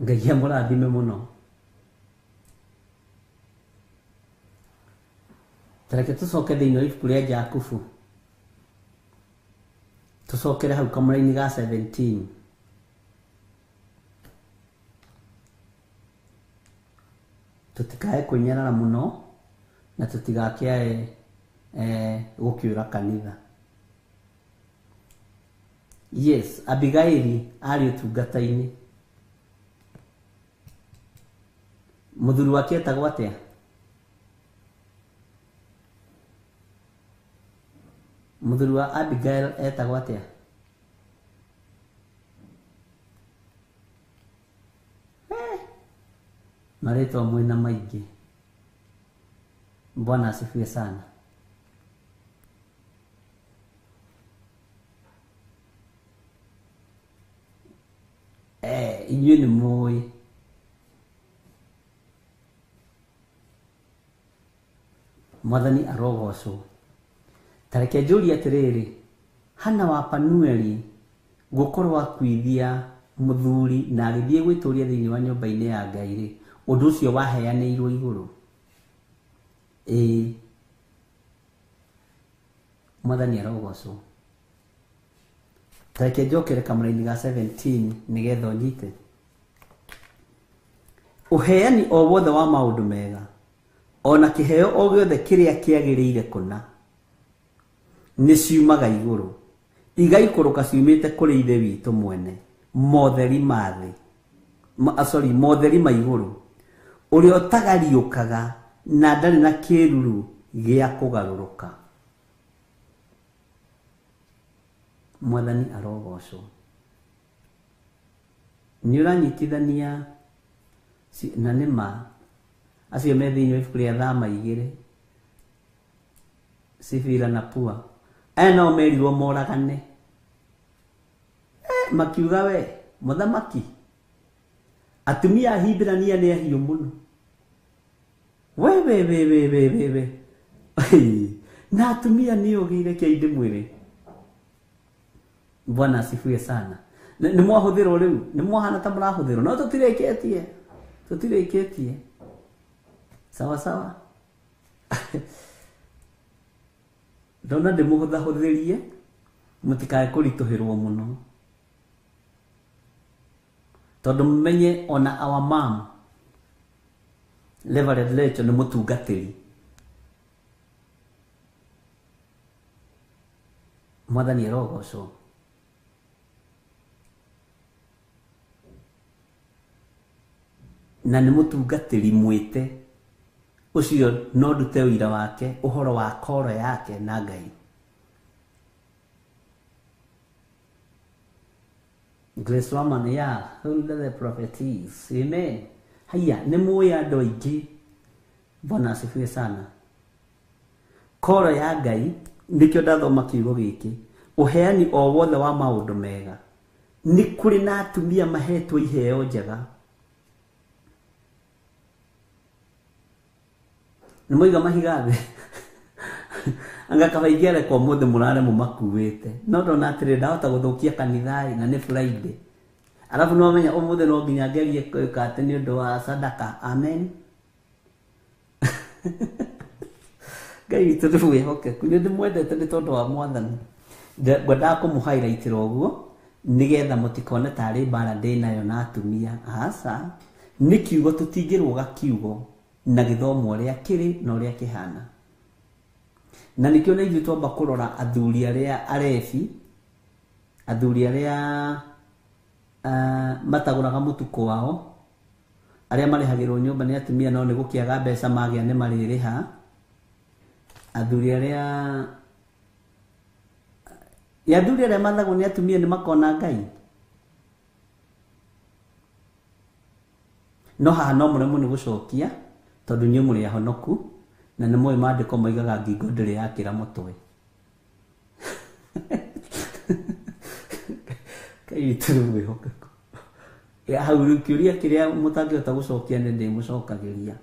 Ngai amũrathime mũno. Tareke tũcoke thĩinĩ wa ibuku rĩa Jakubu, tũcokere hau kamũraini ga 17. Tũtikae kwĩnyarara mũno na tũtigakĩae gũkĩũra kanitha. Yes, Abigaili arĩ ũtungata-inĩ. Mũthuri wake etagwo atĩa? Mũthuri wa Abigail etagwo atĩa? Marĩtwa mwĩna maingĩ. Bwana asifiwe sana. Inyuĩ nĩ mũĩ. Mwathani arogocwo. Tareke njũrie atĩrĩrĩ, Hana wa Panueli gũkorwo akuithia mũthuri na agĩthiĩ gwĩtũria thĩinĩ wa nyũmba-inĩ ya Ngai rĩ, ũndũ ũcio waheanĩirwo igũrũ? Ĩĩ. Mwathani arogocwo. Tareke njokere kamũraini ga 17 nĩgetha ũnyite. Ũheani o wothe wa maũndũ mega ona kĩheo o gĩothe kĩrĩa kĩagĩrĩire kũna nĩ ciumaga igũrũ, igaikũrũka ciumĩte kũrĩ Ithe witũ mwene, motheri ma thĩ, sorry, motheri ma igũrũ, ũrĩa ũtagariũkaga na ndarĩ na kĩruru gĩa kũgarũrũka. Mwathani arogocwo. Nĩ ũranyitithania na nĩ ma acio me thĩinĩ wa ibuku rĩa Thama 2, Sifira na Pua. Aya nao merirwo moragane. Makiuga we mũthamaki, atumia a Hibirania nĩ ahiũ mũno. We we we we we we we. Na atumia nĩ ogĩ, reke ndĩmwĩre. Bwana asifiwe sana. Nĩ mwahũthĩrwo rĩu, nĩ mwahana ta mũrahũthĩrwo, no tũtirĩkĩtie. Tũtirĩkĩtie. Sawa sawa. Ndona ndĩmũhũthahũthĩrie mũtikae kũritũhĩrwo mũno, tondũ mũmenye ona our mom Reverend Rachel nĩ mũtungatĩri. Mwathani arogocwo. Na nĩ mũtungatĩri mwĩte ũcio, no ndute ũira wake ũhoro wa koro yake na Ngai. Grace Roman, yeah, who the prophecies. Amen. Haya, nĩ mũĩ andũ aingĩ. Bwana asifiwe sana. Koro ya Ngai, nĩkĩo ndathoma kiugo gĩkĩ, ũheani o wothe wa maũndũ mega. Nĩ kũrĩ na atumia mahetwo iheo njega. Nĩ moiga mahiga thĩ. Anga kabaingĩ arekwo ũmũthĩ mũrare mũmakuĩte. No ndona atĩrĩ, ndahota gũthũkia kanitha-ĩ, na nĩ Friday. Arabu no menya ũmũthĩ no nginya ngerie gwĩka atĩ nĩ ũndũ wa sadaka. Amen. Ngai witũ nĩ mwĩhokeku. Nĩ ndĩmwendete nĩ tondũ wa Mwathani. Ngwendaga kũmũ-highlightĩra ũguo nĩgetha mũtikone tarĩ mbara ndĩnayo na atumia. Aca, nĩ kiugo, tũtingĩrũga kiugo na gĩthomo ũrĩa kĩrĩ na ũrĩa kĩhana. Na nĩkĩo na ithuĩ twamba kũrora athuri arĩa arebi, athuri arĩa matagũraga mũtukũ wao, arĩa marĩhagĩrwo nyũmba nĩ atumia no nĩ gũkĩaga mbeca magĩa nĩ marĩrĩha, athuri arĩa ya athuri arĩa mathagwo nĩ atumia nĩ makona Ngai. No haha no mũremwo nĩ gũcokia tondũ inyuĩ mũrĩ ahonoku na nĩ mũĩ maandĩko moigaga ngingo ndĩrĩ yakĩra mũtwe. Ngai witũ nĩ mwĩhokeku. Ya hau rĩu kĩũria kĩrĩa mũtangĩhota gũcokia nĩ ndĩmũcokagĩria.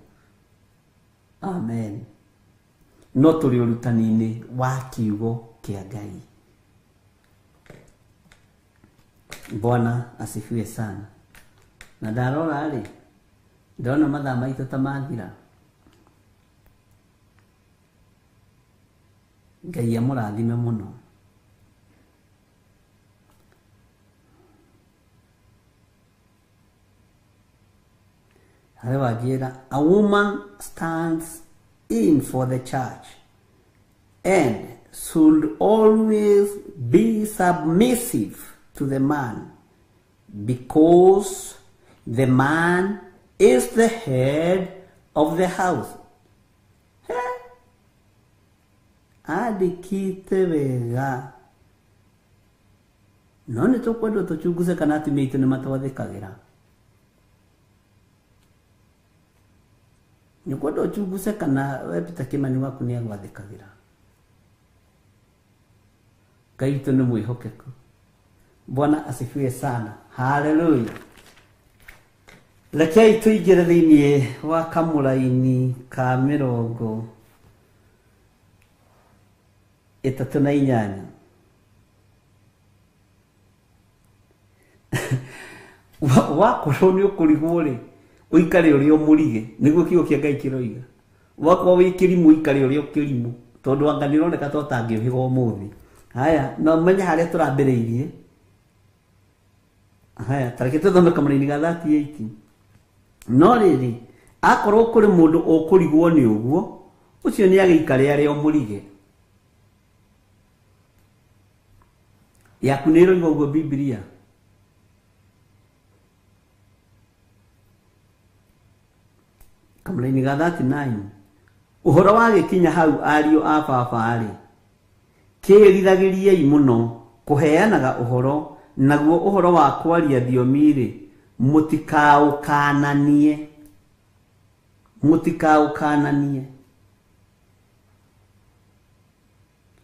Amen. No tũrĩ ũrutani-inĩ wa kiugo kĩa Ngai. Bwana asifiwe sana. Na ndarora rĩ, ndona mathaa maitũ ta mathira. Ngai amũrathime mũno. Harĩ wanjĩra, a woman stands in for the church and should always be submissive to the man, because the man is the head of the house. Andĩkĩte wega. No nĩ tũkwendwo tũchunguze kana atumia aitũ nĩ matwathĩkagĩra. Nĩ kwendwo ũchunguze kana we Peter Kimani waku nĩ agwathĩkagĩra. Ngai witũ nĩ mwĩhokeku. Bwana asifiwe sana. Haleluya. Rekei tũingĩre thĩinĩ wa kamũraini ka 38. Wakorwo nĩ ũkũrigwo rĩ, ũikare ũrĩa ũmũrige, nĩguo kiugo kĩa Ngai kĩroiga. Wakorwo wĩ kĩrimũ, ũikare ũrĩa ũkĩrimũ, tondũ anga nĩ ũroneka ta ũtangĩũhĩga ũmũthĩ. Haya, no menye harĩa tũrambĩrĩirie. Haya, ta reke tũthome kamũraini ga 38. No rĩrĩ, akorwo kũrĩ mũndũ ũkũrigwo nĩ ũguo, ũcio nĩ agĩikare arĩa ũmũrige. Yaku nĩ ĩroiga ũguo Bibilia. Kamũraini ga 39. Ũhoro wa gĩkinya hau ariũ a baba rĩ, kĩĩrithagĩriei mũno kũheanaga ũhoro, naguo ũhoro wa kwaria thiomi rĩ, mũtikaũkananie. Mũtikaũkananie.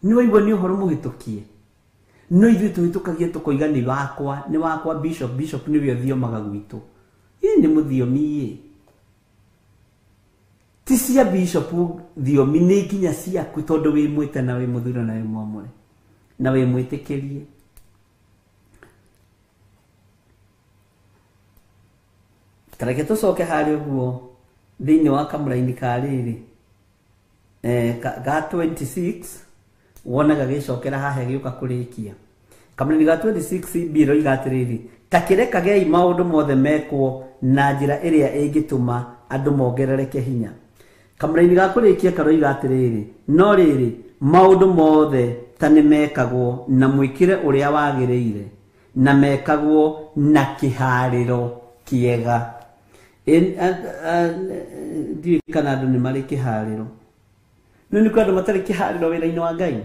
Nĩ waigua nĩ ũhoro mũhĩtũkie. No ithuĩ tũhĩtũkagia tũkoiga nĩ wakwa, nĩ wakwa bishop, bishop nĩwe ũthiomaga gwitũ. Ĩ nĩ mũthiomi ĩ. Ti cia bishop thiomi, nĩ nginya ciaku, tondũ wĩ mwĩte na wĩ mũthure na wĩ mwamũre na wĩ mwĩtĩkĩrie. Ta reke tũcoke harĩa ũguo thĩinĩ wa kamũraini ka rĩrĩ, ga 26, wona gagĩcokera haha gĩũka kũrĩkia. Kamũraini ga 26 B ĩroiga atĩrĩrĩ, ta kĩrekagei maũndũ mothe mekwo na njĩra ĩrĩa ĩngĩtũma andũ mongerereke hinya. Kamũraini ga kũrĩkia karoiga atĩrĩrĩ, no rĩrĩ, maũndũ mothe ta nĩ mekagwo na mwĩkĩre ũrĩa wagĩrĩire, na mekagwo na kĩharĩro kĩega. Ndiũĩ kana andũ nĩ marĩ kĩharĩro. No nĩ kũrĩ andũ matarĩ kĩharĩro wĩra-inĩ wa Ngai.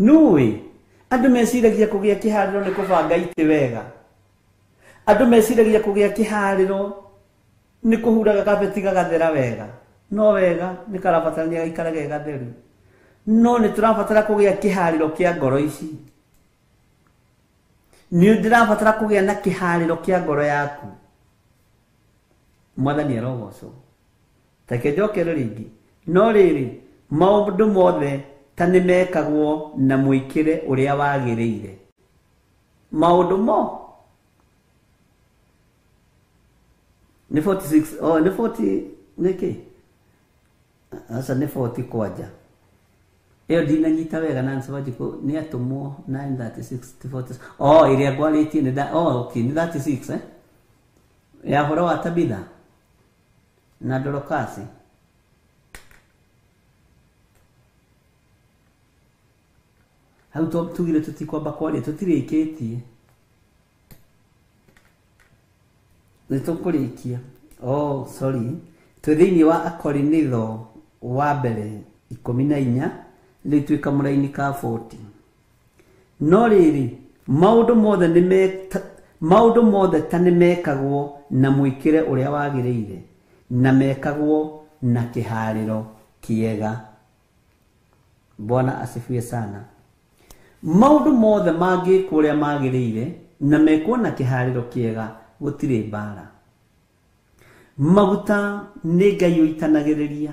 Nũĩ, andũ meciragia kũgĩa kĩharĩro nĩ kũbanga itĩ wega. Andũ meciragia kũgĩa kĩharĩro nĩ kũhuraga kabeti gagathera wega. No wega nĩ karabatarania gaikare ge gatheru. No nĩ tũrabatara kũgĩa kĩharĩro kĩa ngoro ici. Nĩ ndĩrabatara kũgĩa na kĩharĩro kĩa ngoro yaku. Mwathani arogocwo. Reke njokere rĩngĩ. No rĩrĩ, maũndũ mothe ta nĩ mekagwo na mwĩkĩre ũrĩa wagĩrĩire. Maũndũ mo nĩ 46, oh, nĩ 40, nĩkĩ? Aca nĩ 40 kwanja. Ĩyo ndinanyita wega Nancy Wanjikũ nĩ atũmwo 936 to 46. Oh, ĩrĩa ngwarĩtie nĩ oh, okay, nĩ 36 eh? Ya ũhoro wa Tabitha na Dorokasi. Hau tugire tũtikwamba kwaria, tũtirĩkĩtie. Nĩ tũkũrĩkia. Oh, sorry. Twĩ thĩinĩ wa Akorinitho wa mbere 14, rĩu twĩ kamũraini ka 40. No rĩrĩ, maũndũ mothe maũndũ mothe ta nĩ mekagwo na mwĩkĩre ũrĩa wagĩrĩire, na mekagwo na kĩharĩro kĩega. Bwana asifiwe sana. Maũndũ mothe mangĩkwo ũrĩa magĩrĩire, na mekwo na kĩharĩro kĩega gũtirĩ mbara. Maguta nĩ Ngai ũitanagĩrĩria,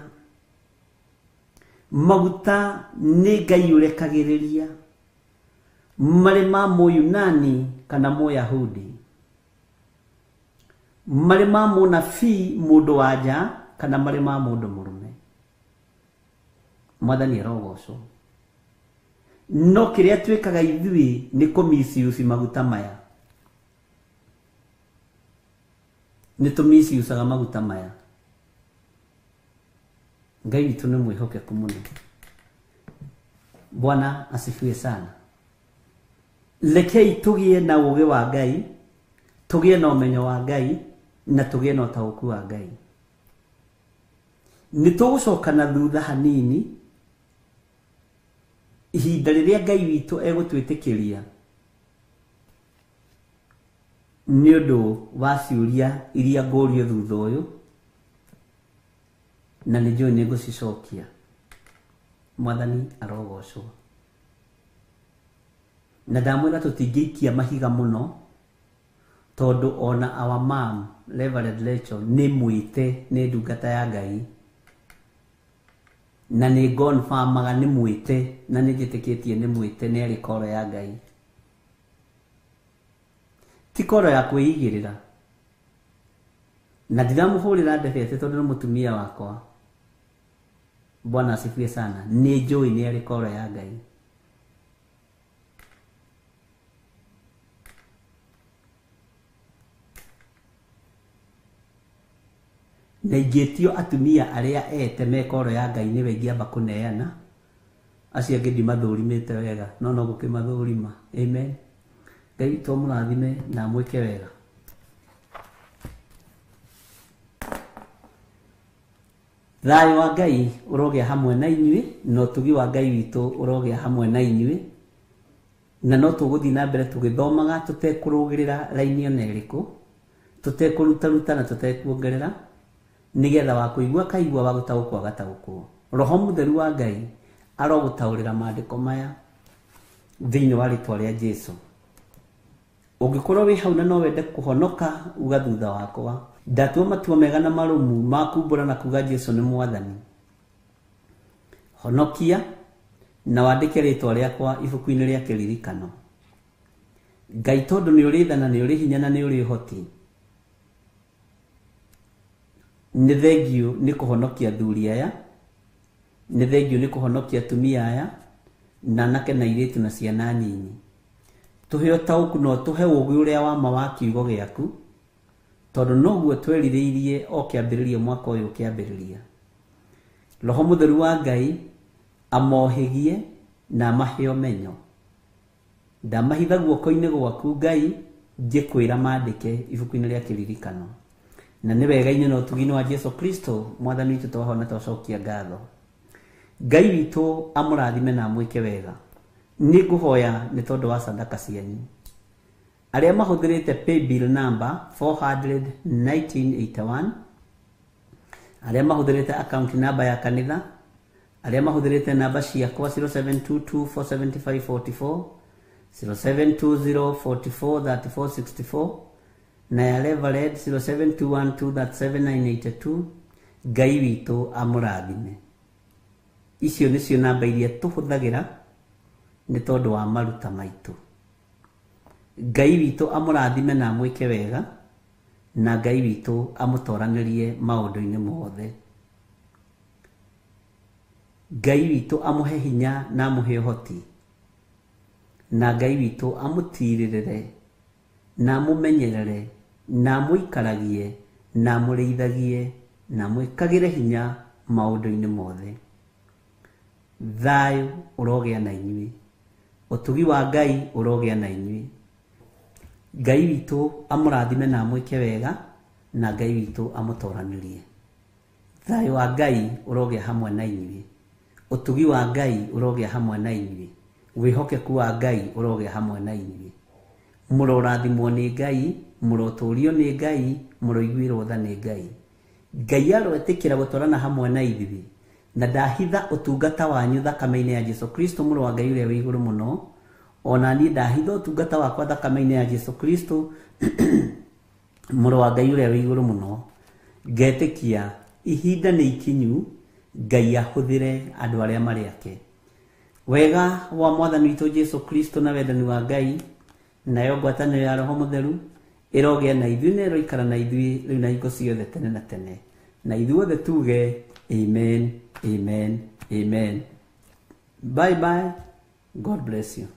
maguta nĩ Ngai ũrekagĩrĩria, marĩ ma Mũyunani kana Mũyahudi, marĩ ma mũnabii mũndũ wa nja kana marĩ ma mũndũ mũrũme. Mwathani arogocwo. No kĩrĩa twĩkaga ithuĩ nĩ kũmisiuci maguta maya, nĩ tũmisiucaga maguta maya. Ngai witũ nĩ mwĩhokeku mũno. Bwana asifiwe sana. Rekei tũgĩe na ũũgĩ wa Ngai, tũgĩe na ũmenyo wa Ngai, na tũgĩe na ũtaũku wa Ngai. Nĩ tũgũcoka na thutha hanini ihinda rĩrĩa Ngai witũ egũtwĩtĩkĩria nĩ ũndũ wa ciũria iria ngũrio thutha ũyũ, na nĩ njũĩ nĩ ngũcicokia. Mwathani arogocwo. Na ndamwĩra tũtingĩikia mahiga mũno, tondũ ona our mom Reverend Rachel nĩ mwĩte nĩ ndungata ya Ngai, na nĩ confirmaga nĩ mwĩte, na nĩ njĩtĩkĩtie nĩ mwĩte, nĩ arĩ koro ya Ngai, ti koro ya kwĩigĩrĩra. Na ndiramũhũrĩra ndebe atĩ tondũ nĩ mũtumia wakwa. Bwana asifiwe sana. Nĩ njũĩ nĩ arĩ koro ya Ngai. Na ingĩtio atumia arĩa ete me koro ya Ngai nĩwe ingĩamba kũneana, acio angĩ ndimathũrimĩte wega, no no gũkĩmathũrima. Amen. Ngai witũ amũrathime na amwĩke wega. Thayũ wa Ngai ũrogĩa hamwe na inyuĩ, na ũtugi wa Ngai witũ ũrogĩa hamwe na inyuĩ, na no tũgũthiĩ na mbere tũgĩthomaga tũtekũrũgĩrĩra raini ona ĩrĩkũ, tũtekũrutaruta na tũtekuongerera, nĩgetha wa kũigua kaigua, wa gũtaũkwo agataũkwo. Roho Mũtheru wa Ngai arogũtaũrĩra maandĩko maya thĩinĩ wa rĩtwa rĩa Jesu. Ũngĩkorwo wĩ hau na no wende kũhonoka, uga thutha wakwa, ndatua matua mega na marũmu ma kumbũra na kuga Jesu nĩ Mwathani. Honokia na wandĩke rĩtwa rĩakwa ibuku-inĩ rĩa kĩririkano. Ngai tondũ nĩ ũrĩ tha na nĩ ũrĩ hinya na nĩ ũrĩ ũhoti, nĩ thengiũ nĩ kũhonokia athuri aya, nĩ thengiũ nĩ kũhonokia atumia aya, na anake na airĩtu na ciana nini. Tũhe ũtaũku na ũtũhe ũũgĩ ũrĩa wa ma wa kiugo gĩaku, tondũ noguo twerirĩirie o kĩambĩrĩria mwaka ũyũ ũkĩambĩrĩria. Roho Mũtheru wa Ngai amohĩgie na amahe ũmenyo. Ndamahitha guoko-inĩ gwaku Ngai, njĩkwĩra mandĩke ibuku-inĩ rĩa kĩririkano. Na nĩ wega-inĩ na ũtugi-inĩ wa Jesu Kristo Mwathani witũ twahona twacokia ngatho. Ngai witũ amũrathime na amwĩke wega. Nĩ ngũhoya nĩ tondũ wa sadaka cianyu. Arĩa mahũthĩrĩte paybill number 41981, arĩa mahũthĩrĩte account number ya kanitha, arĩa mahũthĩrĩte namba ciakwa 0722470544, 0720443464, na ya Reverend 0721237982. Ngai witũ amũrathime. Icio nĩcio namba iria tũhũthagĩra nĩ tondũ wa maruta maitũ. Ngai witũ amũrathime na amwĩke wega, na Ngai witũ amũtoranĩrie maũndũ-inĩ mothe. Ngai witũ amũhe hinya na amũhe ũhoti, na Ngai witũ amũtirĩrĩre na amũmenyerere na amũikaragie na amũrĩithagie na amwĩkagĩre hinya maũndũ-inĩ mothe. Thayũ ũrogĩa na inyuĩ, ũtugi wa Ngai ũrogĩa na inyuĩ. Ngai witũ amũrathime na amwĩke wega, na Ngai witũ amũtoranĩrie. Thayũ wa Ngai ũrogĩa hamwe na inyuĩ, ũtugi wa Ngai ũrogĩa hamwe na inyuĩ, wĩhokeku wa Ngai ũrogĩa hamwe na inyuĩ. Mũrorathimwo nĩ Ngai, mũrotũrio nĩ Ngai, mũroiguĩrwo tha nĩ Ngai. Ngai aroetĩkĩra gũtwarana hamwe na ithuĩ, na ndahitha ũtungata wanyu thakame-inĩ ya Jesu Kristo mũrũ wa Ngai ũrĩa wĩ igũrũ mũno, Ona niĩ ndahitha ũtungata wakwa thakame-inĩ ya Jesu Kristo mũrũ wa Ngai ũrĩa wĩ igũrũ mũno, ngetĩkia ihinda nĩ ikinyu Ngai ahũthĩre andũ arĩa marĩ ake. Wega wa Mwathani witũ Jesu Kristo na wendani wa Ngai nayo ngwatanĩro ya Roho Mũtheru ĩrogĩa na ithuĩ na ĩroikara na ithuĩ rĩu na hingo ciothe tene na tene. Na ithuothe tuge amen, amen, amen. Bye bye. God bless you.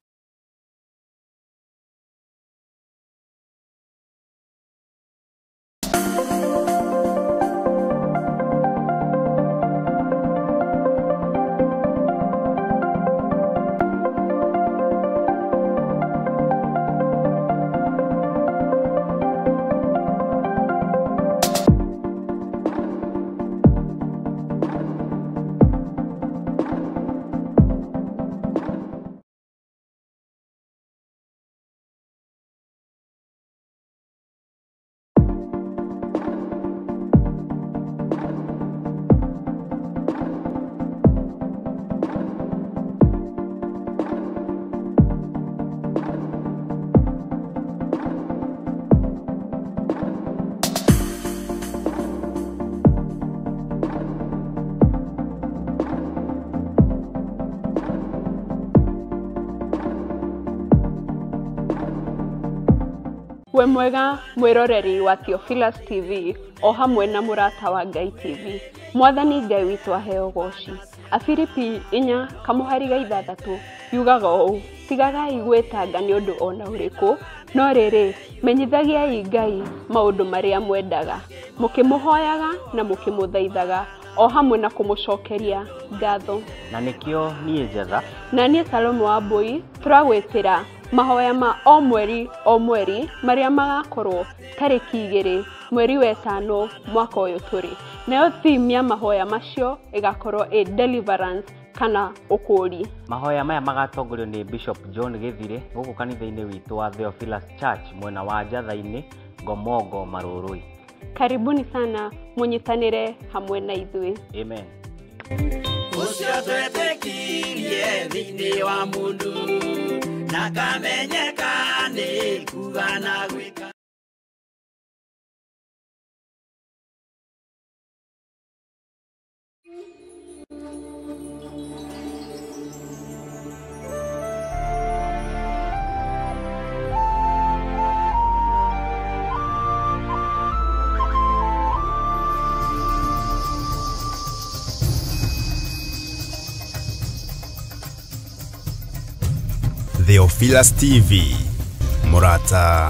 We mwega mwiroreri wa Theophilus TV o hamwe na murata wa Ngai TV. Mwathani Ngai witũ aheo goci. Afilipi 4:6 yugaga ũũ, tigagai gwĩtanga nĩ ũndũ ona ũrĩkũ, no rĩrĩ menyithagiai Ngai maũndũ marĩa mwendaga, mũkĩmũhoyaga na mũkĩmũthaithaga o hamwe na kũmũcokeria ngatho. Na nĩkĩo niĩ Njetha na niĩ Salome wa Mbui tũragwĩtĩra mahoya ma o mweri o mweri marĩa magakorwo tarĩki 2 mweri wa 5 mwaka ũyũ tũrĩ. Nayo theme ya mahoya macio ĩgakorwo ĩ deliverance kana ũkũũri. Mahoya maya magatongorio nĩ Bishop John Gĩthire gũkũ kanitha-inĩ witũ wa Theophilus Church mwena wa Njatha-inĩ, Ngomongo, Marũrũi. Karibuni sana mũnyitanĩre hamwe na ithuĩ. Amen. Ũcio twetĩkirie thĩinĩ wa mũndũ na kamenyeka nĩ kuga na gwĩka. Theophilus TV, Murata.